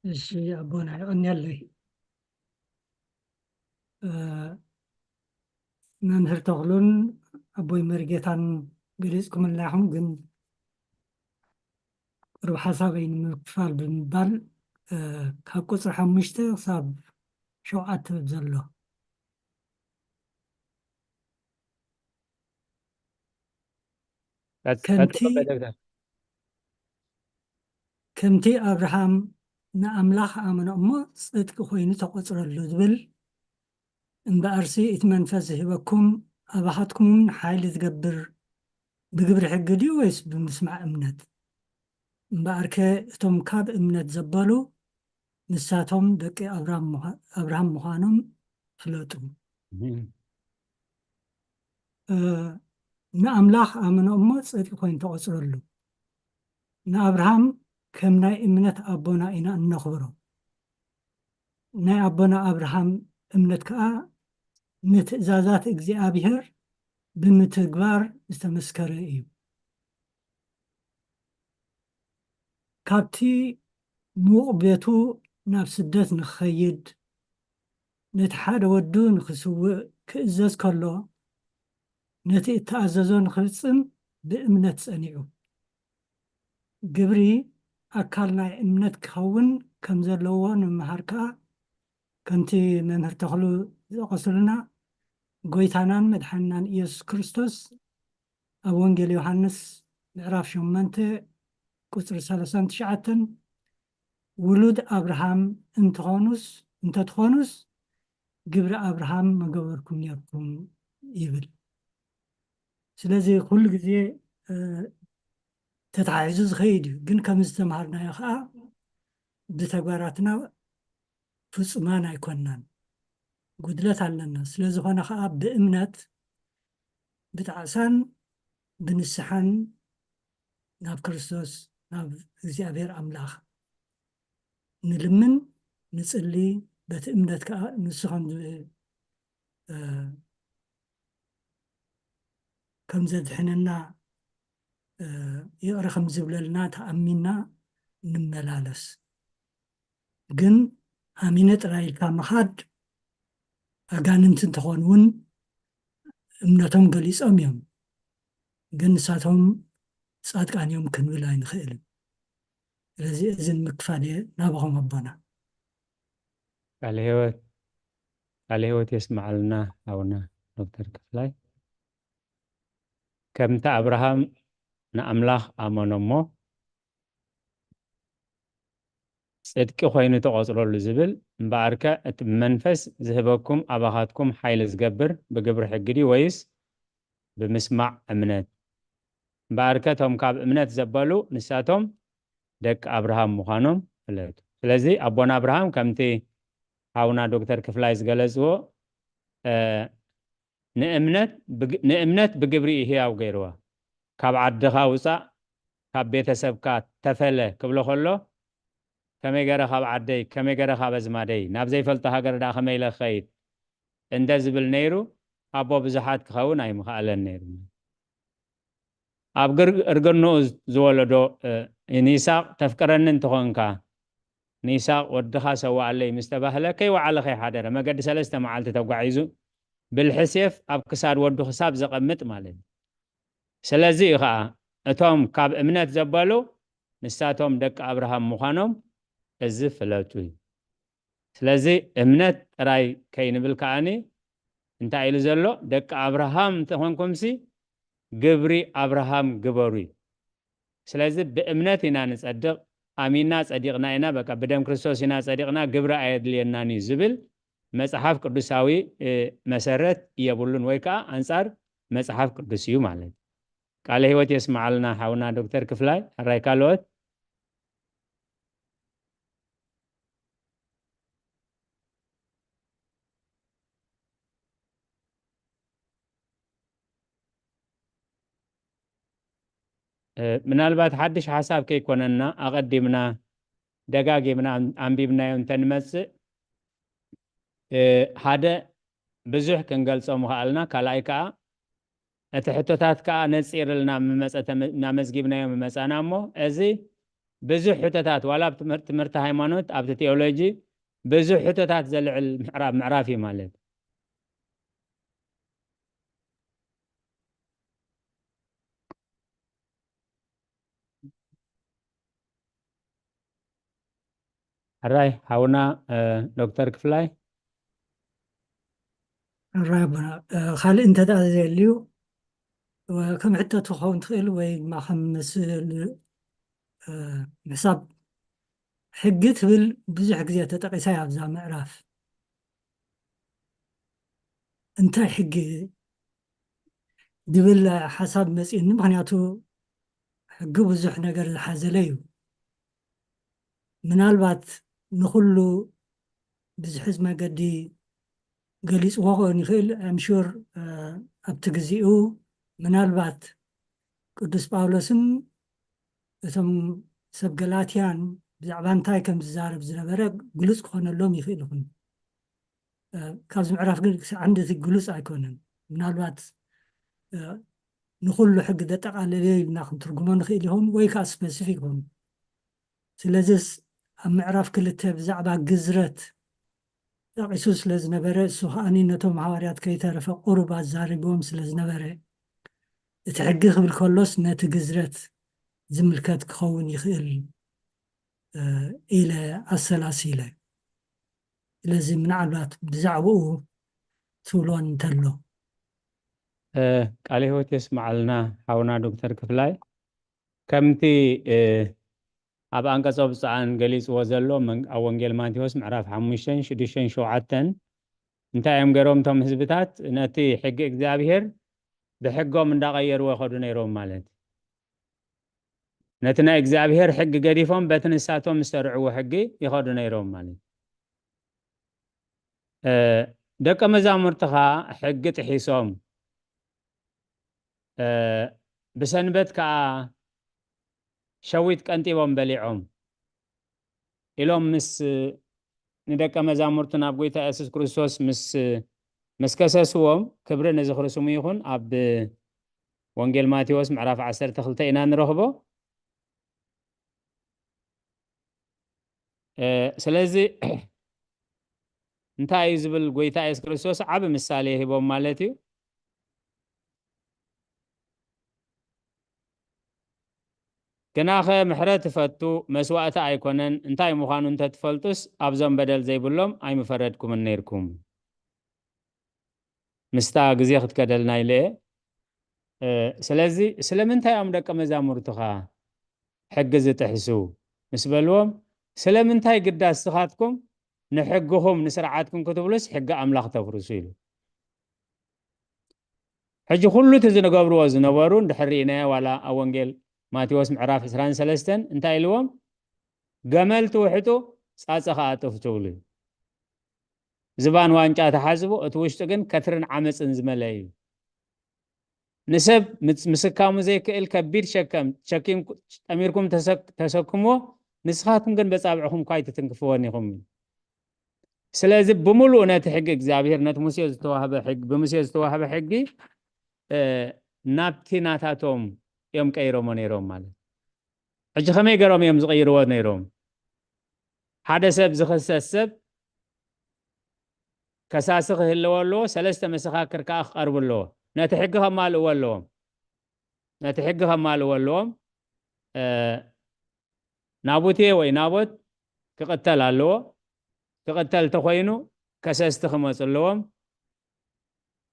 እሺ ኣቦና፣ የቐንየለይ። እ፣ መምህር ተኽሉን ኣቦይ መርጌታን ገሊጽኩምልና ኢኹም፣ ግን ቁሩብ ሓሳበይ ንምክፋል ብምባል፣ እ፣ ካብ ቁጽሪ ሓሙሽተ ክሳብ ሸውዓተ ዘሎ። ቀጽ-፣ ከምቲ ቀጽሎ በደብዳብ። ከምቲ ኣብርሃም ንኣምላኽ ኣመነ እሞ ጽድቂ ኮይኑ ተቖጽረሉ ዝብል፣ እምበኣርሲ እቲ መንፈስ ዝህበኩም ኣባኻትኩምን ሓይሊ ዝገብር ብግብሪ ሕጊ ድዩ ወይስ ብምስማዕ እምነት? እምበኣርከ እቶም ካብ እምነት ዘበሉ ንሳቶም ደቂ ኣብራም ምዃ-፣ ኣብርሃም ምዃኖም ፍለጡ። እም። እ፣ ንኣምላኽ ኣመነ እሞ ጽድቂ ኮይኑ ተቖጽረሉ። ንኣብርሃም ከም ናይ እምነት ኣቦና ኢና እነኽብሮ። ናይ ኣቦና ኣብርሃም እምነት ከኣ ንትእዛዛት እግዚኣብሔር ብምትግባር ዝተመስከረ እዩ። ካብቲ ምዉቕ ቤቱ ናብ ስደት ንኽኸይድ፣ ነቲ ሓደ ወዱ ንኽስውእ ክእዘዝ ከሎ፣ ነቲ እተኣዘዞ ንኽፍጽም ብእምነት ጸኒዑ። ግብሪ ኣካል ናይ እምነት ክኸውን ከም ዘለዎ ንምምሃር ከኣ፣ ከምቲ መምህር ተኽሉ ዝጠቐሱልና፣ ጎይታናን መድሓንናን ኢየሱስ ክርስቶስ ኣብ ወንጌል ዮሃንስ ምዕራፍ ሸሞንተ ቁጽሪ ሰላሳን ትሽዓተን፣ ውሉድ ኣብርሃም እንትኾኑስ፣ እንተትኾኑስ፣ ግብሪ ኣብርሃም መገበርኩም ኔርኩም ይብል። ስለዚ ኩሉ ግዜ፣ እ፣ ተታሒዙ ዝኸይድ እዩ። ግን ከም ዝተምሃርናዮ ኸኣ ብተግባራትና ፍጹማን ኣይኮንናን። ጉድለት ኣለና። ስለ ዝኾነ ኸኣ ብእምነት፣ ብጣዕሳን ብንስሓን ናብ ክርስቶስ፣ ናብ እግዚኣብሔር ኣምላኽ ንልምን ንጽሊ፣ በቲ እምነት ከኣ ንሱ ከም ዝ-፣ እ፣ ከም ዘድሕነና፣ እ፣ ይቕረ ከም ዝብለልና ተኣሚንና ንመላለስ። ግን ኣሚነ ጥራይ ኢልካ ምኻድ፣ ኣጋንንቲ እንተኾኑ እውን እምነቶም ገሊጾም እዮም። ግን ንሳቶም ጻድቃን እዮም ክንብል ኣይንኽእልን። ስለዚ እዚ ንምክፋል እየ ናባኹም ኣቦና። ቃለ ህይወት፣ ቃለ ህይወት የስምዓልና ኣቡና ዶክተር ክፍላይ። ከምቲ ኣብርሃም ንኣምላኽ ኣመኖ እሞ ጽድቂ ኮይኑ ተቖጽረሉ ዝብል፣ እምበኣርከ እቲ ብመንፈስ ዝህበኩም ኣባኻትኩም ሓይሊ ዝገብር ብግብሪ ሕጊ ድዩ ወይስ ብምስማዕ እምነት? እምበኣርከ እቶም ካብ እምነት ዘበሉ ንሳቶም ደቂ ኣብርሃም ምዃኖም ፍለጡ። ስለዚ ኣቦና ኣብርሃም ከምቲ ሓውና ዶክተር ክፍላይ ዝገለጽዎ፣ እ፣ ንእምነት ብግ-፣ ንእምነት ብግብሪ እዩ ህያው ገይርዋ። ካብ ዓድኻ ውጻእ፣ ካብ ቤተሰብካ ተፈለ ክብሎ ከሎ፣ ከመይ ገረ ካብ ዓደይ፣ ከመይ ገረ ካብ ኣዝማደይ፣ ናብ ዘይፈልጦ ሃገር ደኣ ከመይ ኢለ ክኸይድ እንደ ዝብል ነይሩ፣ ኣቦ ብዙሓት ክኸውን ኣይምኸኣለን ነይሩ። ኣብ ግር-፣ እርግንኡ ዝወለዶ፣ እ፣ ንይስሐቅ ተፍቅረኒ እንተኾንካ፣ ንይስሐቅ ወድኻ ሰውኣለይ ምስ ተባህለ፣ ከይወዓለ ከይሓደረ፣ መገዲ ሰለስተ መዓልቲ ተጓዒዙ፣ ብልሒ ሴፍ ኣብ ክሳድ ወዱ ክሳብ ዘቐምጥ ማለት እዩ። ስለዚ እዩ ኸኣ፣ እቶም ካብ እምነት ዘበሉ፣ ንሳቶም ደቂ ኣብርሃም ምዃኖም እዚ ፍለጡ እዩ። ስለዚ እምነት ጥራይ ከይንብል ከኣኒ፣ እንታይ ኢሉ ዘሎ? ደቂ ኣብርሃም እንተኾንኩምሲ ግብሪ ኣብርሃም ግበሩ እዩ። ስለዚ ብእምነት ኢና ንጸድቕ፣ ኣሚና ጸዲቕና ኢና፣ በቃ ብደም ክርስቶስ ኢና ጸዲቕና፣ ግብሪ ኣየድልየናን እዩ ዝብል መጽሓፍ ቅዱሳዊ፣ እ፣ መሰረት የብሉን፣ ወይ ከኣ ኣንጻር መጽሓፍ ቅዱስ እዩ ማለት እዩ። ቃለ ህይወት የስምዓልና ሓውና ዶክተር ክፍላይ። ሕራይ ካልኦት? እ፣ ምናልባት ሓድሽ ሓሳብ ከይኮነና ኣቐዲምና ደጋጊምና ኣን-፣ ኣንቢብናዮ እንተንመጽእ፣ እ፣ ሓደ ብዙሕ ክንገልጾ ምኽኣልና፣ ካልኣይ ከኣ እቲ ሕቶታት ከኣ ነጺርልና ምመጸ ተመ-፣ እናመዝጊብናዮ ምመጻና እሞ፣ እዚ ብዙሕ ሕቶታት፣ ዋላ ኣብ ትምህር-፣ ትምህርቲ ሃይማኖት፣ ኣብቲ ቴዎሎጂ ብዙሕ ሕቶታት ዘልዕል ምዕራፍ፣ ምዕራፍ እዩ ማለት። ሕራይ ሓውና፣ እ፣ ዶክተር ክፍላይ። ሕራይ ኣቦና፣ እ፣ ካልእ እንተ ደኣ ዘየልዩ፣ እ፣ ከም ሕቶ ትኸውን ትኽእል ወይ ድማ ከም ምስል፣ እ፣ ምሕሳብ ሕጊ ትብል ብዙሕ ግዜ ተጠቒሳ እያ ኣብዛ ምዕራፍ። እንታይ ሕጊ ዝብል ሓሳብ መጺኡኒ፣ ምኽንያቱ ሕጊ ብዙሕ ነገር ዝሓዘለ እዩ። ምናልባት ንኹሉ ብዝሕዝ መገዲ ገሊጽዎ ክኸውን ይኽእል። I'm sure፣ እ፣ ኣብቲ ግዜኡ ምናልባት ቅዱስ ጳውሎስን እቶም ሰብ ገላትያን ብዛዕባ እንታይ ከም ዝዛረብ ዝነበረ ግሉጽ ክኾነሎም ይኽእል ይኹን። እ፣ ካብዚ ምዕራፍ ግን ክሳዕ ክንድቲ ግሉጽ ኣይኮነን። ምናልባት፣ እ፣ ንኹሉ ሕጊ ዘጠቓለለ ኢልና ክንትርጉሞ ንኽእል ይኸውን ወይ ከኣ ስፐሲፊክ ይኸውን። ስለዚስ ኣብ ምዕራፍ ክልተ ብዛዕባ ግዝረት ጠቒሱ ስለ ዝነበረ፣ እሱ ከኣኒ ነቶም ሃዋርያት ከይተረፈ ቁሩብ ኣዛሪብዎም ስለ ዝነበረ፣ እቲ ሕጊ ክብል ከሎስ ነቲ ግዝረት ዝምልከት ክኸውን ይኽእል፣ እ፣ ኢለ ኣሰላሲለ። ስለዚ ምናልባት ብዛዕባኡ ትብሎ እንተሎ። እ፣ ቃለ ህይወት የስምዓልና ሓውና ዶክተር ክፍላይ። ከምቲ፣ እ፣ ኣብ ኣንቀጸ ብፁዓን ገሊጽዎ ዘሎ መን-፣ ኣብ ወንጌል ማቴዎስ ምዕራፍ ሓሙሽተን ሽዱሽተን ሸውዓተን እንታይ እዮም ገይሮም እቶም ህዝብታት? ነቲ ሕጊ እግዚኣብሔር ብሕጎም እንዳቐየርዎ ይኸዱ ነይሮም ማለት። ነቲ ናይ እግዚኣብሔር ሕጊ ገዲፎም በቲ ንሳቶም ዝተርዕዎ ሕጊ ይኸዱ ነይሮም ማለት። እ፣ ደቀ መዛሙርቲ ኸኣ ሕጊ ጥሒሶም፣ እ፣ ብሰንበት ከኣ ሸዊት ቀንጢቦም በሊዖም ኢሎም ምስ ንደቀ መዛሙርቱ ናብ ጐይታ የሱስ ክርስቶስ ምስ፣ ምስ ከሰስዎም፣ ክብሪ ንዝኽሪ ስሙ ይኹን፣ ኣብ ወንጌል ማቴዎስ ምዕራፍ ዓሰርተ ክልተ ኢና ንረኽቦ። እ፣ ስለዚ እንታይ እዩ ዝብል? ጐይታ የሱስ ክርስቶስ ዓቢ ምሳሌ ሂቦም ማለት እዩ። ግናኸ ምሕረት እፈቱ፣ መስዋእቲ ኣይኮነን፣ እንታይ ምዃኑ እንተ ትፈልጡስ ኣብዞም በደል ዘይብሎም ኣይምፈረድኩምን ነይርኩም። ምስታ ግዜ ክትከደልና ኢለ እየ። እ፣ ስለዚ ስለምንታይ እዮም ደቀ መዛሙርትኻ ሕጊ ዝጥሕሱ? ምስ በልዎም፣ ስለምንታይ ግዳ ንስኻትኩም ንሕግኹም ንስርዓትኩም ክትብሉስ ሕጊ ኣምላኽ ተፍርሱ? ኢሉ። ሕጂ ኩሉ እቲ ዝገብርዎ ዝነበሩ እንድሕር ርኢናዮ፣ ዋላ ኣብ ወንጌል ማቴዎስ ምዕራፍ ዕስራን ሰለስተን እንታይ ኢልዎም? ገመል ትውሕጡ፣ ጻጸ ኸኣ ጥፍ ትብሉ እዩ። ዝባን ዋንጫ ተሓጽቡ፣ እቲ ውሽጡ ግን ከትርን ዓመጽን ዝመልአ እዩ። ንሰብ ምስ-፣ ምስካሙ ዘይክእል ከቢድ ሸከም ሸኪም-፣ ጠሚርኩም ተሰክ-፣ ተሰክምዎ፣ ንስኻትኩም ግን በጻብዕኹም እኳ ኣይትትንክፍዎን ኢኹም። ስለዚ ብምሉኡ ነቲ ሕጊ እግዚኣብሔር፣ ነቲ ሙሴ ዝተዋህበ ሕጊ፣ ብሙሴ ዝተዋህበ ሕጊ፣ እ፣ ናብቲ ናታቶም እዮም ቀይሮሞ ነይሮም ማለት። ሕጂ ከመይ ገይሮም እዮም ዝቕይርዎ ነይሮም? ሓደ ሰብ ዝኽሰስ ሰብ ከሳሲ ክህልዎ ኣለዎ፣ ሰለስተ መሰኻክር ከኣ ክቐርቡ ኣለዎ። ነቲ ሕጊ ከማልእዎ ኣለዎም። ነቲ ሕጊ ከማልእዎ ኣለዎም። እ፣ ናቡቴ ወይ ናቦት ክቕተል ኣለዎ። ክቕተል ተኾይኑ ከሰስቲ ክመጹ ኣለዎም።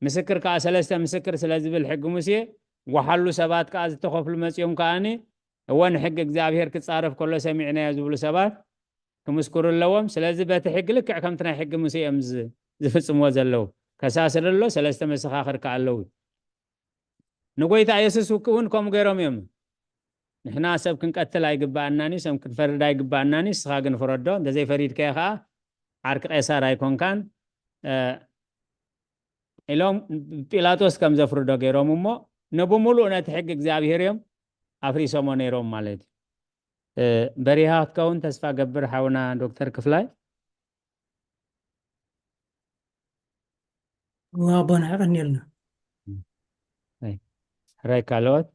ምስክር ከዓ ሰለስተ ምስክር ስለ ዝብል ሕጊ ሙሴ፣ ጓሓሉ ሰባት ከዓ ዝተኸፍሉ መፂኦም ከዓኒ፣ እወ ንሕጊ እግዚኣብሔር ክፃረፍ ከሎ ሰሚዕናዮ ዝብሉ ሰባት ክምስክሩ ኣለዎም። ስለዚ በቲ ሕጊ ልክዕ ከምቲ ናይ ሕጊ ሙሴ እዮም ዝ-፣ ዝፍፅምዎ ዘለዉ። ከሳሲ ኣሎ፣ ሰለስተ መሰኻኽር ከዓ ኣለዉ። ንጎይታ የሱስ እውን ከምኡ ገይሮም እዮም። ንሕና ሰብ ክንቀትል ኣይግባኣናን እዩ፣ ሰብ ክንፈርድ ኣይግባኣናን እዩ፣ ንስኻ ግን ፍረዶ፣ እንተዘይፈሪድካዮ ከዓ ዓርኪ ቄሳር ኣይኮንካን፣ እ፣ ኢሎም ጲላጦስ ከም ዘፍርዶ ገይሮም እሞ፣ ንብምሉእ ነቲ ሕጊ እግዚኣብሔር እዮም ኣፍሪሶሞ ነይሮም ማለት እዩ። እ፣ በሪሃ ክትከውን ተስፋ ገብር ሓውና ዶክተር ክፍላይ። እዋ ኣቦና የቐንየልና። ኣይ፣ ሕራይ ካልኦት?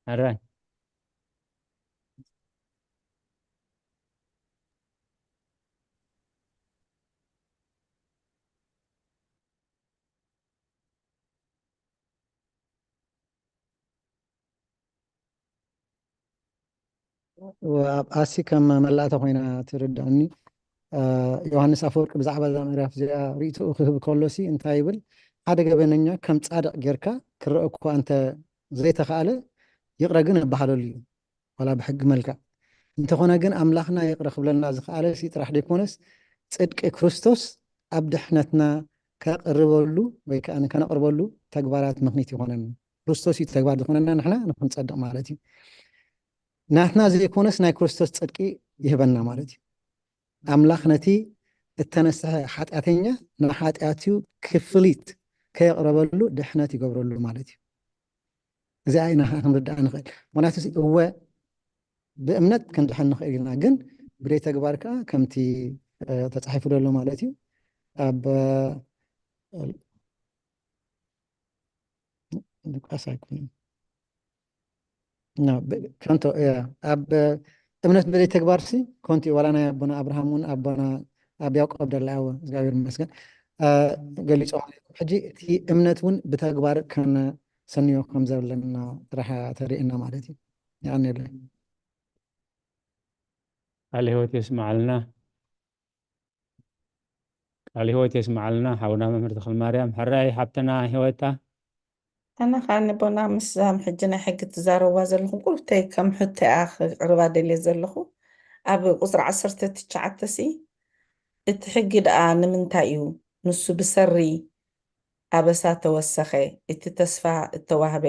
ሕራይ። እወ፣ ኣብ ኣሲ ከም መላእታ ኮይና ትርድኣኒ። እ፣ ዮሃንስ ኣፈወርቂ ብዛዕባ እዛ ምዕራፍ እዚኣ ርእይትኡ ክህብ ከሎሲ እንታይ ይብል? ሓደ ገበነኛ ከም ጻድቕ ጌርካ ክረአ እኳ እንተ ዘይተኻእለ፣ ይቕረ ግን እበሃለሉ እዩ፣ ዋላ ብሕጊ መልክዕ። እንተኾነ ግን ኣምላኽና ይቕረ ክብለልና ዝኸኣለ ሲ ጥራሕ ደይኮነስ፣ ጽድቂ ክርስቶስ ኣብ ድሕነትና ከቕርበሉ ወይ ከኣ ከነቕርበሉ ተግባራት ምኽኒት ይኾነና። ክርስቶስ እዩ ተግባር ዝኾነና፣ ንሕና ንኽንጸድቕ ማለት እዩ። ናትና ዘይኮነስ ናይ ክርስቶስ ጽድቂ ይህበና ማለት እዩ። ኣምላኽ ነቲ እተነስሐ ሓጢኣተኛ ንሓጢኣቱ ክፍሊት ከየቕረበሉ ድሕነት ይገብረሉ ማለት እዩ። እዚኣ ኢና ክንርዳእ ንኽእል። ምኽንያቱ እወ ብእምነት ክንድሕን ንኽእል ኢና፣ ግን ብደይ ተግባር ከኣ ከምቲ፣ እ፣ ተጻሒፉ ዘሎ ማለት እዩ። ኣብ፣ እ፣ ሉቃስ ኣይኮነን። ኖ፣ ብ-፣ ከንቶ፣ ያ፣ ኣብ እምነት ብዘይ ተግባር ሲ ከንቱ እዩ። ዋላ ናይ ኣቦና ኣብርሃም እውን ኣቦና ኣብ ያዕቆብ ደላ እወ፣ እግዚኣብሔር ይመስገን፣ እ፣ ገሊጾም ኣለዉ። ሕጂ እቲ እምነት እውን ብተግባር ከነሰንዮ ከም ዘለና ጥራሕ እያ ተርእየና ማለት እዩ። የቐንየለይ። ቃለ ህይወት የስምዓልና። ቃለ ህይወት የስምዓልና ሓውና መምህር ተኽለማርያም። ሕራይ ሓብትና ህይወታ። ኣነ ከዓ ንቦና ምስዛም ሕጂ ናይ ሕጊ ትዛረብዋ ዘለኹም ቁርብተይ ከም ሕቶ እያ ክቅርባ ደልየ ዘለኹ። ኣብ ቁፅሪ ዓሰርተ ትሽዓተ ሲ እቲ ሕጊ ደኣ ንምንታይ እዩ? ንሱ ብሰሪ ኣበሳ ተወሰኸ። እቲ ተስፋ እተዋህበ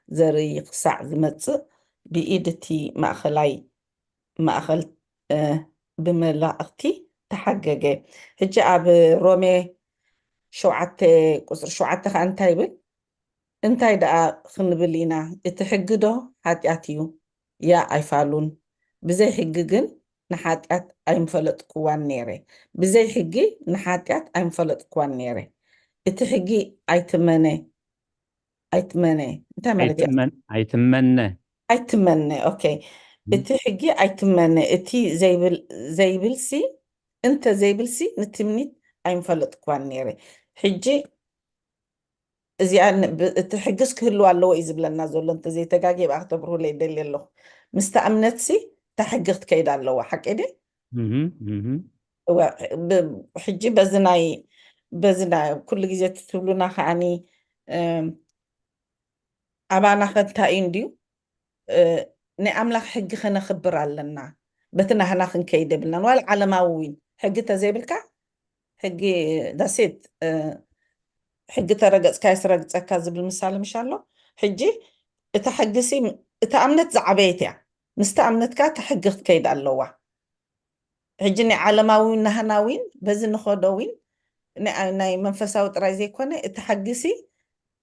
ዘርኢ ክሳዕ ዝመጽእ ብኢድ እቲ ማእኸላይ ማእኸል፣ እ፣ ብመላእኽቲ ተሓገገ። ሕጂ ኣብ ሮሜ ሸውዓተ ቁፅሪ ሸውዓተ ከዓ እንታይ ይብል? እንታይ ደኣ ክንብል ኢና? እቲ ሕጊ ዶ ሓጢኣት እዩ? ያ ኣይፋሉን። ብዘይ ሕጊ ግን ንሓጢኣት ኣይምፈለጥክዋን ነይረ። ብዘይ ሕጊ ንሓጢኣት ኣይምፈለጥክዋን ነይረ። እቲ ሕጊ ኣይትመነ፣ ኣይትመነ። እንታይ ማለት እዩ? ኣይትመን-፣ ኣይትመነ። ኣይትመነ። ኦኬ። ም። እቲ ሕጊ ኣይትመነ። እቲ ዘይብል፣ ዘይብልሲ፣ እንተ ዘይብልሲ ንትምኒት ኣይምፈለጥክዋን ነይረ። ሕጂ እዚኣ ን-፣ ብ-፣ እቲ ሕግስ ክህልው ኣለዎ እዩ ዝብለና ዘሎ። እንተ ዘይተጋግየ ብኣ ክተብርሁለይ ይደሊ ኣለኹ። ምስታ እምነትሲ እታ ሕጊ ክትከይድ ኣለዋ። ሓቂ ድየ? እህ፣ እህ። እወ፣ ብ-፣ ሕጂ በዚ ናይ፣ በዚ ናይ ኩሉ ግዜ እቲ ትብሉና ከዓኒ፣ እም፣ ኣባና ከ እንታይ እዩ እንድዩ? እ፣ ናይ ኣምላኽ ሕጊ ከነኽብር ኣለና። በቲ ናህና ክንከይድ የብልናን። ዋላ ዓለማዊ እውን ሕጊ ተዘይብልካ፣ ሕጊ ዳሴት፣ እ፣ ሕጊ ተረገጽካዮስ ረግጸካ ዝብል ምሳሌ ምሽ ኣሎ። ሕጂ እታ ሕጊሲ፣ እታ እምነት ዝዓበየት እያ። ምስታ እምነትካ እታ ሕጊ ክትከይድ ኣለዋ። ሕጂ ናይ ዓለማዊ ናህና ዊን በዚ ንኸዶ ዊን ናይ፣ ናይ መንፈሳዊ ጥራይ ዘይኮነ እቲ ሕጊሲ፣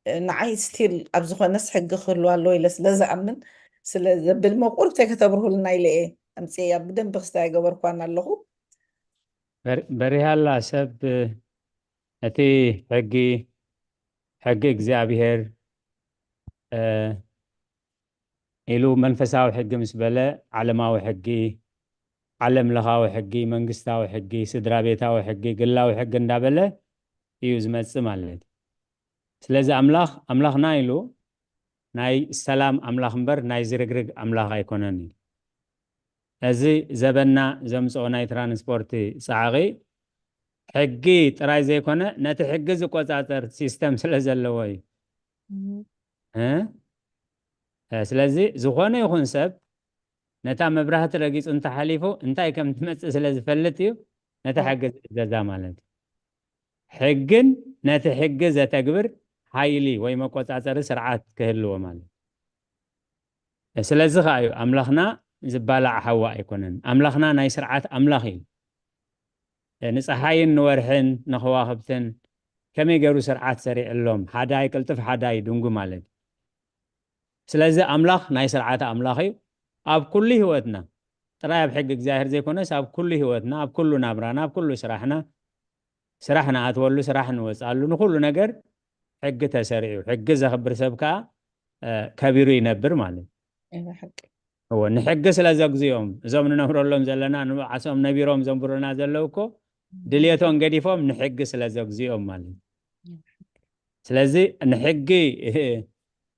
እ፣ ንዓይ ስቲል ኣብ ዝኾነስ ሕጊ ክህልዋ ኣለዎ ኢለ ስለ ዝኣምን ስለ ዘብል መቁርብተይ ከተብርሁልና ኢለ እየ ኣምፅኤያ። ብደንቢ ክስታይ ገበርኳን ኣለኹ። በር-፣ በሪሃላ ሰብ እቲ ሕጊ፣ ሕጊ እግዚኣብሔር፣ እ፣ ኢሉ መንፈሳዊ ሕጊ ምስ በለ ዓለማዊ ሕጊ፣ ዓለም ለኻዊ ሕጊ፣ መንግስታዊ ሕጊ፣ ስድራ ቤታዊ ሕጊ፣ ግላዊ ሕጊ እንዳበለ እዩ ዝመጽእ ማለት እዩ። ስለዚ ኣምላኽ ኣምላኽና ኢሉ ናይ ሰላም ኣምላኽ እምበር ናይ ዝርግርግ ኣምላኽ ኣይኮነን እዩ። እዚ ዘበና ዘምጽኦ ናይ ትራንስፖርት ጻዕቒ ሕጊ ጥራይ ዘይኮነ፣ ነቲ ሕጊ ዝቆጻጸር ሲስተም ስለ ዘለዎ እዩ። እ? እ፣ ስለዚ ዝኾነ ይኹን ሰብ ነታ መብራህቲ ረጊጹ እንተሓሊፉ እንታይ ከም ትመጽእ ስለ ዝፈልጥ እዩ ነታ ሕጊ ዝእዘዛ ማለት እዩ። ሕግን ነቲ ሕጊ ዘተግብር ሓይሊ ወይ መቆጻጸሪ ስርዓት ክህልዎ ማለት እዩ። ስለዚ ከኣ እዩ ኣምላኽና ዝባላዕ ሓዊ ኣይኮነን። ኣምላኽና ናይ ስርዓት ኣምላኽ እዩ። ንጸሓይን ንወርሕን ንኸዋኽብትን ከመይ ገይሩ ስርዓት ሰሪዕሎም፣ ሓዳይ ቅልጥፍ ሓዳይ ድንጉ ማለት እዩ። ስለዚ ኣምላኽ ናይ ስርዓት ኣምላኽ እዩ። ኣብ ኩሉ ህይወትና ጥራይ ኣብ ሕጊ እግዚኣብሔር ዘይኮነስ ኣብ ኩሉ ህይወትና፣ ኣብ ኩሉ ናብራና፣ ኣብ ኩሉ ስራሕና፣ ስራሕ ንኣትወሉ፣ ስራሕ ንወፅኣሉ፣ ንኩሉ ነገር ሕጊ ተሰሪዑ። ሕጊ ዘኽብር ሰብ ከዓ እ፣ ከቢሩ ይነብር ማለት እዩ። እወ፣ ሓቂ። እወ፣ ንሕጊ ስለ ዘግዝኦም፣ እዞም ንነብረሎም ዘለና ንባዕሶም ነቢሮም ዘንብሩና ዘለዉ እኮ ድልየቶም ገዲፎም ንሕጊ ስለ ዘግዝኦም ማለት እዩ። ስለዚ ንሕጊ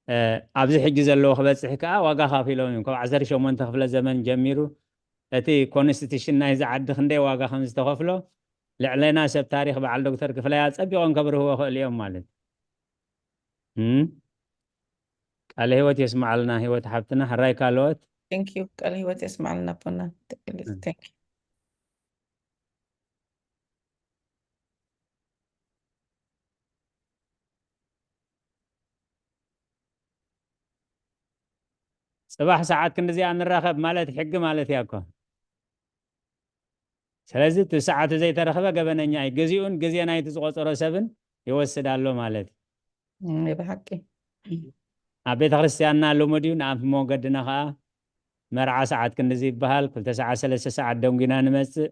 እ፣ ኣብዚ ሕጂ ዘለዎ ክበፅሕ ከዓ ዋጋ ካፊሎም እዮም። ካብ ዓሰርተ ሸሞንተ ክፍለ ዘመን ጀሚሩ እቲ ኮንስቲቱሽን ናይዚ ዓዲ ክንደይ ዋጋ ከም ዝተኸፍሎ ልዕሌና ሰብ ታሪክ በዓል ዶክተር ክፍለይ ኣፀቢቖም ከብርህዎ ክእል እዮም ማለት እዩ። ቃለ ህይወት የስማዓልና ህይወት ሓብትና። ሕራይ ካልኦት። Thank you። ቃለ ህይወት የስማዓልና ኣቦና። Thank you። ፅባሕ ሰዓት ክንዲዚኣ ንራኸብ ማለት ሕጊ ማለት እያ እኮ። ስለዚ እቲ ሰዓቱ ዘይተረኽበ ገበነኛ እዩ። ግዚኡን ግዜ ናይቲ ዝቆፀሮ ሰብን ይወስድ ኣሎ ማለት እዩ። እም፣ ብሓቂ። ኣብ ቤተ ክርስቲያንና ልሙድ እዩ። ንኣንፊ መወገድና ከዓ መርዓ ሰዓት ክንዲዚ ይበሃል። ክልተ ሰዓት፣ ሰለስተ ሰዓት ደንጉና ንመፅእ።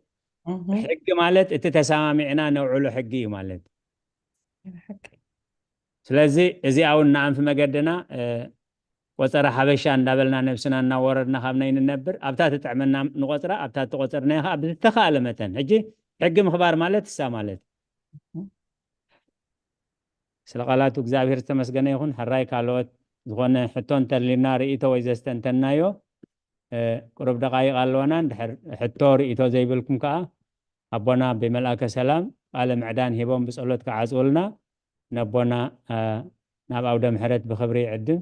እህ፣ ሕጊ ማለት እቲ ተሰማሚዕና ነውዕሎ ሕጊ እዩ ማለት። ብሓቂ። ስለዚ እዚኣ እውን ንኣንፊ መገድና እ፣ ቆፀራ ሓበሻ እንዳበልና ነብስና እናወረድና ካብ ናይ ንነብር ኣብታ ትጥዕመና ንቆፅራ፣ ኣብታ ትቆፀርናዮ ከዓ ብዝተኻእለ መጠን ሕጂ ሕጊ ምኽባር ማለት እሳ ማለት። ስለ ቃላቱ እግዚኣብሔር ዝተመስገነ ይኹን። ሕራይ ካልኦት ዝኾነ ሕቶ እንተሊና ርእይቶ ወይ ዘስተንተናዮ እ፣ ቁሩብ ደቃይቕ ኣለወና። እንድሕር ሕቶ ርእይቶ ዘይብልኩም ከዓ ኣቦና ኣቦይ መልኣከ ሰላም ቃለ ምዕዳን ሂቦም ብጸሎት ክዓጽውልና ነቦና እ፣ ናብ ኣውደ ምሕረት ብኽብሪ ይዕድም።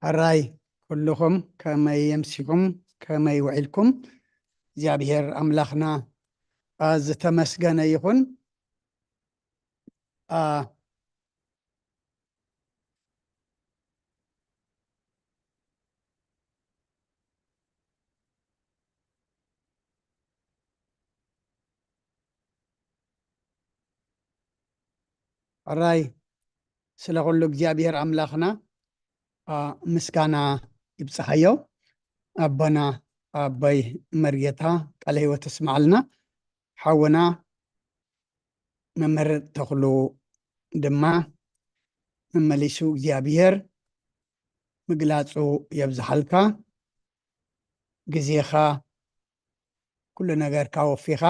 ሕራይ ኩልኹም ከመይ የምሲኹም? ከመይ ውዒልኩም? እግዚኣብሔር ኣምላኽና ኣ፣ ዝተመስገነ ይኹን። ኣ፣ ሕራይ ስለ ኩሉ እግዚኣብሔር ኣምላኽና ኣ፣ ምስጋና ይብጽሓዮ። ኣቦና ኣቦይ መርጌታ ቃለ ህይወት እስማዓልና፣ ሓውና መምህር ተኽሉ ድማ መመሊሱ እግዚኣብሔር ምግላጹ የብዝሓልካ። ግዜኻ ኩሉ ነገርካ ወፊኻ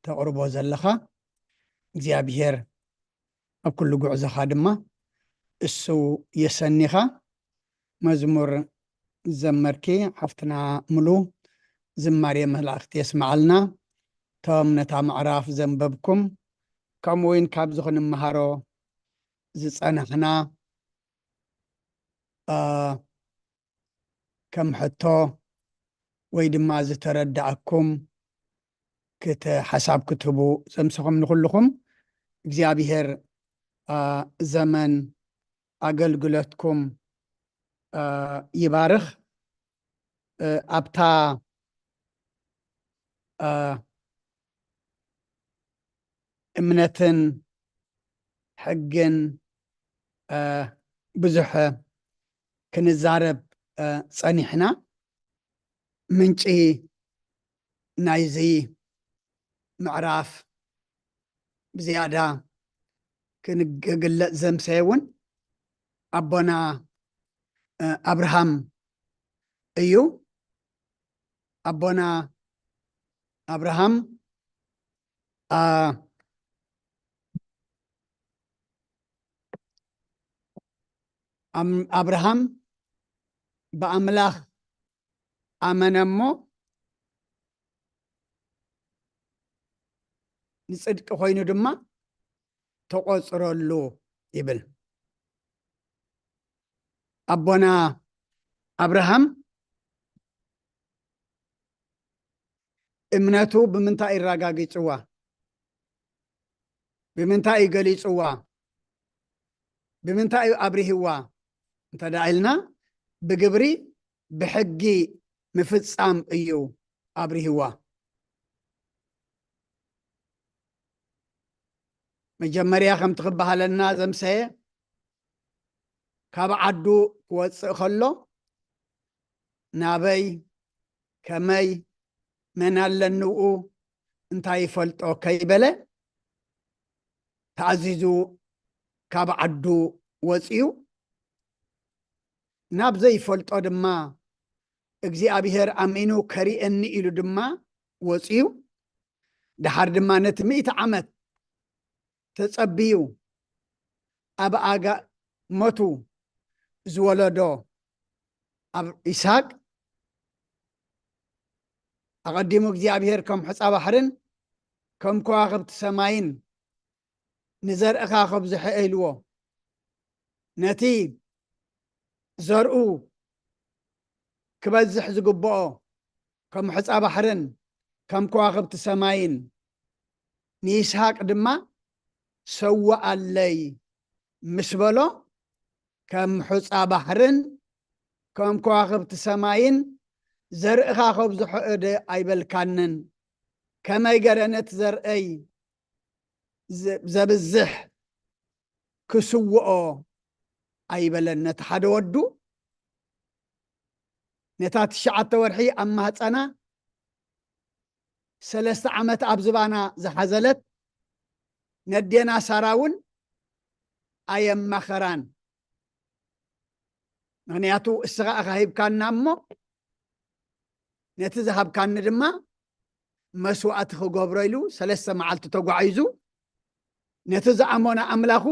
ተቕርቦ ዘለኻ እግዚኣብሔር ኣብ ኩሉ ጉዕዞኻ ድማ እሱ የሰኒኻ። መዝሙር ዘመርኪ ሓፍትና ሙሉ ዝማሬ መላእክት የስምዓልና። እቶም ነታ ምዕራፍ ዘንበብኩም ከምኡ እውን ካብዚ ክንመሃሮ ዝጸናሕና ኣ፣ ከም ሕቶ ወይ ድማ ዝተረዳእኩም ክት-፣ ሓሳብ ክትህቡ ዘምስኹም ንኹልኹም እግዚኣብሔር ኣ፣ ዘመን ኣገልግሎትኩም ኣ፣ ይባርኽ። እ፣ ኣብታ ኣ፣ እምነትን ሕግን ብዙሕ ክንዛረብ ጸኒሕና። ምንጪ ናይዚ ምዕራፍ ብዝያዳ ክግለጽ ዘምሰየ እውን ኣቦና ኣብርሃም እዩ። ኣቦና ኣብርሃም ኣብርሃም ብኣምላኽ ኣመነ እሞ ንጽድቂ ኮይኑ ድማ ተቆጽረሉ ይብል። ኣቦና ኣብርሃም እምነቱ ብምንታይ ይረጋጊጽዋ? ብምንታይ እዩ ገሊጽዋ? ብምንታይ እዩ ኣብሪህዋ? እንተ ደኣ ኢልና ብግብሪ ብሕጊ ምፍጻም እዩ ኣብሪህዋ። መጀመርያ ከምቲ ክበሃለና ዘምሰየ ካብ ዓዱ ክወጽእ ከሎ ናበይ ከመይ መን ኣለንኡ እንታይ ይፈልጦ ከይበለ ተኣዚዙ ካብ ዓዱ ወፅዩ ናብ ዘይፈልጦ ድማ እግዚኣብሔር ኣሚኑ ከሪእኒ ኢሉ ድማ ወፅዩ። ደሓር ድማ ነቲ ምእቲ ዓመት ተጸብዩ ኣብ ኣጋ ሞቱ ዝወለዶ ኣብ ይስሃቅ ኣቐዲሙ እግዚኣብሔር ከም ሑጻ ባሕርን ከም ከዋኽብቲ ሰማይን ንዘርእኻ ከብዝሖ ኢልዎ ነቲ ዘርኡ ክበዝሕ ዝግብኦ ከም ሑጻ ባሕርን ከም ከዋኽብቲ ሰማይን ንይስሃቅ ድማ ሰውኣለይ ምስ በሎ ከም ሑጻ ባሕርን ከም ከዋኽብቲ ሰማይን ዘርእኻ ከብዝሖ እደ ኣይበልካንን። ከመይ ገረ ነቲ ዘርእይ ዘብዝሕ ክስውኦ ኣይበለን። ነቲ ሓደ ወዱ ነታ ትሽዓተ ወርሒ ኣብ ማህፀና ሰለስተ ዓመት ኣብ ዝባና ዝሓዘለት ነዴና ሳራ እውን ኣየማኸራን። ምኽንያቱ እስኻ ኢኻ ሂብካና እሞ ነቲ ዝሃብካኒ ድማ መስዋእቲ ክገብሮ ኢሉ ሰለስተ መዓልቲ ተጓዒዙ ነቲ ዝኣመኖ ኣምላኹ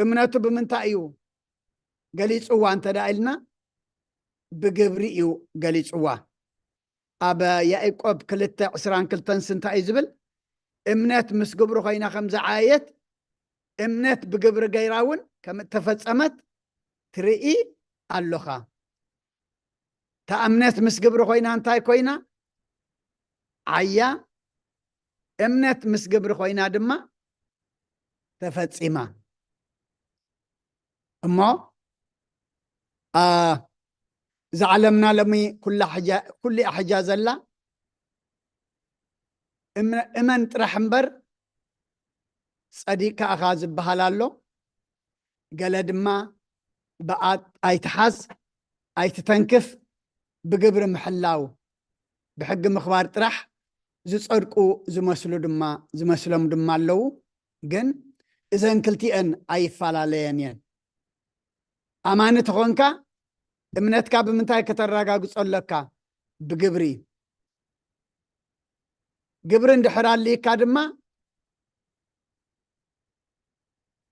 እምነቱ ብምንታይ እዩ ገሊጽዋ እንተ ደኣ ኢልና ብግብሪ እዩ ገሊጽዋ። ኣብ ያዕቆብ ክልተ ዕስራን ክልተን እንታይ እዩ ዝብል? እምነት ምስ ግብሪ ኮይና ከም ዝዓየየት እምነት ብግብሪ ገይራ እውን ከም እተፈጸመት ትርኢ ኣሎኻ። እታ እምነት ምስ ግብሪ ኮይና እንታይ ኮይና? ዓያ። እምነት ምስ ግብሪ ኮይና ድማ ተፈጺማ። እሞ እዛ ዓለምና ሎሚ ኩላ ሕጃ ኩሊኣ ሕጃ ዘላ እመን ጥራሕ እምበር ጸዲቅካ ኢኻ ዝበሃል ኣሎ። ገለ ድማ ብኣት ኣይትሓዝ ኣይትተንክፍ ብግብሪ ምሕላው ብሕጊ ምኽባር ጥራሕ ዝጸድቁ ዝመስሉ ድማ ዝመስሎም ድማ ኣለዉ። ግን እዘን ክልቲኤን ኣይፈላለየን እየን። ኣማኒ ተኾንካ እምነትካ ብምንታይ ከተረጋግጾ ኣለካ? ብግብሪ። ግብሪ እንድሕር ኣልይካ ድማ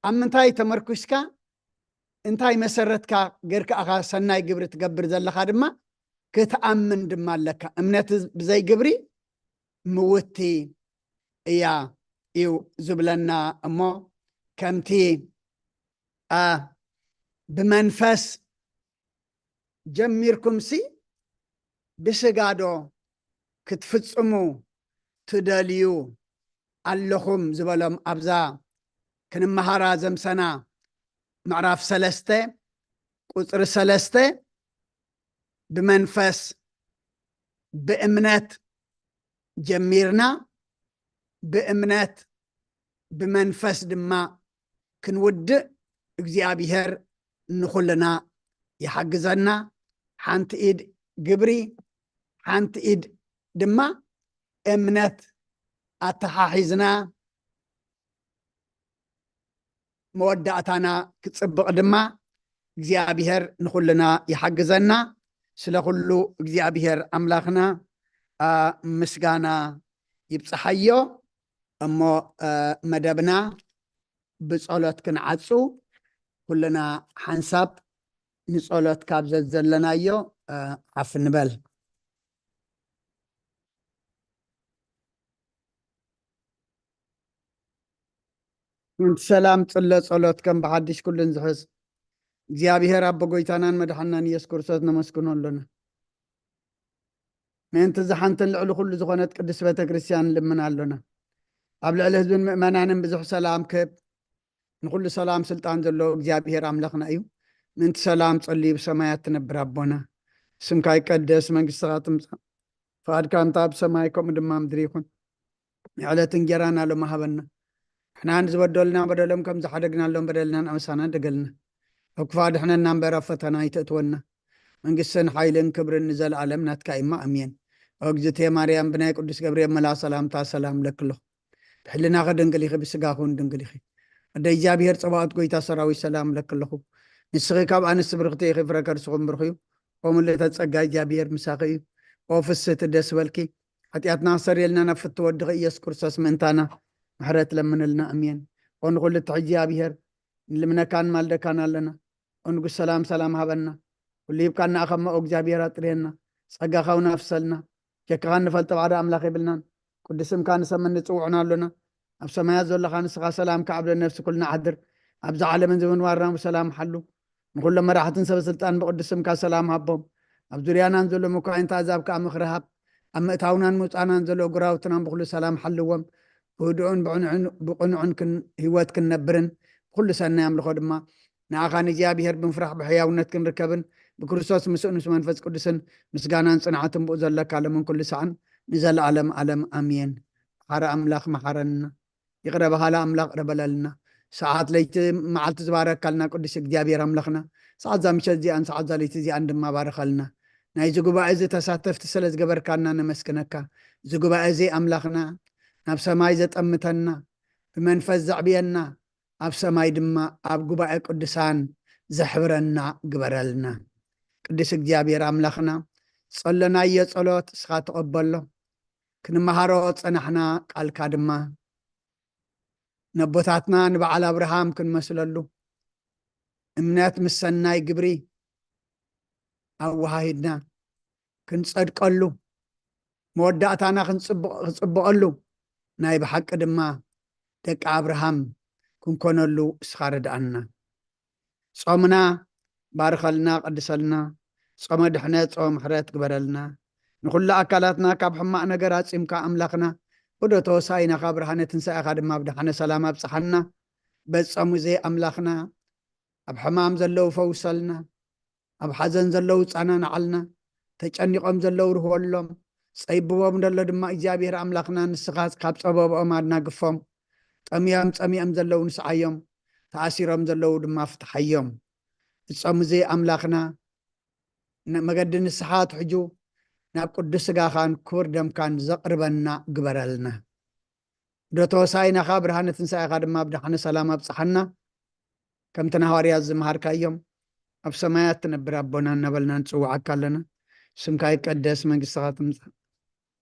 ኣብ ምንታይ ተመርኩስካ እንታይ መሰረትካ ገርካ ኣኻ ሰናይ ግብሪ ትገብር ዘለኻ ድማ ክትኣምን ድማ ኣለካ። እምነት ብዘይ ግብሪ ምውቲ እያ እዩ ዝብለና። እሞ ከምቲ ኣ ብመንፈስ ጀሚርኩምሲ ብስጋ ዶ ክትፍጽሙ ትደልዩ ኣለኹም ዝበሎም ኣብዛ ክንመሃራ ዘምሰና ምዕራፍ ሰለስተ ቁጽሪ ሰለስተ ብመንፈስ ብእምነት ጀሚርና ብእምነት ብመንፈስ ድማ ክንውድእ እግዚኣብሔር ንኹልና ይሓግዘና። ሓንቲ ኢድ ግብሪ፣ ሓንቲ ኢድ ድማ እምነት ኣተሓሒዝና መወዳእታና ክጽብቕ ድማ እግዚኣብሔር ንኹልና ይሓግዘና። ስለ ኩሉ እግዚኣብሔር ኣምላኽና፣ ኣ፣ ምስጋና ይብጽሓዮ። እሞ፣ እ፣ መደብና ብጸሎት ክንዓጹ፣ ኩልና ሓንሳብ ንጸሎት ካብ ዘዘለናዮ፣ እ፣ ሓፍ ንበል። ምእንቲ ሰላም ጽለ ጸሎት ከም ብሓድሽ ኩሉን ዝሕዝ እግዚኣብሔር ኣቦ ጎይታናን መድሓናን ኢየሱስ ክርስቶስ ነመስግኖ ኣሎና። ምእንቲ እዛ ሓንትን ልዕሊ ኩሉ ዝኾነት ቅድስት ቤተ ክርስቲያን ንልምን ኣሎና። ኣብ ልዕሊ ህዝብን ምእመናንን ብዙሕ ሰላም ክህብ፣ ንኹሉ ሰላም ስልጣን ዘለዎ እግዚኣብሔር ኣምላኽና እዩ። ምእንቲ ሰላም ጸልዩ ብሰማያት ትነብር ኣቦና፣ ስምካ ይቀደስ፣ መንግስትኻ ትምጻእ፣ ፍቓድካ እንተ ኣብ ሰማይ ከምኡ ድማ ምድሪ ይኹን። ንዕለት እንጀራና ሎሚ ሃበና። ንሕና ንዝበደሉና በደሎም ከም ዝሓደግናሎም በደልና ንኣበሳና ደገልና። ኣብ ክፋ ድሕነና እምበር ኣብ ፈተና ኣይተእትወና። መንግስትን ሓይልን ክብርን ንዘለኣለም ናትካ እማ ኣሜን። ኦ እግዝእትየ ማርያም ብናይ ቅዱስ ገብርኤል መልኣ ሰላምታ ሰላም ለክሎ። ብሕልናኺ ድንግል ኢኺ፣ ብስጋኺ እውን ድንግል ኢኺ። ኣደ እግዚኣብሔር ጸባኦት ጎይታ ሰራዊት ሰላም ለክለኹ። ንስኺ ካብ ኣንስቲ ብርኽቲ ኢኺ፣ ፍረ ከርስኹም ብርኽ እዩ። ኦ ምልእተ ጸጋ እግዚኣብሔር ምሳኺ እዩ። ኦ ፍስህቲ ደስ በልኪ። ሓጢኣትና ክሰርየልና ናብ ፍትወ ወድኺ ኢየሱስ ክርስቶስ ምእንታና ምሕረት ለምንልና። ኣሜን። ኦ ንኹሉ ትሕጂ እግዚኣብሔር ንልምነካን ማልደካን ኣለና። ኦ ንጉስ ሰላም ሰላም ሃበና። ኩሉ ሂብካና ኣኸማ ኦ እግዚኣብሔር ኣጥርየና። ጸጋኻ እውን ኣፍሰልና። ጀካኻ እንፈልጦ ባዕዳ ኣምላኽ የብልናን። ቅዱስ ስምካ ንሰምን ንጽውዑን ኣሎና። ኣብ ሰማያት ዘለኻ ንስኻ ሰላም ከዓብለ ነፍሲ ኩልና ሓድር። ኣብዚ ዓለምን ዝምንባርና ብሰላም ሓሉ። ንኹሎም መራሕትን ሰብ ስልጣን ብቅዱስ ስምካ ሰላም ሃቦም። ኣብ ዙርያናን ዘሎ መኳይንታ ኣዛብ ከኣ ምኽሪ ሃብ። ኣብ ምእታውናን ምውጻእናን ዘሎ እጉራውትናን ብኹሉ ሰላም ሓልዎም። ብህዱእን ብዕኑዕን ብቕኑዕን ክን-፣ ህይወት ክንነብርን ብኹሉ ሰናይ ኣምልኾ ድማ ንኣኻ ንእግዚኣብሔር ብምፍራሕ ብሕያውነት ክንርከብን ብክርስቶስ ምስኡ ምስ መንፈስ ቅዱስን ምስጋናን ጽንዓትን ብኡ ዘለካ ለምን ኩሉ ሰዓን ንዘለኣለም ኣለም ኣሜን። መሓረ ኣምላኽ መሓረና። ይቕረ በሃሊ ኣምላኽ ይቕረ በለልና። ሰዓት ለይቲ መዓልቲ ዝባረካልና ቅዱስ እግዚኣብሔር ኣምላኽና፣ ሰዓት እዛ ምሸት እዚኣን ሰዓት እዛ ለይቲ እዚኣን ድማ ባርኸልና። ናይዚ ጉባኤ እዚ ተሳተፍቲ ስለ ዝገበርካና ነመስግነካ። እዚ ጉባኤ እዚ ኣምላኽና ናብ ሰማይ ዘጠምተና፣ ብመንፈስ ዘዕብየና፣ ኣብ ሰማይ ድማ ኣብ ጉባኤ ቅዱሳን ዘሕብረና ግበረልና። ቅዱስ እግዚኣብሔር ኣምላኽና፣ ጸለናዮ ጸሎት እስኻ ተቐበሎ። ክንመሃሮ ጸናሕና ቃልካ ድማ ነቦታትና ንበዓል ኣብርሃም ክንመስለሉ፣ እምነት ምስ ሰናይ ግብሪ ኣወሃሂድና ክንጸድቀሉ፣ መወዳእታና ክንጽብቕ-፣ ክጽብቐሉ፣ ናይ ብሓቂ ድማ ደቂ ኣብርሃም ክንኮነሉ እስኻ ርድኣና። ጾምና ባርኸልና፣ ቀድሰልና። ጾመ ድሕነት፣ ጾመ ምሕረት ግበረልና። ንኹሉ ኣካላትና ካብ ሕማቕ ነገር ኣጺምካ ኣምላኽና፣ ወደ ተወሳኢና ካብ ብርሃነ ትንሳኤኻ ድማ ብደሓነ ሰላም ኣብጽሓና። በዚ ጾም እዚ ኣምላኽና፣ ኣብ ሕማም ዘለዉ ፈውሰልና፣ ኣብ ሓዘን ዘለዉ ጻናንዓልና፣ ተጨኒቖም ዘለዉ ርህወሎም፣ ጸይብዎም ደሎ ድማ እግዚኣብሔር ኣምላኽና ንስኻ ካብ ጸበብኦም ኣናግፎም። ጠምዮም ጸሚኦም ዘለዉ ንስዓዮም፣ ተኣሲሮም ዘለዉ ድማ ፍትሓዮም። እዚ ጾም እዚ ኣምላኽና ን-፣ መገዲ ንስሓ ኣትሕጁ ናብ ቅዱስ ስጋኻን ክቡር ደምካን ዘቕርበና ግበረልና። ወደ ተወሳኢናኻ ብርሃነ ትንሳኤኻ ድማ ብደሓነ ሰላም ኣብጽሓና። ከምቲ ንሃዋርያት ዝመሃርካዮም ኣብ ሰማያት ትነብር ኣቦና እናበልና ንጽውዓካ ኣለና። ስምካ ይቀደስ፣ መንግስትኻ ትምጻእ።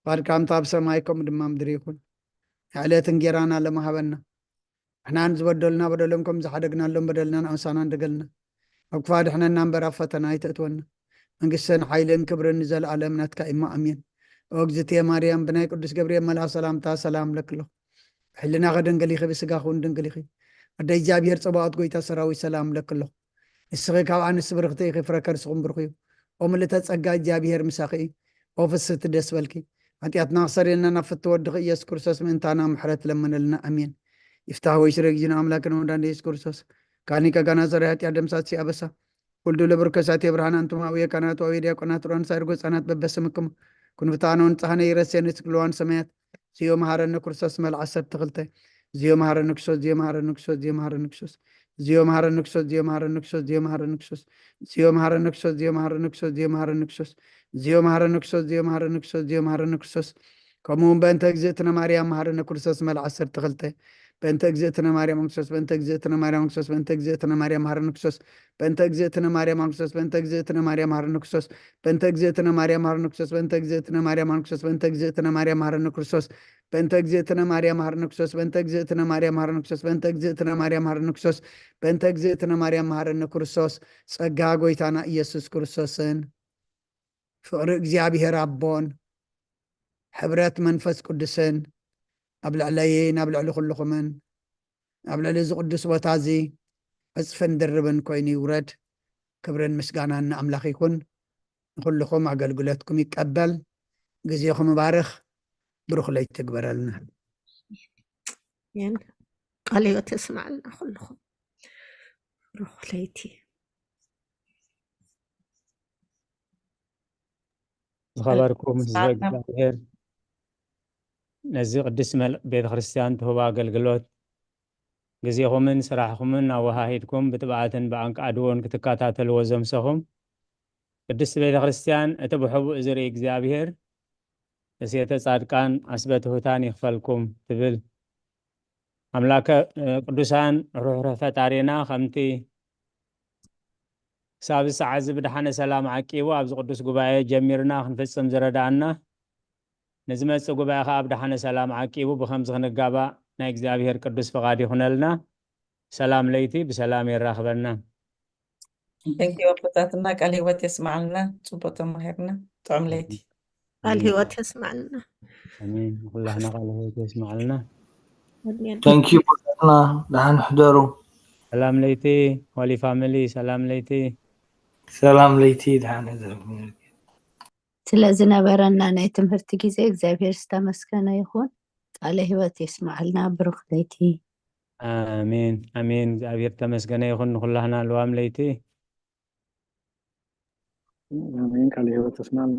ፍቓድካ ከምቲ ኣብ ሰማይ ከምኡ ድማ ምድሪ ይኹን። ንዕለት እንጌራና ሎሚ ሃበና። ንሕናን ዝበደሉና በደሎም ከም ዝሓደግናሎም በደልና ንኣምሳና እንደገልና። ኣብ ክፋ ድሕነና እምበር ኣብ ፈተና ኣይተእትወና። መንግስትን ሓይልን ክብርን ንዘለኣለም ናትካ እሞ ኣሜን። ኦ እግዝእትየ ማርያም ብናይ ቅዱስ ገብርኤል መልኣኽ ሰላምታ ሰላም ለክሎ። ብሕልናኺ ድንግል ኢኺ፣ ብስጋኺ እውን ድንግል ኢኺ። ኣደ እግዚኣብሔር ጸባኦት ጎይታ ሰራዊት ሰላም ለክሎ። ንስኺ ካብ ኣንስቲ ብርኽቲ ኢኺ፣ ፍረ ከርስኹም ብሩኽ እዩ። ኦ ምልእተ ጸጋ እግዚኣብሔር ምሳኺ እዩ። ኦ ፍስህቲ ደስ በልኪ። ሓጢኣትና ክሰርየልና ናብ ፍትወ ወድኺ ኢየሱስ ክርስቶስ ምእንታና ምሕረት ለምንልና። ኣሜን። ይፍታህ ወይ ስረ ጊዜና ኣምላክን ወዳን ኢየሱስ ክርስቶስ። ካኒ ከጋና ሰሪ ሓጢኣት ደምሳሲ ኣበሳ። ኩሉ ለብርከሳት የብርሃን ኣንቱም ኣውየ ካህናት ወአውየ ዲያቆናት ሮን ሳይርጎ ህጻናት በበስምክሙ። ኩንፍታኖ ንጻህነ ይረሴ ንስክልዋን ሰማያት። ዝዮ መሃረኒ ክርስቶስ መል ዓሰርተ ክልተ። ዝዮ መሃረኒ ክርስቶስ፣ ዝዮ መሃረኒ ክርስቶስ፣ ዝዮ መሃረኒ ክርስቶስ። ዝዮ መሃረኒ ክርስቶስ፣ ዝዮ መሃረኒ ክርስቶስ፣ ዝዮ መሃረኒ ክርስቶስ። ዝዮ መሃረኒ ክርስቶስ፣ ዝዮ መሃረኒ ክርስቶስ፣ ዝዮ መሃረኒ ክርስቶስ። ዝዮ መሃረኒ ክርስቶስ፣ ዝዮ መሃረኒ ክርስቶስ፣ ዝዮ መሃረኒ ክርስቶስ። ከምኡ እውን በእንተ እግዝእትነ ማርያም መሃረኒ ክርስቶስ መል ዓሰርተ ክልተ። በእንተ እግዝእትነ ማርያም ክርስቶስ፣ በእንተ እግዝእትነ ማርያም ክርስቶስ፣ በእንተ እግዝእትነ ማርያም መሃረኒ ክርስቶስ። በእንተ እግዝእትነ ማርያም ክርስቶስ፣ በእንተ እግዝእትነ ማርያም መሃረኒ ክርስቶስ። በእንተ እግዝእትነ ማርያም መሃረኒ ክርስቶስ፣ በእንተ እግዝእትነ ማርያም መሃረኒ ክርስቶስ። በእንተ እግዝእትነ ማርያም መሃረኒ ክርስቶስ። በእንተ እግዝእትነ ማርያም መሃረኒ ክርስቶስ፣ በእንተ እግዝእትነ ማርያም መሃረኒ ክርስቶስ፣ በእንተ እግዝእትነ ማርያም መሃረኒ ክርስቶስ፣ በእንተ እግዝእትነ ማርያም መሃረኒ ክርስቶስ። ጸጋ ጎይታና ኢየሱስ ክርስቶስን ፍቕሪ እግዚኣብሔር ኣቦን ሕብረት መንፈስ ቅዱስን ኣብ ልዕለይን ኣብ ልዕሊ ኩልኹምን ኣብ ልዕሊ እዚ ቅዱስ ቦታ እዚ ዕጽፍን ድርብን ኮይኑ ይውረድ። ክብርን ምስጋናን ንኣምላኽ ይኹን። ንኹልኹም ኣገልግሎትኩም ይቀበል። ግዜኹም ይባርኽ። ብሩኽ ለይቲ ትግበረልና። ኣሜን። ቃለ ሕይወት የስማዕልና ኩልኹም። ብሩኽ ለይቲ። ዝኸበርኩም ህዝበ እግዚኣብሔር፣ ነዚ ቅድስት መል-፣ ቤተ ክርስቲያን ትህቦ ኣገልግሎት ግዜኹምን ስራሕኹምን ኣወሃሂድኩም ብትብዓትን ብኣንቃዕድዎን ክትከታተልዎ ዘምሰኹም፣ ቅድስት ቤተ ክርስቲያን እቲ ብሕቡእ ዝርኢ እግዚኣብሔር፣ እሴተ ጻድቃን ዓስበ ትሑታን ይኽፈልኩም ትብል። ኣምላከ ቅዱሳን ርሕሩሕ ፈጣሪና፣ ከምቲ ክሳብ ሰዓት እዚ ብደሓነ ሰላም ዓቂቡ ኣብዚ ቅዱስ ጉባኤ ጀሚርና ክንፍጽም ዝረዳእና፣ ንዝመጽእ ጉባኤ ከኣ ብደሓነ ሰላም ዓቂቡ ብኸምዚ ክንጋባእ ናይ እግዚኣብሔር ቅዱስ ፍቓድ ይኹነልና። ሰላም ለይቲ ብሰላም የራኽበና። Thank you ኣቦታትና፣ ቃል ህይወት የስማዕልና። ጽቡቅ ተማሂርና። ጥዑም ለይቲ። ቃል ህይወት የስማዕልና። ኣሜን። ንኹላህና ቃል ህይወት የስማዕልና። ኣሜን። Thank you ኣቦታትና፣ ደሓን ሕደሩ። ሰላም ለይቲ ሆሊ ፋሚሊ፣ ሰላም ለይቲ። ሰላም ለይቲ፣ ደሓን ሕደሩ። ስለ ዝነበረና ናይ ትምህርቲ ግዜ እግዚኣብሔር ዝተመስገነ ይኹን። ቃለ ህይወት የስማዕልና። ብሩኽ ለይቲ። ኣሜን ኣሜን። እግዚኣብሔር ተመስገነ ይኹን። ንኹላህና ልዋም ለይቲ። ኣሜን። ቃለ ህይወት የስማዕልና።